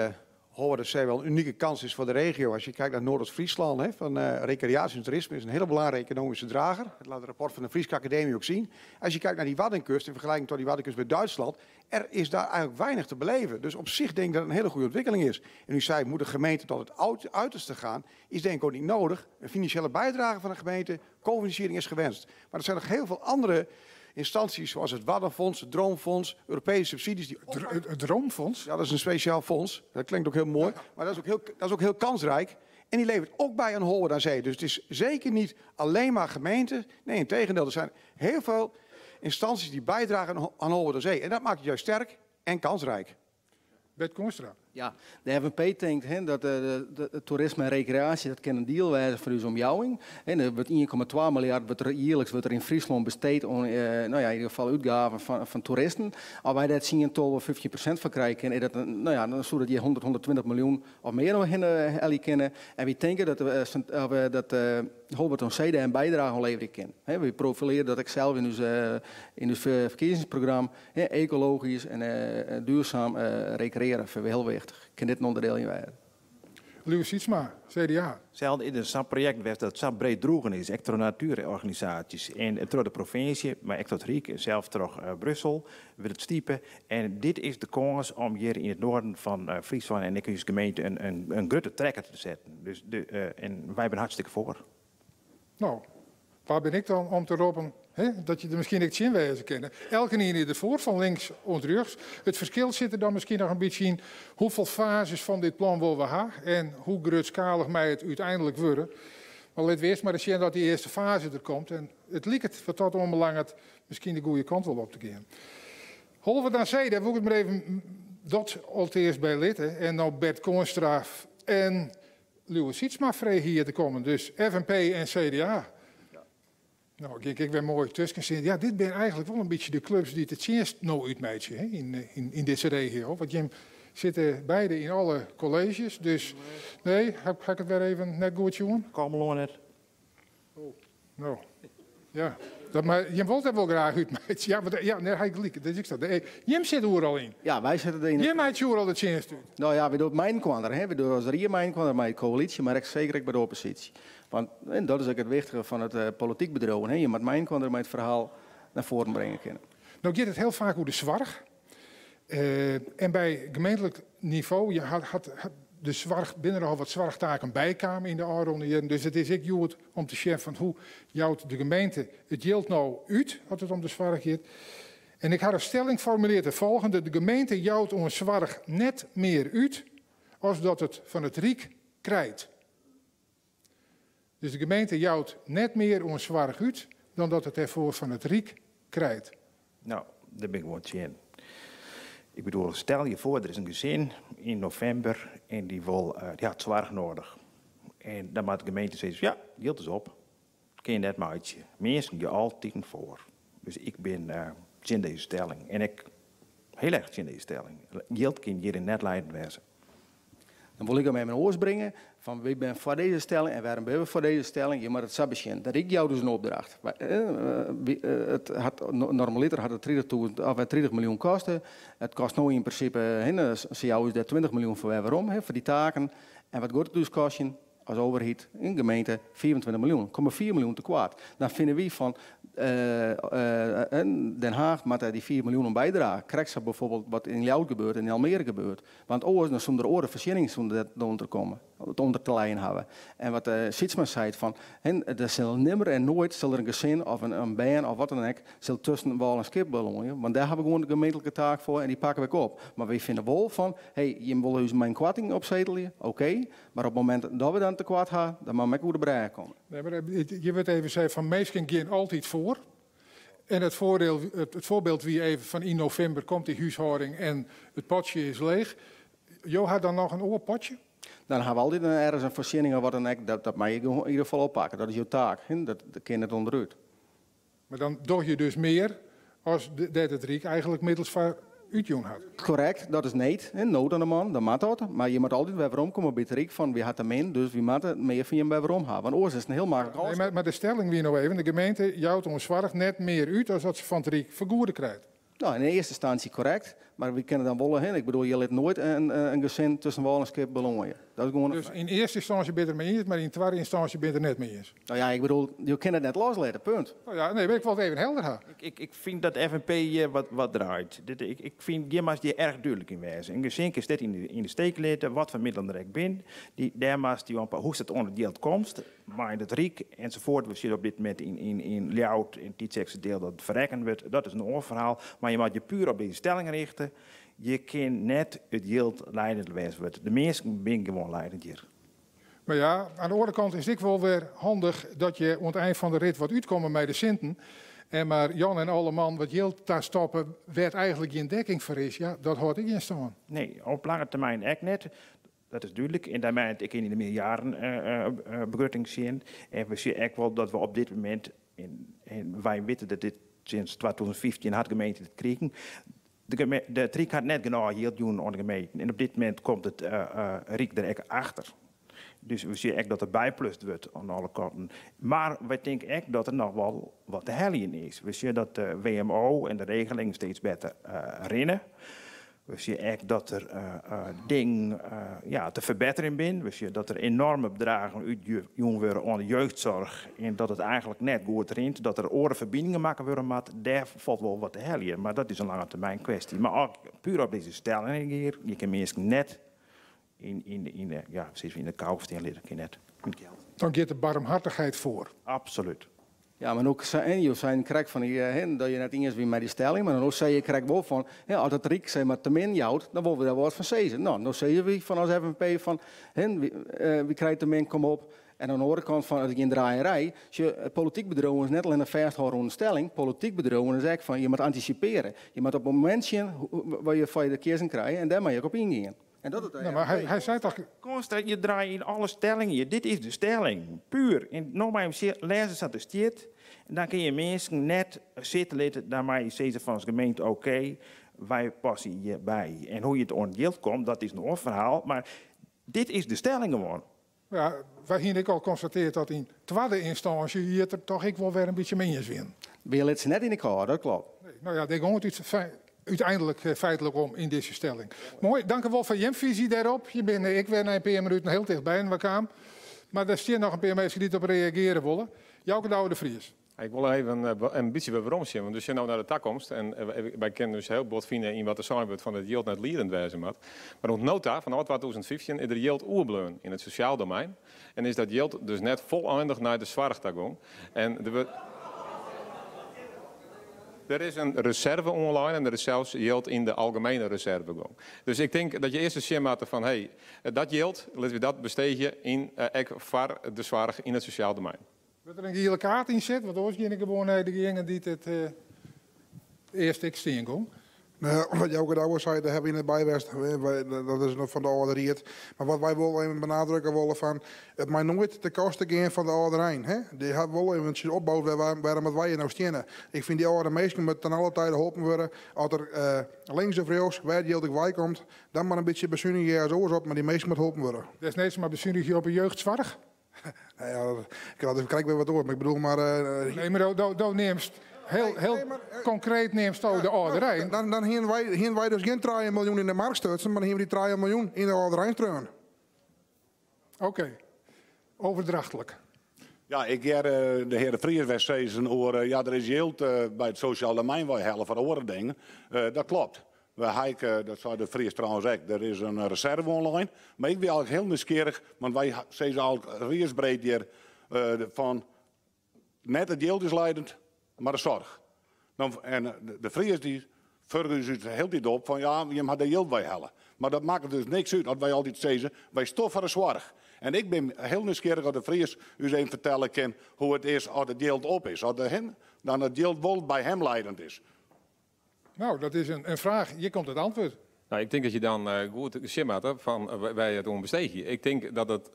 Holwerd aan Zee wel een unieke kans is voor de regio. Als je kijkt naar Noordoost-Friesland, hè, van recreatie en toerisme is een hele belangrijke economische drager. Dat laat het rapport van de Friese Academie ook zien. Als je kijkt naar die Waddenkust, in vergelijking tot die Waddenkust bij Duitsland, er is daar eigenlijk weinig te beleven. Dus op zich denk ik dat het een hele goede ontwikkeling is. En u zei, moet de gemeente tot het uiterste gaan, is denk ik ook niet nodig. Een financiële bijdrage van de gemeente, cofinanciering is gewenst. Maar er zijn nog heel veel andere instanties zoals het Waddenfonds, het Droomfonds, Europese subsidies. Die Het Droomfonds? Ja, dat is een speciaal fonds. Dat klinkt ook heel mooi, maar dat is ook heel kansrijk. En die levert ook bij aan Holwerd aan Zee. Dus het is zeker niet alleen maar gemeenten. Nee, integendeel, er zijn heel veel instanties die bijdragen aan Holwerd aan Zee. En dat maakt het juist sterk en kansrijk. Bert Koornstra. Ja, de FNP denkt, hè, dat de toerisme en recreatie, dat kan een deel wijzen voor onze omjouwing. En er wordt 1,2 miljard wordt er jaarlijks wordt er in Friesland besteed om in ieder geval uitgaven van toeristen. Als wij dat zien, toch wel 15% van krijgen, en dat, nou ja, dan zou dat je 100, 120 miljoen of meer nog in Ellie kennen. En we denken dat we dat Holwerd aan Zee daar een bijdrage aan leveren kan. Hè, we profileren dat ik zelf in ons verkiezingsprogramma, hè, ecologisch en duurzaam recreëren, vinden we heel wichtig. Ik kan dit een onderdeel in wijzen. Lieuwe Sietsma, CDA. Hetzelfde in een project werd dat zo breed droegen is, echt door natuurorganisaties en door de provincie, maar echt door het Rijk en zelf door Brussel, wil het stiepen. En dit is de kans om hier in het noorden van Friesland en ik als gemeente een grote trekker te zetten. En wij zijn hartstikke voor. Waar ben ik dan om te roepen, hè, dat je er misschien niet in wezen kennen? Elke een is ervoor, van links en rechts. Het verschil zit er dan misschien nog een beetje in hoeveel fases van dit plan willen we hebben en hoe grootschalig mij het uiteindelijk worden. Maar laten we eerst maar eens zien dat die eerste fase er komt. En het lijkt het, wat dat onbelangrijk, misschien de goede kant wel op te gaan. Holwerd aan Zee, daar wil ik het maar even dat al het eerst bij litten. En nou Bert Koornstra en Lieuwe Sietsma vrij hier te komen. Dus FNP en CDA. Nou, ik ben mooi tussen zitten. Ja, dit zijn eigenlijk wel een beetje de clubs die het eerst nou uitmeidje, hè, in deze regio. Want Jim zitten beide in alle colleges. Dus nee, ga ik het weer even net goed doen? Kom maar net. Oh, nou, ja. Dat, maar Jim wilt dat wel graag uitmeidje. Ja, want, ja, nee, hij gelijk. Dat is ik dat. Nee, Jim zit er al in. Ja, wij zitten erin. Jim heeft al de tjenst uit. Nou ja, we doen mijn kwander, hè. We doen als Rie mijn kwander, maar de coalitie, maar ik zeker ook bij de oppositie. Want en dat is ook het wichtige van het politiek bedrijf. Hè. Je moet mijn kwander met het verhaal naar voren brengen kunnen. Nou gaat het heel vaak over de zorg. En bij gemeentelijk niveau, je had, had, had de zorg, binnen er al wat zorgtaken bijkwamen in de afronde jaren. Dus het is ik joerd om te chef van hoe jouwt de gemeente het yield nou uit, als het om de zorg gaat. En ik had een stelling geformuleerd de volgende. De gemeente jouwt om zorg net meer uit als dat het van het Rijk krijgt. Dus de gemeente jouwt net meer om zorg uit dan dat het ervoor van het Rijk krijgt. Nou, daar ben ik wel in. Stel je voor, er is een gezin in november en die wil die had zorg nodig. En dan maakt de gemeente zeggen, ja, geld is op. Kun je net maar uitje. Mensen je altijd voor. Dus ik ben in deze stelling. En ik heel erg in deze stelling. Geld kan hier in net leiden wezen. Dan wil ik hem in mijn oors brengen van wie ben voor deze stelling en waarom ben we voor deze stelling. Je moet het zo beginnen. Dat ik jou dus een opdracht. Maar wie het had, no, normaliter had het 30.000, of 30 miljoen kosten. Het kost nu in principe, hè, ze jou is daar 20 miljoen voor waarom, hè, voor die taken. En wat wordt het dus kosten als overheid in gemeente 24 miljoen. Komma 4 miljoen tekort. Dan vinden we van Den Haag moet daar die 4 miljoen om bijdragen. Krijgt ze bijvoorbeeld wat in Ljouwert gebeurt en in Almere gebeurt. Want oors, dan zonder oren voorziening zonder dat onder te komen, het onder te leiden hebben. En wat Sietsma zei van, hè, er zal nimmer en nooit zal er een gezin of een band of wat dan ook, zal tussen wal en schip belongen. Want daar hebben we gewoon de gemeentelijke taak voor en die pakken we op. Maar wij vinden wel van, hey, je wil dus mijn kwarting opzetelen, oké. Maar op het moment dat we dan tekort hebben, dan mag ik hoe de brei komen. Nee, maar je wordt even zei van meestal gaan altijd voor. En het voorbeeld wie even van in november komt die huishouding en het potje is leeg. Jo had dan nog een oorpotje? Dan hebben we altijd ergens een voorziening of wat dan ook, dat mag je in ieder geval oppakken. Dat is je taak, hè? Dat kan het onderuit. Maar dan doe je dus meer als dat het Rijk eigenlijk middels van uitjong had. Correct, dat is niet. Hè? Nood aan de man, dat moet dat. Maar je moet altijd weer omkomen bij het Rijk van wie had hem in, dus wie moet het meer van je bij waarom hebben. Want oors is het een heel makkelijk Nee, maar de stelling weer nou even, de gemeente jouwt ons zorg net meer uit als dat ze van het Rijk vergoeden krijgt. Nou, in eerste instantie correct. Mar wy kinne dan wol hin. Ik bedoel, je lit noait in gesin tusken wâl en skip belânje. Dat is gewoan in Dus yn earste ynstânsje bin it der mei iens, mar yn twadde ynstânsje bin it der net mei iens. No ja, ik bedoel, jo kinne it net loslitte, punt. No ja, nee, mar ik wol it even helder ha. Ik fyn dat FNP hjir wat draait. Ik fyn, hjir moatst hjir erch dúdlik yn wêze. In gesin kinst net yn de steek litte, wat foar middelen der ek bin. Dêr moatst dy oan, hoe'tst oan it jild komst, mei it Ryk ensafuort. We sitte op dit momint yn Ljouwert, yn Tytsjerksteradiel dat it ferrekkene wurdt. Dat is in oar ferhaal. Mar je moatte je puer op dizze stelling richte. Je kin net it jild leidend wêze wurdt. De minsken binne gewoan leidend hjir. Mar ja, oan de oare kant is it ek wol wer handich dat je oan it ein fan de rit wat útkomme mei de sinten. En mar Jan en alle man wat jild tastoppe wêr't eigentlik gjin dekking foar is, ja, dat hâldt ek gjin stân. Nee, op lange termyn ek net. Dat is dúdlik. En dêr mei it ek yn de mearjaren-begrutting sjen. En we sjogge ek wol dat we op dit momint, en wy witte dat dit sinds 2015 hat de gemeente dit krigen, de, de, it Ryk hat net genôch jild jûn oan de gemeenten. En op dit momint komt it Ryk der ek achter. Dus we sjogge ek dat der byplust wurdt oan alle kanten. Mar wy tinke ek dat der noch wol wat te heljen is. We sjogge dat de WMO en de regelingen steeds better rinne. We sjogge ek dat der dingen ja, te ferbetterjen binne. We sjogge dat der enorme bedragen útjûn wurde oan de jeugdsoarch en dat it eigentlik net goed rint, dat der oare ferbiningen makke wurde moat. Dêr falt wol wat te heljen, mar dat is in lange termyn kwestje. Mar as ik puer op dizze stelling gean, je kinne minsken net yn de, ja, sis yn de kou stean litte, kin net. Dan giet de barmhartichheid foar. Absolút. Ja, mar no en jo seinen krekt fan hè, dat je net iens wie mei dy stelling, mar no sei je krekt wol fan, hè, as it Ryk zeg maar, te min jout, dan wolle we dêr wat fan sizze. No, no sizze wy fan as FNP fan, hè, wy krije te min, kom op. En oan de oare kant fan, it is gjin draaierij. Sjoch, polityk bedriuwen is net allinnich fêsthâlde oan de stelling, polityk bedriuwen is ek fan, je moatte antisipearje. Je moatte op it momint sjen wat je foar je de kiezen krije en dêr moatte je ek op yngean. En dat docht de Nou, mar hy sei toch. Konstant, je draaie yn alle stellingen. Dit is de stelling. Puer. En no mei him lêze sa't it stiet. En dan kinne je minsken net sitte litte. Dan mei je sizze fan as gemeente oké, wy passe hjirby. En hoe je it oan it jild komt, dat is in oar ferhaal. Mar dit is de stelling gewoan. Ja, wy hiene ek al konstateard dat yn twadde ynstânsje hjir der toch ek wol wer in bytsje mei iens wienen. Wy litte se net yn de kou, dat kloppet. Nee, no ja, dêr gong it úteinlik feitlik om yn dizze stelling. Moai, dank u wol foar jim fisy dêrop. Je binne ek wer nei in pear minuten hiel ticht by inoar kaam. Mar der stean noch in pear minsken dy't op reagearje wolle. Jouke Douwe de Vries. Ik wol even in bytsje wer werom sjen, want we sjen no nei de takomst en wy kinne ús hiel bot fine yn wat der sein wurdt fan dat jild net liedend wêze moat. Mar oant no ta, fanôf 2015, is der jild oerbleaun yn it sosjaal domein en is dat jild dus net folleindich nei de soarch ta gong. En der wurdt. Der is in reserve oanlein en der is sels jild yn de algemene reserve gong. Dus ik tink dat je earst ris sjen moatte fan hé, dat jild, litte we dat besteegje yn ek foar de soarch yn it sosjaal domein. Wurdt der in giele kaart yn set? Want oars gean ik gewoan nei dejinge dy't it earst ek stean gong. Nou, wat Jouke Douwe sei, dêr hawwe wy net by west. Dat is noch fan de âlde ried. Mar wat wy wol even benadrukke wolle fan, it mei noait te koste gean fan de âlderein. Hè? Dy hat wol eventsjes opboud wêrom dat wy hjir no steane. Ik fyn dy âlde minsken moatte ten alle tijde holpen wurde. As der links of rjochts, wêr't jild ek wei komt, dan mar in bytsje besunigje as oars op, mar dy minsken moatte holpen wurde. Desneeds mar besunigje op de jeugdsoarch? Nou ja, ik had even krekt wer wat oars, mar ik bedoel mar. Nee, mar do neamst hiel, hiel konkreet neamsto de âlderein. Dan hiene wy dus gjin 3 miljoen yn de mark stutsen, mar dan hiene we dy 3 miljoen yn de âlderein treaun. Oké, overdrachtlik. Ja, ik hear de hear De Vries wer sizzen oer, ja, der is jild by it sosjaal domein weihelle foar oare dingen. Dat klopt. We ha ek, dat sei De Vries trouwens ek, der is in reserve oanlein. Mar ik wie eigentlik hiel nijsgjirrich, want wy sizze eigentlik riedsbreed hjir fan net it jild is leidend, mar de soarch. En De Vries dy furge ús út hieltyd op fan ja, jim ha dêr jild weihelle. Mar dat makket dus niks út as wy altyd sizze, wy stean foar de soarch. En ik bin hiel nijsgjirrich as De Vries ús even fertelle kin hoe it is as it jild op is. As dan it jild wol by him leidend is. Nou, dat is in fraach. Hjir komt it antwurd. Nou, ik tink dat je dan goed sjen moatte fan wêr je it oan besteegje. Ik tink dat, it,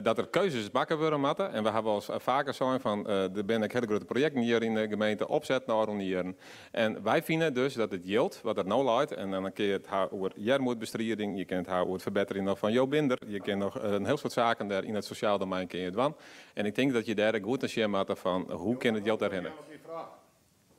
dat der keuzes makke wurde moatte. En we hawwe al faker sein fan der binne ek hiele grutte projekten hjir yn de gemeente opset de ôfrûne jierren. En wy fine dus dat it jild wat der no leit, en dan kinne je it ha oer earmoedbestriding, je kinne it ha oer it ferbetterjen noch fan Jobinder, je kinne noch in hiel soad saken dêr yn it sosjaal domein kinne je dwaan. En ik tink dat je dêr ek goed nei sjen moatte fan hoe kin it jild dêrhinne.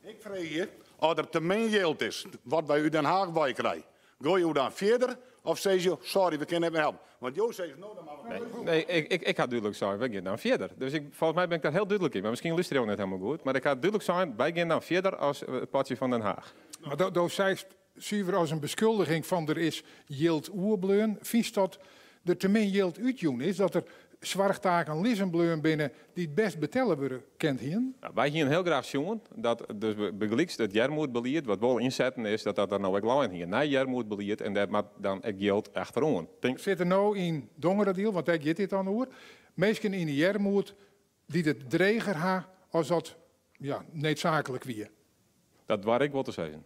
Ik freegje As der te min jild is, wat wy út Den Haag wei krije, goaie jo dan fierder of sizze jo, sorry, we kinne net mear helpe? Want jo sizze no, dan moatte we. Nee, ik ha dúdlik sein, wy gean dan fierder. Dus ik, folgens my bin ik dêr hiel dúdlik yn, mar miskien lústerje jo net hielendal goed. Mar ik ha dúdlik sein, wy gean dan fierder as it potsje fan Den Haag. Mar do seist suver as in beskuldiging fan der is jild oerbleaun. Fynst dat der te min jild útjûn is, dat der soarchtaken lizzen bleaun binne dy't best betelle wurde kind hienen? Nou, wy hienen hiel graach sjoen dat dus bygelyks it earmoedbelied, wat wol ynsetten is, dat dat der no ek lein hie. Nij earmoedbelied en dêr moat dan ek jild achteroan. Tink. Sitte no yn Dongeradiel, want dêr giet dit dan oer, minsken yn de earmoed dy't it dreger ha as dat ja, needsaaklik wie. Dat doar ik wol te sizzen.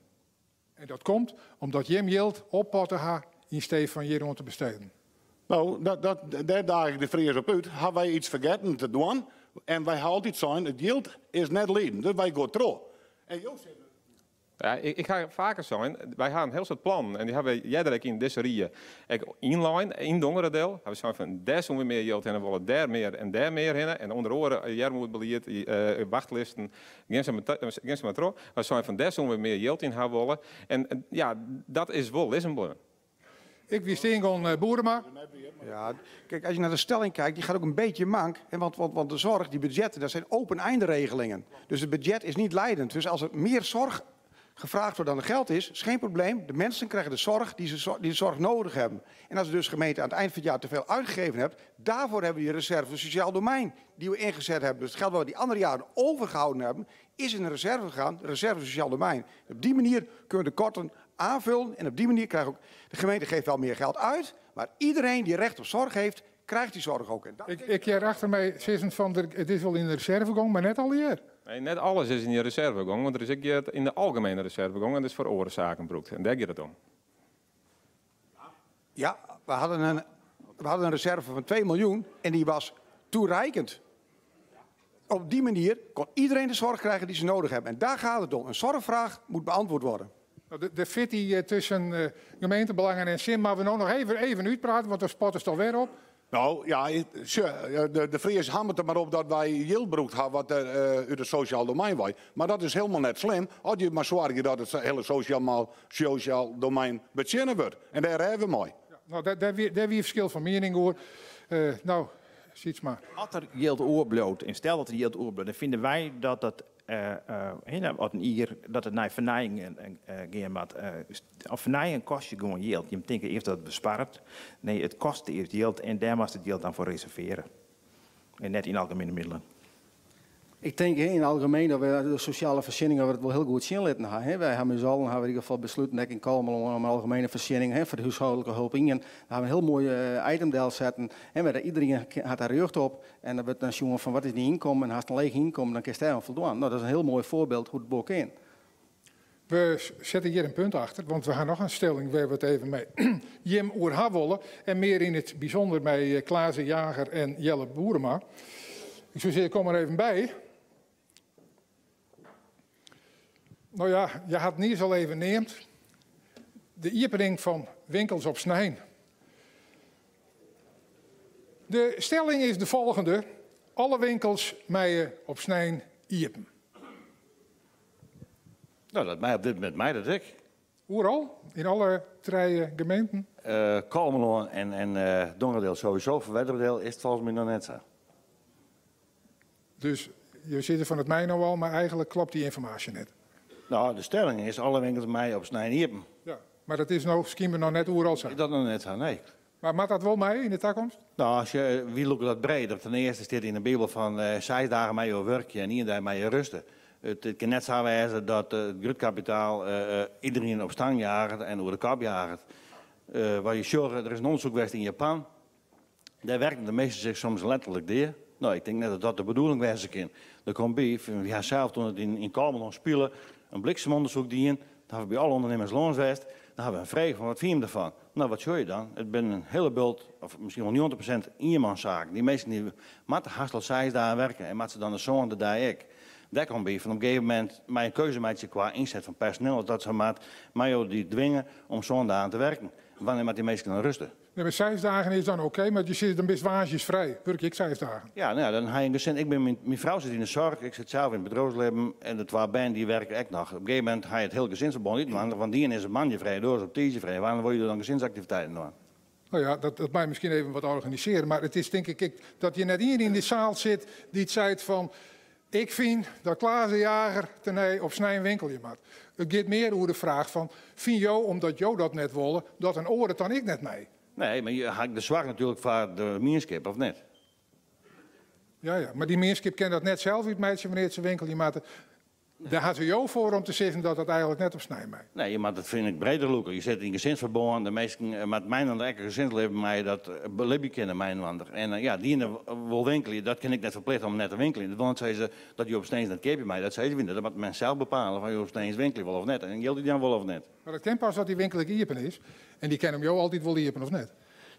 En dat komt omdat jim jild oppotte ha yn stee fan hjiroan te besteden. No, dat, dat, dêr daag ik De Vries op út. Ha wy iets fergetten te dwaan? En wy ha altyd sein, it jild is net liedend, dus wy gean troch. En jo sizze. Ja, ik ha faker sein, wy ha in hiel soad plannen en dy ha wy earder ek yn dizze rie ek ynlein, yn Dongeradiel. Ha we sein fan dêr soene we mear jild hinne wolle, dêr mear en dêr mear hinne. En ûnder oare earmoedbelied, wachtlisten, gean sa mar, gean sa mar troch. Wy seinen fan dêr soene we mear jild yn ha wolle. En ja, dat is wol lizzen bleaun. Ik wie Steangon Boerema. Ja, kijk, als je naar de stelling kijkt, die gaat ook een beetje mank. Hè, want de zorg, die budgetten, dat zijn open einderegelingen. Dus het budget is niet leidend. Dus als er meer zorg gevraagd wordt dan er geld is, is geen probleem. De mensen krijgen de zorg die de zorg nodig hebben. En als de dus gemeente aan het eind van het jaar te veel uitgegeven hebt, daarvoor hebben we die reserve sociaal domein die we ingezet hebben. Dus het geld wat we die andere jaren overgehouden hebben, is in de reserve gegaan, de reserve sociaal domein. Op die manier kunnen we de korten aanvullen en op die manier krijgt ook, de gemeente geeft wel meer geld uit, maar iedereen die recht op zorg heeft, krijgt die zorg ook. En dat Ik hear achter my sizzen fan, it is wol yn de reserve gong, mar net allegear. Nee, net alles is yn de reserve gong, want der is ek jild yn de algemene reserve gong en dat is foar oare saken brûkt. En dêr giet it om. Ja, we hadden een reserve van 2 miljoen en die was toereikend. Op die manier kon iedereen de zorg krijgen die ze nodig hebben. En daar gaat het om. Een zorgvraag moet beantwoord worden. Nou, de fitty tussen gemeentebelangen en SIM, mar we no noch even útprate, want dan spottest alwer op. Nou ja, sjoch, de Vries hammert der mar op dat wy jild brûkt ha wat der út it sosjaal domein wei. Mar dat is hielendal net slim, as je mar soargje dat it hiele sosjaal domein betsjinne wurdt. En dêr rêde we mei. Ja, no, dêr wie ferskil fan miening oer. No, Sietsma. As der jild oerbliuwt, en stel dat der jild oerbliuwt, dan fine wy dat dat as in jier dat it nei fernijing gean moat. Of fernijing kost je gewoan jild. Je tinke earst dat it besparret. Nee, it kostet earst jild en dêr moatst it jild dan foar reservearje. En net yn algemiene middelen. Ik tink yn it algemien dat we de sosjale foarsjenningen it wol hiel goed sjen litten ha. Wy ha mei ús allen ha we yn ieder gefal besluten, ek yn Kollumerlân, om in algemene foarsjenning foar de húshâldlike help ien. Dêr ha we in hiel moai item delsetten. Hè, wêr iedereen hat dêr rjocht op. En dan wurdt dan sjoen fan wat is dyn ynkommen en hast in leech ynkommen, dan kinst dêr oan foldwaan. No, dat is in hiel moai foarbyld hoe't it wol kin. We sette hjir in punt achter, want we ha noch in stelling wêr't we it even mei jim oer ha wolle. En mear yn it bysûnder mei Klaas de Jager en Jelle Boerema. Ik soe sizze, kom der even by. No ja, je hat Nies al even neamd. De iepening fan winkels op snein. De stelling is de folgjende. Alle winkels meie op snein iepen. Nou, dat mei op dit momint mei dat ek. Oeral? Yn alle trije gemeenten? Kollumerlân en Dongeradiel sowieso. Foar Wetterdiel is it folgens my noch net sa. Dus je sizze fan it mei no al, mar eigenlik kloppet dy ynformaasje net. No, de stelling is alle winkels meie op snein iepen. Ja, mar dat is no skynber noch net oeral sa. Is dat noch net sa, nee. Mar moat dat wol mei yn de takomst? No, as je, wy lûke dat breder. Ten earste stiet yn de Bibel fan seis dagen meie jo wurkje en ien dei meie jo ruste. It kin net sa wêze dat it grutkapitaal iderien op stang jaget en oer de kop jaget. Wat je sjogge, der is in ûndersyk west yn Japan. Dêr werken de minsken sich soms letterlik dea. No, ik tink net dat dat de bedoeling wêze kin. Der komt by, wy ha sels toen it yn Kollumerlân spile in bliksemûndersyk dien. Dan ha we by alle ûndernimmers lâns west. Dan ha we in frege fan wat fine jim derfan? No, wat sjoch je dan? It binne in hiele bult, of miskien wol 90% ienmanssaken. Dy minsken dy moatte hast al seis dagen werke en moatte se dan de sânde dei ek. Dêr komt by fan op in gegeven momint mei in keuze meitsje kwa ynset fan personeel of dat sa moat, mei jo dy dwinge om sân dagen te werken. Wannear moat dy minsken dan ruste? Nee, mar seis dagen is dan oké, mar je sizze dan bist woansdeis frij. Wurkje ik seis dagen? Ja, no ja, dan ha je in gesin. Ik bin, myn frou sit yn de soarch, ik sit sels yn it bedriuwslibben en de twa bern dy werke ek noch. Op in gegeven momint ha je it hiele gesinsferbân útinoar, want de ien is op moandei frij, de oar is op tiisdei frij. Wannear wolle je dan gesinsaktiviteiten dwaan? No ja, dat mei miskien even wat organisearje, mar it is tink ik ek dat hjir net ien yn de saal sit dy't seit fan ik fyn dat Klaas de Jager tenei op snein winkelje moat. It giet mear oer de fraach fan fyn jo, omdat jo dat net wolle, dat in oar it dan ek net mei? Nee, mar je ha ek de soarch natuerlik foar de mienskip, of net? Ja, ja, mar dy mienskip kin dat net sels útmeitsje wannear't se winkelje moatte. Dêr ha se jo foar om te sizzen dat dat eigenlik net op snein mei. Nee, je moatte it fyn ik breder lûke. Je sitte yn gesinsferbân, de minsken moatte mei-inoar ek in gesinslibben mei dat belibje kinne mei-inoar. En ja, de iene wol winkelje, dat kin ik net ferplichte om net te winkeljen. Dat wol net sizze dat jo op sneins net keapje meie, dat sizze wy net. Dat moat men sels bepale fan jo op sneins winkelje wolle of net en jild útjaan wolle of net. Mar dat kin pas as dy winkel ek iepen is. En dy kin om jo altyd wol iepen, of net?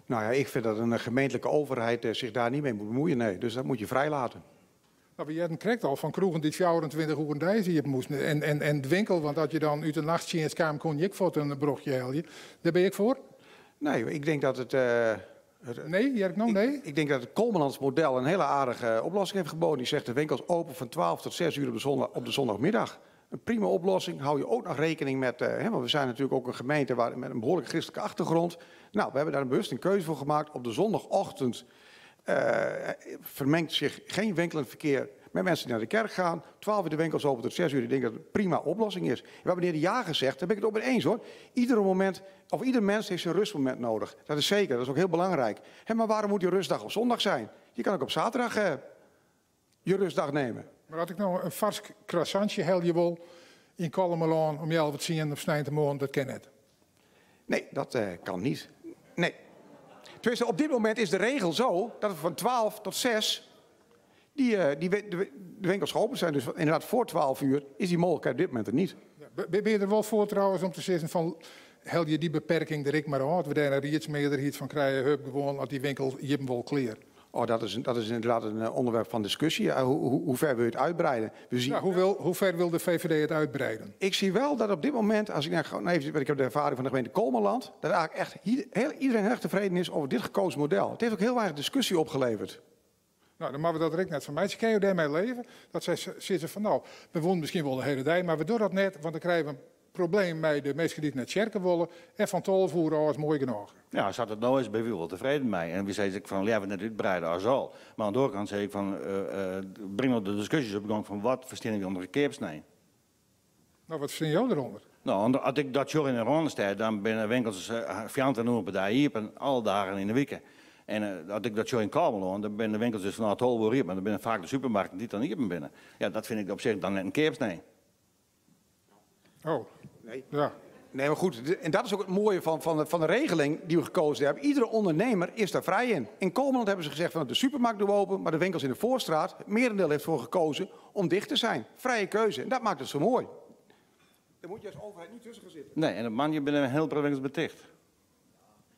Nou ja, ik vind dat een gemeentelijke overheid zich daar niet mee moet bemoeien, nee. Dus dat moet je vrij laten. No, we hearden krekt al fan kroegen dy't 24 oeren deis iepen moasten. En de winkel, want as je dan út de nachttsjinst kamen, koene je ek fuort in brochje helje. Dêr bin je ek foar? Nee, ik denk dat het, het Nee, hear ik no nee? Ik denk dat het Kolmanlands model een hele aardige oplossing heeft geboden. Die zegt de winkels open van 12 tot 6 uur op de zondagmiddag. Een prima oplossing. Hou je ook nog rekening met, hè, want we zijn natuurlijk ook een gemeente met een behoorlijk christelijke achtergrond. Nou, we hebben daar bewust een keuze voor gemaakt. Op de zondagochtend vermengt zich geen winkelend verkeer met mensen die naar de kerk gaan. 12 uur de winkels open tot 6 uur. Ik denk dat het een prima oplossing is. En wat meneer De Jager zegt, daar ben ik het ook mee eens hoor. Ieder moment, of ieder mens heeft zijn rustmoment nodig. Dat is zeker, dat is ook heel belangrijk. Hè, maar waarom moet die rustdag op zondag zijn? Je kan ook op zaterdag je rustdag nemen. Maar as ik no in farsk croissantje helje wol yn Kollumerlân om healwei tsienen op sneintemoarn, dat kin net. Nee, dat kan niet. Nee. Tenminste, op dit moment is de regel zo dat we van 12 tot 6 de winkels open zijn. Dus inderdaad, voor 12 uur is die mogelijkheid op dit moment er niet. Ja, ben je der wol foar trouwens om te sizzen fan helje dy beperking der ek mar ôf, we dêr in riedsmearderheid fan krije, hup, gewoan as dy winkel iepen wol klear. Oh, dat is inderdaad een onderwerp van discussie. Hoe ver wil je het uitbreiden? We zien Ja, hoe ver wil de VVD het uitbreiden? Ik zie wel dat op dit moment, als ik nou gewoon even, want ik heb de ervaring van de gemeente Kollumerland, dat eigenlijk echt iedereen heel erg tevreden is over dit gekozen model. Het heeft ook heel weinig discussie opgeleverd. Nou, dan moatte we dat der ek net fan meitsje. Kinne jo dêrmei leve? Dat sy sizze fan nou, we woenen miskien wol de hiele dei, mar we dogge dat net, want dan krije we in probleem mei de minsken dy't nei tsjerke wolle. En fan 12 oere ôf is moai genôch. Ja, sa't it no is, bin wy wol tefreden mei. En wy sizze ek fan leaver net útbreide as al. Mar oan de oare kant sis ik fan, bring no de diskusjes op gong fan wat fersteane wy ûnder in keapsnein. Nou, wat fersteane jo derûnder? No, as ik dat sjoch yn de Rânestêd, dan binne winkels 24 oeren per dei iepen, alle dagen yn de wike. En as ik dat sjoch yn Kollumerlân, dan binne de winkels dus fanôf 12 oere iepen, mar dan binne faak de supermarkten dy't dan iepen binne. Ja, dat fyn ik op sich dan net in keapsnein. Oh. Nee. Ja. Nee, maar goed, en dat is ook het mooie van de regeling die we gekozen hebben. Iedere ondernemer is daar vrij in. In Kollumerland hebben ze gezegd van de supermarkt doen we open, maar de winkels in de Voorstraat, het merendeel heeft ervoor gekozen om dicht te zijn. Vrije keuze, en dat maakt het zo mooi. Daar moet je als overheid niet tussen gaan zitten. Nee, en op moandei binne in hiel protte winkels beticht.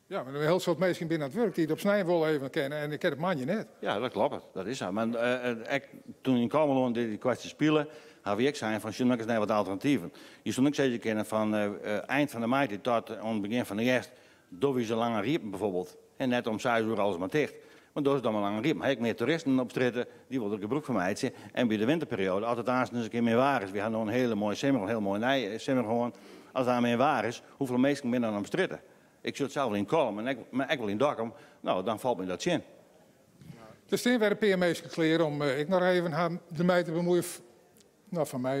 Ja, mar in hiel soad minsken binne oan it wurk dy't op snein wol even kinne en ik ken it moandei net. Ja, dat kloppet. Dat is sa. Mar ek toen yn Kollumerlân dy kwestje spile, ha wy ek sein fan sjoch no ris nei wat alternativen. Je soene ek sizze kinne fan ein fan de maitiid tot oan it begjin fan de hjerst dogge wy se langer iepen bijvoorbeeld. En net om 6 oere alles mar ticht. Mar dogge se dan mar langer iepen. Ha ek mear toeristen op strjitte, dy wolle der gebrûk fan meitsje. En by de winterperioade, as it aanst ris in kear min waar is, wy ha no in hiele moaie simmer, in hiel moai nije simmer hân. As it aanst min waar is, hoefolle minsken binne dan op strjitte? Ik sjoch it sels wol yn Kollum en mar ek wol yn Dokkum. No, dan falt my dat tsjin. Der stean wer in pear minsken klear om ek noch even har dermei te bemuoien. No, foar my,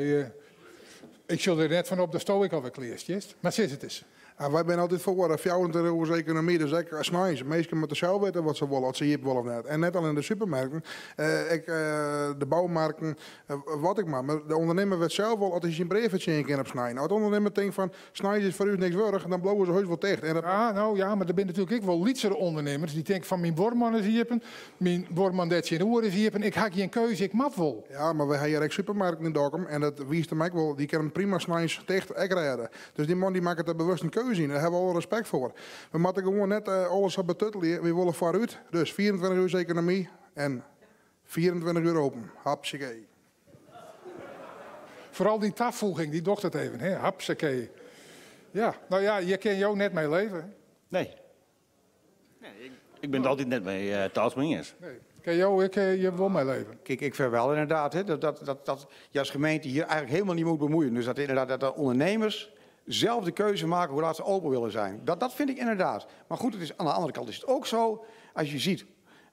ik sjoch der net fan op datsto ek alwer klear stiest. Mar sis it ris. Ja, wy binne altyd foar de 24 oers ekonomy, dus ek sneins. Minsken moatte sels witte wat se wolle, oft se iepen wolle of net. En net allinne de supermerken, ek de boumarkten, wat ek mar. Mar de ûndernimmer wit sels wol oft hy syn brea fertsjinje kin op snein. As de ûndernimmer tinkt fan sneins is foar ús niks wurdich, dan bliuwe se heus wol ticht. En dat Ja, no ja, mar der binne natuerlik ek wol lytsere ûndernimmers dy't tinke fan myn buorman is iepen, myn buorman dêr tsjinoer is iepen, ik ha gjin keuze, ik moat wol. Ja, mar wy ha hjir ek supermarkten yn Dokkum en dat wiist him ek wol, dy kinne prima sneins ticht ek rêde. Dus dy man dy makket der bewust in keuze yn, dêr ha we alle respekt foar. We moatte gewoan net alles sa betuttelje, wy wolle foarút. Dus 24 uur ekonomy en 24 uur open. Hapsakee. Foaral dy tafoeging, dy docht it even, hè? Hapsakee. Ja, no ja, hjir kin jo net mei leve. Nee. Ik bin it altyd net mei uh, Talsma iens. Nee. Kin jo ek hjir wol mei leve? Kijk, ik vind wel inderdaad, hè, dat je als gemeente hier eigenlijk helemaal niet moet bemoeien. Dus dat inderdaad dat de ondernemers zelf de keuze maken hoe laat ze open willen zijn. Dat vind ik inderdaad. Maar goed, aan de andere kant is het ook zo, als je ziet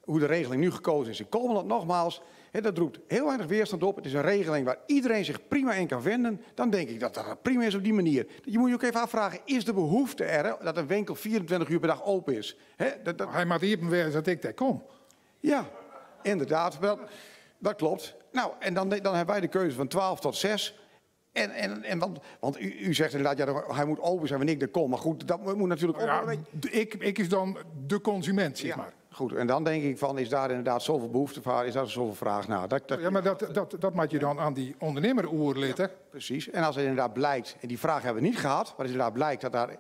hoe de regeling nu gekozen is in Kolmanland, nogmaals, hè, dat roept heel weinig weerstand op. Het is een regeling waar iedereen zich prima in kan vinden. Dan denk ik dat dat prima is op die manier. Je moet je ook even afvragen, is de behoefte er, hè, dat een winkel 24 uur per dag open is? Hè, dat Hij maakt hier weer dat ik daar kom. Ja, inderdaad. Dat klopt. Nou, en dan hebben wij de keuze van 12 tot 6. Want u zegt inderdaad, ja, hij moet open zijn wanneer ik er kom. Maar goed, dat moet natuurlijk ook wel een beetje Ik is dan de consument, zeg maar. Goed, en dan denk ik van, is daar inderdaad zoveel behoefte voor, is daar zoveel vraag naar? Ja, maar dat moet je dan aan die ondernemer oerlitten. Ja, precies. En als het inderdaad blijkt, en die vraag hebben we niet gehad, maar als inderdaad blijkt dat daar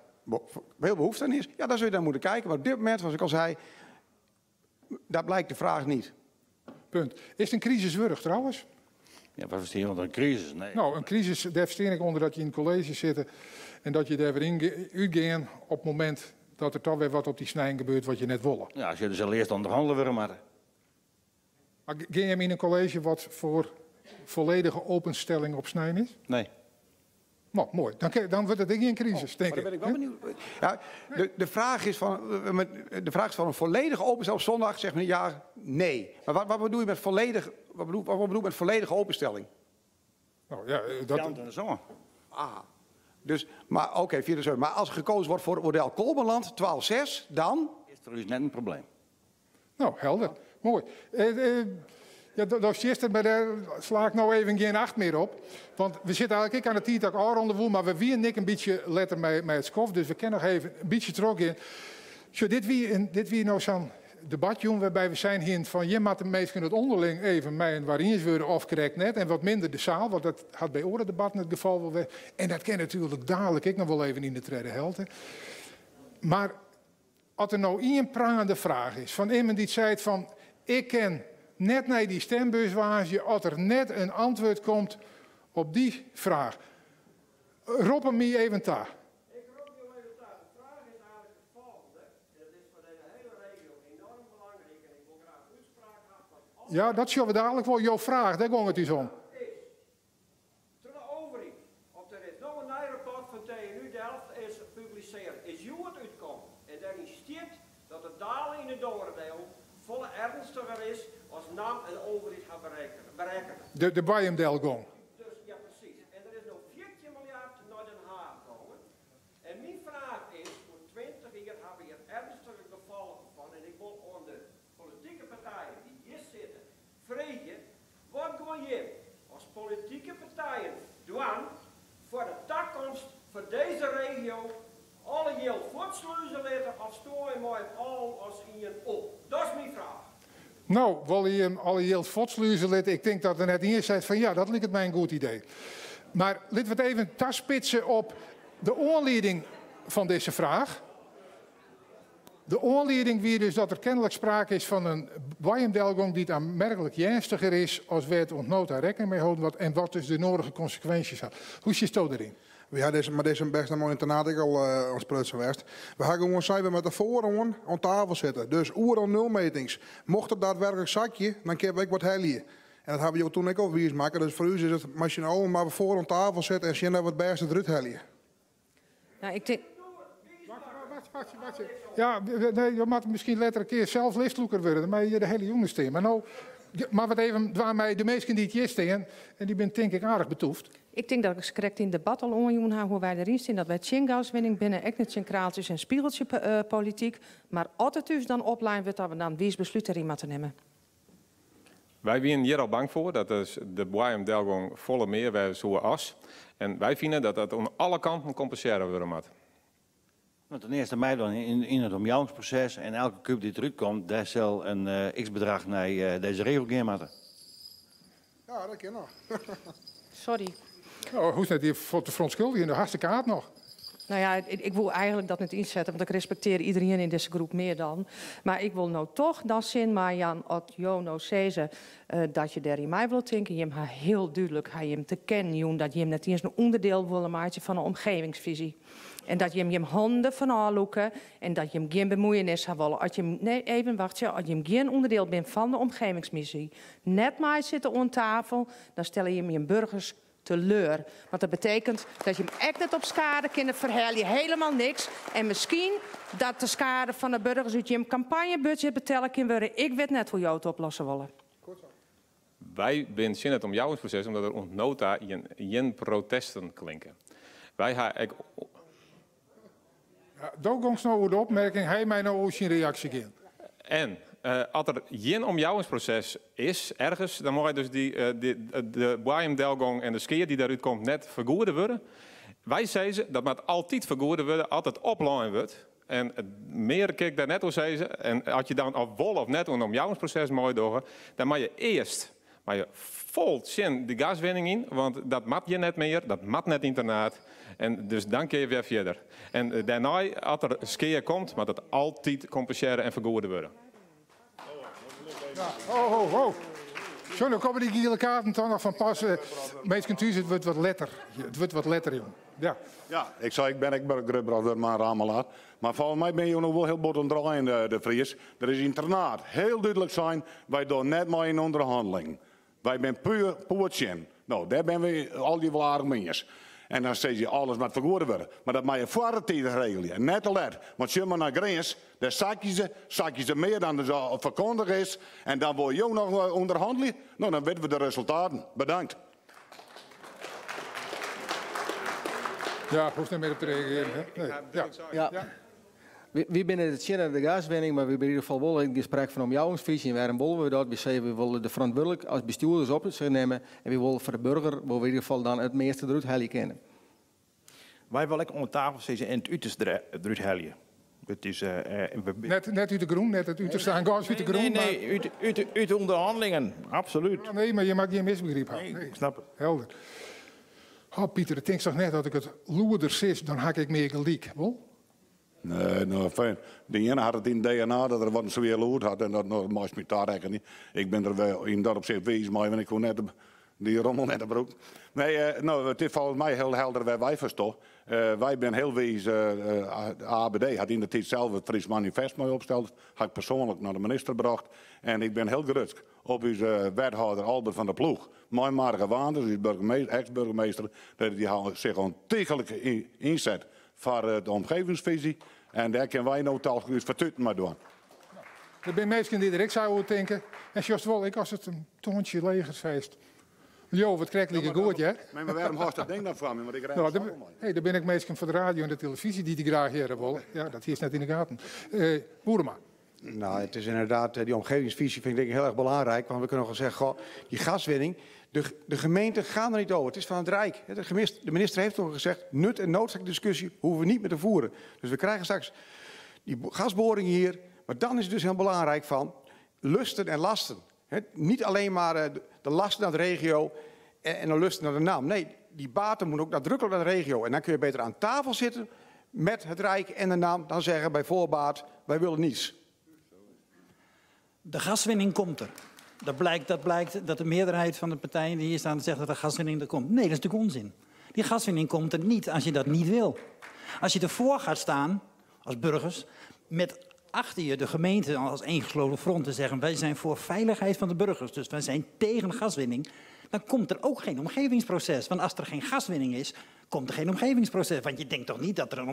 veel behoefte aan is, ja, dan zul je daar moeten kijken. Maar op dit moment, zoals ik al zei, daar blijkt de vraag niet. Punt. Is het een crisiswurg trouwens? Ja, wat versteer je onder een crisis? Nee. Nou, een crisis, daar versteer ik onder dat je in het college zit en dat je daar weer in uitgaan op het moment dat er toch weer wat op die snijn gebeurt wat je net wilde. Ja, als je dus al eerst onderhandelen wil, maar... Maar ga je in een college wat voor volledige openstelling op snijn is? Nee. Nou, mooi. Dan wordt het ding geen crisis, Oh, denk maar dan ik. ben ik wel benieuwd. Ja, de, de vraag is van, met, de vraag is van een volledige openstelling op zondag, zegt meneer ja, nee. Maar wat bedoel je met volledig, wat bedoel, wat bedoel je met volledige openstelling? Nou, ja, dat... Jan en de zomer. Ah, dus, maar oké, 4 de zomer. Maar als gekozen wordt voor het model Kolmanland, 12-6, dan? Is er dus net een probleem. Nou, helder. Mooi. Ja, dat is het, maar daar sla ik nou even geen acht meer op. Want we zitten eigenlijk aan de tijd dat ik al rond de woel, maar we wien niks een beetje letter met het skof, dus we kunnen nog even een beetje terug in. Zo, dit wie nou zo'n debat, jongen, waarbij we zijn hier van, je moet de meesten het onderling even mij en waarin ze worden of correct net en wat minder de zaal, want dat had bij orendebatten het geval wel weg. En dat ken natuurlijk dadelijk ik nog wel even in de tweede helft. Maar als er nou één prangende vraag is van iemand die zei van, ik ken net naar die stembuswaasje, als er net een antwoord komt op die vraag. Roep hem hier even daar. Ik roep jou even daar. De vraag is eigenlijk het volgende. En dat is voor deze hele regio enorm belangrijk. En ik wil graag uitspraak hebben van alle Ja, dat zullen we dadelijk wel. Jouw vraag, daar ging het dus om. Is, toen de overheid, of er is nog een nieuw rapport van TNU Delft is gepubliceerd, is Joert uitkomen. En daarin staat dat de dalen in de Dorendeel volle ernstiger is als NAM en overheid gaan berekenen. De Bayemdelgong. Dus, ja, precies. En er is nog 14 miljard naar Den Haag gekomen. En mijn vraag is, voor 20 jaar hebben we hier ernstige gevolgen van. En ik wil aan de politieke partijen die hier zitten, vragen, wat gaan je als politieke partijen doen voor de toekomst voor deze regio alle geld voortsluizen laten of storen maar het al als in op? Dat is mijn vraag. Nou, wil je hem alle geld voortsluizen laten? Ik denk dat er net in zei van ja, dat lijkt mij een goed idee. Maar laten we het even taspitsen op de oorleiding van deze vraag. De oorleiding weer dus dat er kennelijk sprake is van een Bayemdelgong die het aanmerkelijk ernstiger is als wij het ontnood daar rekening mee houden wat, en wat dus de nodige consequenties had. Hoe zit het erin? Ja, maar deze best een mooie internaat ik al als prutsen geweest. We gaan gewoon zijn we met de voorhoorn aan tafel zitten. Dus oer al nulmetings. Mocht het daadwerkelijk zakje, dan kan ik wat helien. En dat hebben we toen ook al wies maken. Dus voor u is het machine maar we voor aan tafel zitten en zien dat we het beste eruit helien. Nou, ik denk... Wacht, wacht, wacht, wacht. Ja, nee, je moet misschien later een keer zelf listloeker worden. Maar je de hele jongens staan. Maar nou, maar wat even, waar mij de meesten die het hier staan, en die ben denk ik aardig betoefd. Ik denk dat ik correct in het debat al onjoen ha hoe wij erin staan, dat wij tjingaswinning binnen, ook net kraaltjes en spiegeltje politiek. Maar altijd dus dan opleiden wordt dat we dan wie besluit erin moeten nemen. Wij zijn hier al bang voor dat dus de Bayemdelgong volle meer wij zo as. En wij vinden dat dat aan alle kanten compenseren worden moet. Want ten eerste mij dan in het omjouwingsproces en elke cup die eruit komt, daar zal een x-bedrag naar deze regel gaan moeten. Ja, dat kan nog. Sorry. Oh, hoe is het hier voor de verontschuldiging? De hartstikke aard nog. Nou ja, ik wil eigenlijk dat niet inzetten, want ik respecteer iedereen in deze groep meer dan. Maar ik wil nou toch dat zin, maar Jan, od Jono Ceze dat je daar in mij wilt denken. Je hebt haar heel duidelijk, hij hem te kennen, joen, dat je hem net eens een onderdeel wil maken van een omgevingsvisie. En dat jim jim hannen derfan ôflûke en dat jim gjin bemuoienis ha wolle. As jim, nee, even wachtsje, as jim gjin ûnderdiel binne fan de omgevingsmissie, net meisitte oan tafel, dan stelle jim jim burgers teleur. Want dat betekent dat jim ek net op skade kinne ferhelje, helemaal niks. En miskien dat de skade fan de burgers út jim kampanjebudzjet betelle kin wurde. Ik wit net hoe jo it oplosse wolle. Wy binne tsjin it omjouwingsproses omdat der oant no ta gjin protesten klinke. Wy ha ek. Ja, do gongst no oer de opmerking, hy mei no oer syn reaksje gean. En as der gjin omjouwingsproses is ergens, dan mei dus dy, de boaiemdelgong en de skea dy't dêrút komt net fergoede wurde. Wy sizze dat moat altyd fergoede wurde as it oplein wurdt. En mear kin ik dêr net oer sizze. En as je dan of wol of net oan in omjouwingsproses meidogge, dan moat je earst mei je fol tsjin de gaswinning yn, want dat moat hjir net mear, dat moat net yn Ternaard. En dus dan kinne je wer fierder. En dêrnei, as der skea komt, moat it altyd kompensearre en fergoede wurde. Ja, ho, ho, ho. Zo, dan komme dy giele kaarten toch noch fan pas. Minsken thús, it wurdt wat letter. It wurdt wat letter, jong. Ja. Ja, ik sei, ik bin ek grutbrocht wurden mei in rammelaar. Mar folgens my binne jo no wol hiel bot oan it draaien, De Vries. Der is yn Ternaard hiel dúdlik sein, wy dogge net mei yn ûnderhannelingen. Wy binne puer poer tsjin. No, dêr binne wy allegear wol aardich mei iens. En dan sizze je, alles moat fergoede wurde. Mar dat moat je foar de tiid regelje en net te let. Want sjoch mar nei Grins, dêr sakje se, sakje se mear dan der al ferkondige is. En dan wolle jo noch ûnderhannelje? No, dan witte we de resultaten. Bedankt. Ja, hoecht net mear op te reagearjen. Nee. Ja. Ja. Wy binne tsjin de gaswinning, mar wy binne yn ieder gefal wol yn it gesprek fan omjouwingsfisy. En wêrom wolle we dat? Wy sizze wy wolle de ferantwurdlik as bestjoerders op sich nimme en wy wolle foar de burger wolle we yn ieder gefal dan it measte derút helje kinne. Wy wolle ek oan tafel sizze en it uterste derút helje. It is, Net út de grûn, net it uterste aan gas út de grûn. Nee, nee, út de ûnderhannelingen, absolút. Nee, mar je moatte gjin misbegryp ha. Nee, ik snap it. Helder. Oh, Pieter, it tinkst toch net dat ik it lûder sis, dan ha ik mear gelyk, wol? Nee, no, fijn. De iene hat it yn DNA dat er wat in swier lûd hat en dat no meist my tarekkenje. Ik bin der wel yn dat opsicht wiis mei, want ik hoech net dy rommel net te brûken. Nee, no, it is folgens my hiel helder wêr wy foar stean. Wy binne hiel wiis, de ABD hat yn de tiid sels it Frysk Manifest mei opsteld, ha ik persoanlik nei de minister brocht. En ik bin hiel grutsk op ús wethâlder Albert van der Ploeg, mei Marga Waanders, ús eks-burgemeester, dat dy sich ontiegelijk ynset foar de omgevingsvisie. En dêr kinne wy no toch ús fertuten mei dwaan. Der binne minsken dy't der ek sa oer tinke. En sjochst wol, ek as it in toantsje leger seist. Jo, wat krekt like goed, hear. Nee, mar wêrom hâldst dat ding dan foar my? Want ik rêd No, der der, sels wol mei. hey, der binne ek minsken foar de radio en de televyzje dy't dy graach hearre wolle. Ja, dat hiest net yn de gaten. Boerema. Nou, het is inderdaad, die omgevingsvisie vind ik denk ik heel erg belangrijk. Want we kunnen nog wel zeggen, goh, die gaswinning, de gemeenten gaan er niet over. Het is van het Rijk. De minister heeft ook gezegd, nut- en noodzaakdiscussie hoeven we niet meer te voeren. Dus we krijgen straks die gasboringen hier. Maar dan is het dus heel belangrijk van lusten en lasten. Niet alleen maar de lasten naar de regio en de lusten naar de NAM. Nee, die baten moeten ook nadrukkelijk naar de regio. En dan kun je beter aan tafel zitten met het Rijk en de NAM dan zeggen bij voorbaat, wij willen niets. De gaswinning komt er. Dat blijkt dat de meerderheid van de partijen die hier staan zegt dat de gaswinning er komt. Nee, dat is natuurlijk onzin. Die gaswinning komt er niet als je dat niet wil. Als je ervoor gaat staan, als burgers, met achter je de gemeente als één gesloten front te zeggen wij zijn voor veiligheid van de burgers, dus wij zijn tegen gaswinning, dan komt er ook geen omgevingsproces. Want als er geen gaswinning is, komt er geen omgevingsproces. Want je denkt toch niet dat er een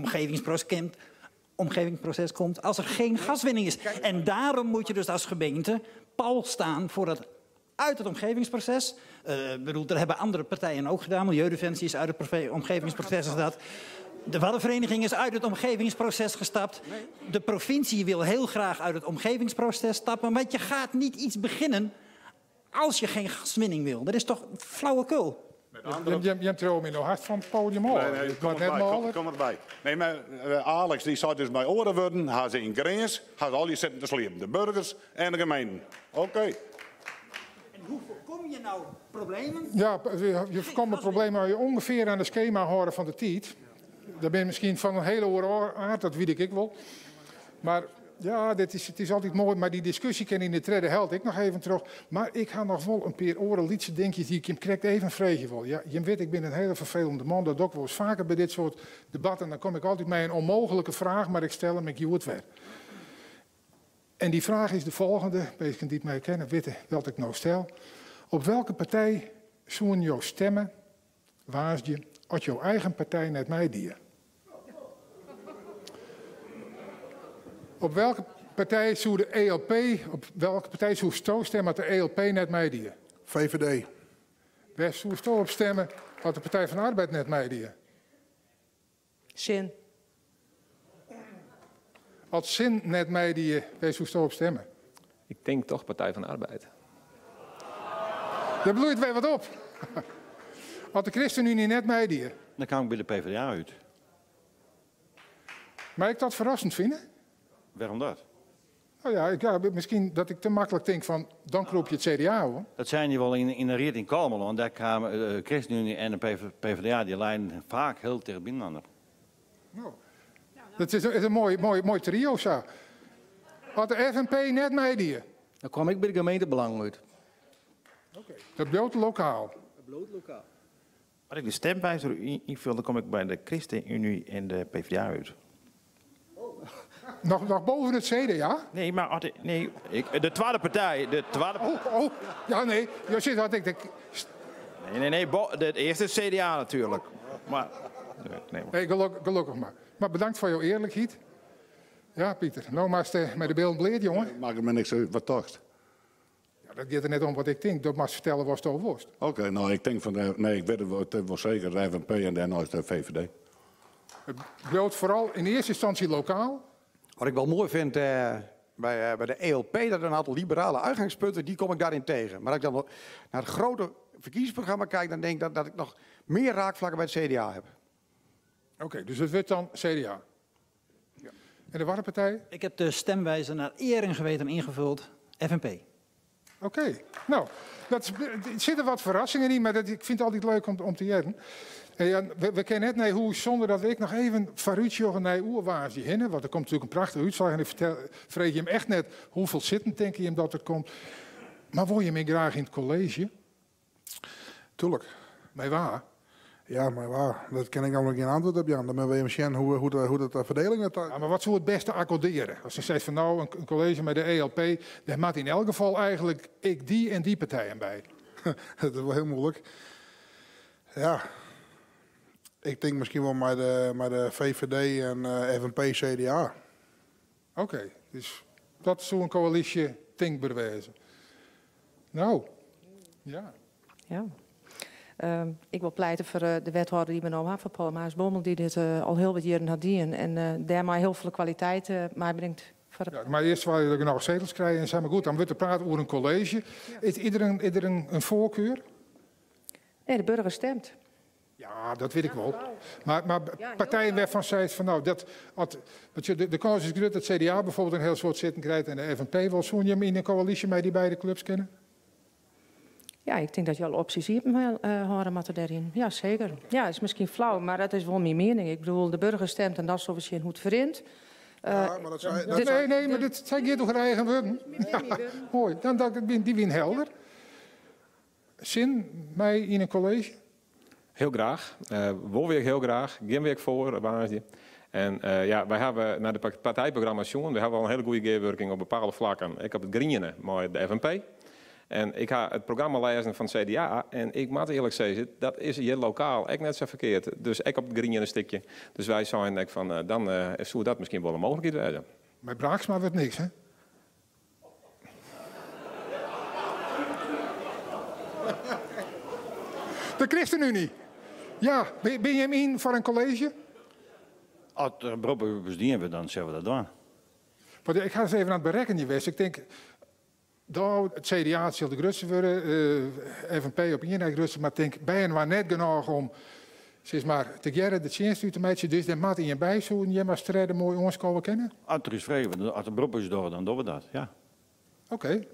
omgevingsproces komt als er geen gaswinning is. En daarom moet je dus als gemeente pal staan voor dat uit het omgevingsproces. Dat hebben andere partijen ook gedaan. Milieudefensie is uit het omgevingsproces gestapt. De Waddenvereniging is uit het omgevingsproces gestapt. De provincie wil heel graag uit het omgevingsproces stappen. Want je gaat niet iets beginnen als je geen gaswinning wil. Dat is toch flauwekul? Met andere Je hebt er ook nog hard van het podium af. Nee, nee, Het kom wordt net erbij, maler. kom erbij. Nee, maar Alex die zei dus bij oren worden, ha ze in Grins, ha ze al die zitten te sliepen. De burgers en de gemeenten. Oké. En hoe voorkom je nou problemen? Ja, je voorkomt problemen als je ongeveer aan het schema houden van de tijd. Daar ben je misschien van een hele oor aard, dat weet ik wel. Maar Ja, dit is, it is altyd moai, mar dy diskusje kin yn de tredde helte ek noch even troch. Mar ik ha noch wol in pear oare lytse dinkjes dy't ik jim krekt even freegje wol. Ja, jim witte, ik bin in hele ferfelende man, dat doch ik wolris faker by dit soart debatten. Dan kom ik altyd mei in ûnmooglike fraach, mar ik stel him ek hjoed wer. En dy fraach is de folgjende, minsken dy't my kenne witte wat ik no stel. Op welke partij soenen jo stimme woansdei as jo eigen partij net meidie? Op welke partij soe de ELP, op welke partij soesto stimme as de ELP net meidie? VVD. Wêr soesto op stimme as de Partij van de Arbeid net meidie? Sin. As Sin net meidie, wêr soesto op stimme? Ik tink toch Partij van de Arbeid. Der bloeit wer wat op. As de ChristenUnie net meidie. Dan kaam ik by de PvdA út. Mei ik dat ferrassend fine? Wêrom dat? No ja, ik, ja, miskien dat ik te maklik tink fan dan krûp je it CDA oan. Dat seine je wol yn de ried yn Kollumerlân. Dêr kamen de ChristenUnie en de PvdA, dy leinen faak hiel ticht byinoar. No, dat is in moai, moai, moai trio sa. As de FNP net meidie. Dan kwam ik by de Gemeentebelangen út. Oké, dat bliuwt lokaal. Dat bliuwt lokaal. As ik de stemwijzer ynful, dan kom ik by de ChristenUnie en de PvdA út. Noch, noch boven it CDA? Nee, mar as ik, nee, ik, de twadde partij, de twadde Oh, oh, ja nee, jo sizze dat ik de... Nee, nee, nee, bo, de earste is CDA natuerlik. Mar, nee, nee. Nee, gelok, gelokkich mar. Mar bedankt foar jo earlikheid. Ja, Pieter, no moatst mei de billen bleat, jonge. Makket my niks út, wat tochtst? Ja, dat giet der net om wat ik tink. Do moatst fertelle watsto wolst. Oké, no ik tink fan de, nee, ik wit it wol, it is wol seker de FNP en dêrneist de VVD. It bliuwt foaral yn earste ynstânsje lokaal. Wat ik wel moai vind by, by de ELP, dat een aantal liberale uitgangspunten, die kom ik daarin tegen. Maar als ik dan naar het grote verkiezingsprogramma kijk, dan denk ik dat, dat ik nog meer raakvlakken bij het CDA heb. Oké, dus it wurdt dan CDA. Ja. En de Waddenpartij? Ik heb de stemwijzer naar eer en geweten ingevuld. FNP. Oké, nou, dat is, er zitten wat verrassingen in, maar dat, ik vind het altijd leuk om, om te hearren. En ja, we kennen net nei hûs sûnder dat ik noch even foarútsjogge nei oer woansdei hinne, want der komt natuerlik in prachtige útslach en ik fertel, freegje jim echt net hoefolle sitten tinke jim dat der komt. Mar wolle jim ek graach yn it kolleezje? Tuurlijk. Mei wa? Ja, mei wa? Dat kin ik namelijk gjin antwurd op jaan. Dan moatte we even sjen hoe, hoe, de, hoe dat de ferdeling dat. Ja, mar wat soe it bêste akkordearje? As se sizze fan no, in kolleezje mei de ELP, dêr moat yn elk gefal eigentlik ek dy en dy partijen by. Dat is wol hiel muoilik. Ja, ik tink miskien wol mei de, mei de VVD en FNP CDA. Oké, dus dat soe in koälysje tinkber wêze. No, ja. Ja. Ik wol pleite foar de wethâlder dy't we no ha, foar Paul Maasbommel, dy't dit al hiel wat jierren hat dien en dêrmei hiel folle kwaliteit meibringt foar de. Ja, mar earst wolle je genôch setels krije en sa, mar goed, dan wurdt der praat oer in kolleezje. Is der in foarkar? Nee, de burger stemt. Ja, dat wit ik wol. Mar partijen wêrfan seist fan no, dat, at, want de kâns is grut dat CDA bijvoorbeeld in hiel soad sitten krijt en de FNP wol. Soene jim yn in koälysje mei dy beide klups kinne? Ja, ik tink dat je alle opsjes iepen hâlde moatte dêryn. Ja, seker. Ja, is miskien flau, mar dat is wol myn miening. Ik bedoel, de burger stemt en dan sille we sjen hoe't it ferrint. Ja, mar dat sei, dat Nee, nee, mar dit sy giet oer har eigen wurden. Ja, moai. Dan, dan, dy wiene helder. Sin mei yn in kolleezje? Hiel graach. Wol wy ek hiel graach. Gean wy ek foar woansdei. En ja, wy hawwe nei de partijprogramma's sjoen. Wy hawwe al in hiele goede gearwurking op bepaalde flakken. Ek op it griene mei de FNP. En ik ha it programma lêzen fan it CDA en ik moat earlik sizze, dat is hjir lokaal ek net sa ferkeard. Dus ek op it griene stikje. Dus wy seinen ek fan, dan soe dat miskien wol in mooglikheid wêze. Mei Braaksma wurdt niks, hè? De ChristenUnie. Ja, binne jim yn foar in kolleezje? As der in berop op ús dien wurdt, dan sille we dat dwaan. Want ik ha ris even oan it berekkenjen west. Ik tink, no, it CDA sil de grutste wurde, FNP op ien nei grutste, mar tink byinoar net genôch om sis mar, tegearre de tsjinst út te meitsjen. Dus dêr moat ien by. Soenen jim as tredde moai oanskowe kinne? As der ús frege wurdt, as der berop op ús dogge, dan dogge we dat, ja. Oké.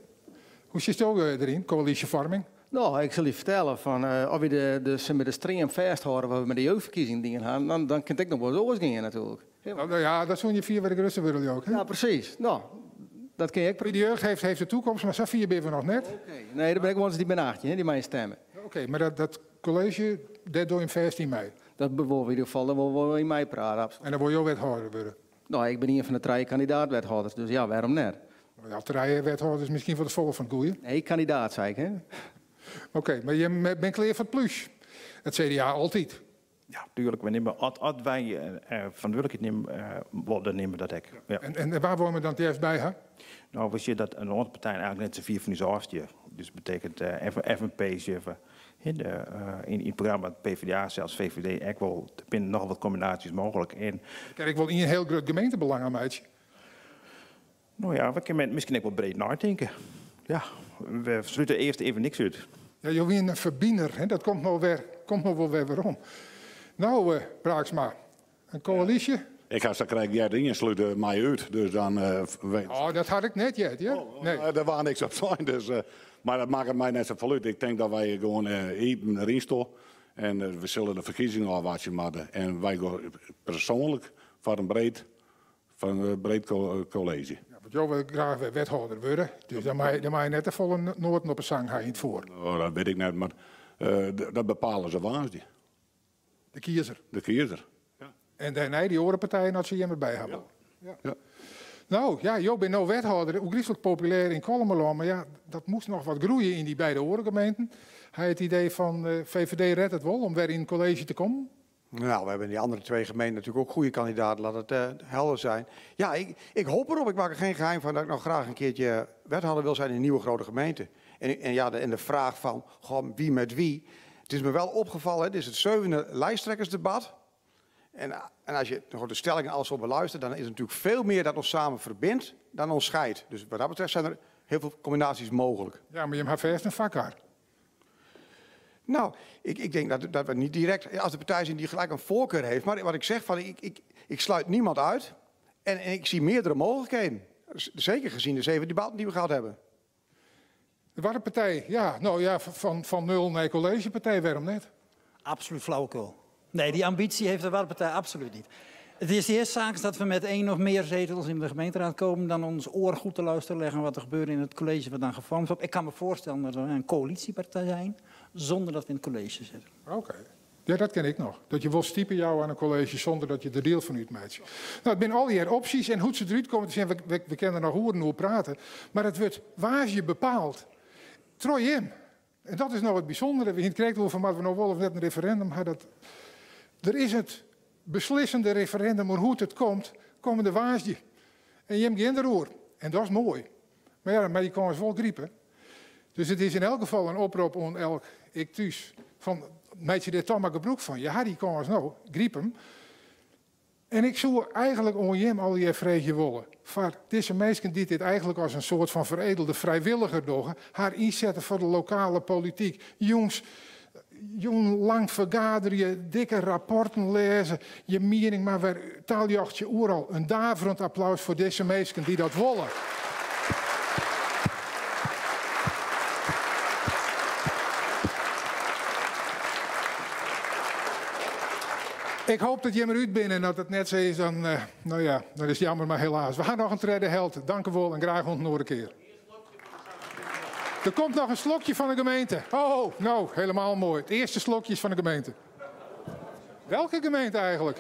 Hoe sjochsto deryn, koälysjefoarming? No, ik sil dy fertelle fan as wy de, de, de stream fêsthâlde wat we mei de jeugdferkiezing dien ha, dan, dan kin it ek noch wolris oars gean natuerlik. Nou ja, dat soene je fier wer de grutste wurde leau ik. Ja, precies. Nou, dat kin ik. De jeugd heeft de toekomst, maar sa fier binne we noch net. Oké. Nee, der binne ek ones dy binne 18, hè, dy meie stimme. Oké, mar dat kolleezje, dêr dogge jim fêst yn mei? Dat wol we yn ieder gefal, dêr wolle we yn meiprate, absoluut. En dan wolle jo wethâlder wurde? No, ik bin ien fan de trije kandidaat-wethâlders, dus ja, wêrom net? No ja, trije wethâlders miskien wat te folle fan it goeie. Nee, kandidaat sei ik, hè. Oké, mar jim binne klear foar it plús? It CDA altyd. Ja, tuerlik. We nimme, as, as wy ferantwurdlikheid nimme wolle, dan nimme we dat ek. Ja. En wa wolle we dan it leafst by ha? No, we sjogge dat in oantal partijen eigentlik net sa fier fan ús ôfstean. Dus dat betekent FNP sjogge we yn it programma, PvdA, sels VVD ek wol. Der binne nochal wat kombinaasjes mooglik. En Kin ik wol ien hiel grut gemeentebelang oan meitsje? No ja, we kinne miskien ek wol breed neitinke. Ja, we slute earst even niks út. Ja, jo wiene in ferbiner, hè? Dat komt no wer, komt no wol wer werom. No, Braaksma, in koälysje? Ik ha sakrekt heard, ien slút my út, dus dan weet. Oh, dat had ik net heard, hear. Nee. Der waard niks op sein, dus, mar dat makket my net safolle út. Ik tink dat wy gewoan iepen deryn stean en we sille de ferkiezingen ôfwachtsje moatte. En wy gean persoanlik foar in breed Foar in breed kolleezje. Ja, want jo wolle graach wer wethâlder wurde, dus dan mei dan mei je net te folle noaten op 'e sang ha yn it foar. Oh, dat wit ik net, mar dat bepale se woansdei. De kiezer. De kiezer. Ja. En dêrnei dy oare partijen as se jim derby ha wolle. Ja. Ja. No, ja, jo binne no wethâlder, oergryslik populêr yn Kollumerlân, mar ja, dat moast noch wat groeie yn dy beide oare gemeenten. Ha je it idee fan VVD ret it wol om wer yn it kolleezje te kommen? Nou, we hebben in die andere twee gemeenten natuurlijk ook goede kandidaten, laat het helder zijn. Ja, ik hoop erop. Ik maak er geen geheim van dat ik nog graag een keertje wethouder wil zijn in een nieuwe grote gemeente. En ja, de vraag van, goh, wie met wie. Het is me wel opgevallen, hè, dit is het 7e lijsttrekkersdebat. En als je de stellingen alles zo beluistert, dan is het natuurlijk veel meer dat ons samen verbindt dan ons scheidt. Dus wat dat betreft zijn er heel veel combinaties mogelijk. Ja, maar je hebt vast een vakkaart. Nou, ik denk dat we niet direct, als de partij zijn die gelijk een voorkeur heeft. Maar wat ik zeg, van, ik sluit niemand uit. En ik zie meerdere mogelijkheden. Zeker gezien de 7 debatten die we gehad hebben. De Waddenpartij, ja, nou ja, van nul naar collegepartij, waarom net? Absoluut flauwekul. Nee, die ambitie heeft de Waddenpartij absoluut niet. Het is de eerste zaak dat we met 1 of meer zetels in de gemeenteraad komen dan ons oor goed te luisteren leggen wat er gebeurt in het college wat dan gevormd wordt. Ik kan me voorstellen dat we een coalitiepartij zijn, zonder dat we in het college zitten. Oké. Ja, dat ken ik nog. Dat je wil stiepen jou aan een college zonder dat je er deel van uitmaakt. Nou, het zijn al die opties en hoe ze eruit komen te zijn, we kennen nog horen hoe praten. Maar het wordt waar je bepaalt. Trooi in. En dat is nou het bijzondere. We krijgen wel van, maar we nou wel of net een referendum hadden. Dat er is het beslissende referendum, maar hoe het komt, komen de waasje. En je hebt geen roer. En dat is mooi. Maar ja, maar die kan eens wel griepen. Dus het is in elk geval een oproep aan elk ik thuis. Van, meid je dit toch maar gebruik van? Ja, die kan eens nou, griep hem. En ik zou eigenlijk om hem al die vreugde willen. Voor deze mensen die dit eigenlijk als een soort van veredelde vrijwilliger doen, haar inzetten voor de lokale politiek. Jongens, jong lang vergaderen, je dikke rapporten lezen, je mening, maar weer taaljachtje oeral. Een daverend applaus voor deze mensen die dat willen. Ik hoop dat je eruit bent en dat het net zo is, dan, nou ja, dat is jammer, maar helaas. We gaan nog een tweede held. Dank u wel en graag ont nog een keer. Er komt nog een slokje van de gemeente. Oh, nou, helemaal mooi. Het eerste slokje is van de gemeente. Welke gemeente eigenlijk?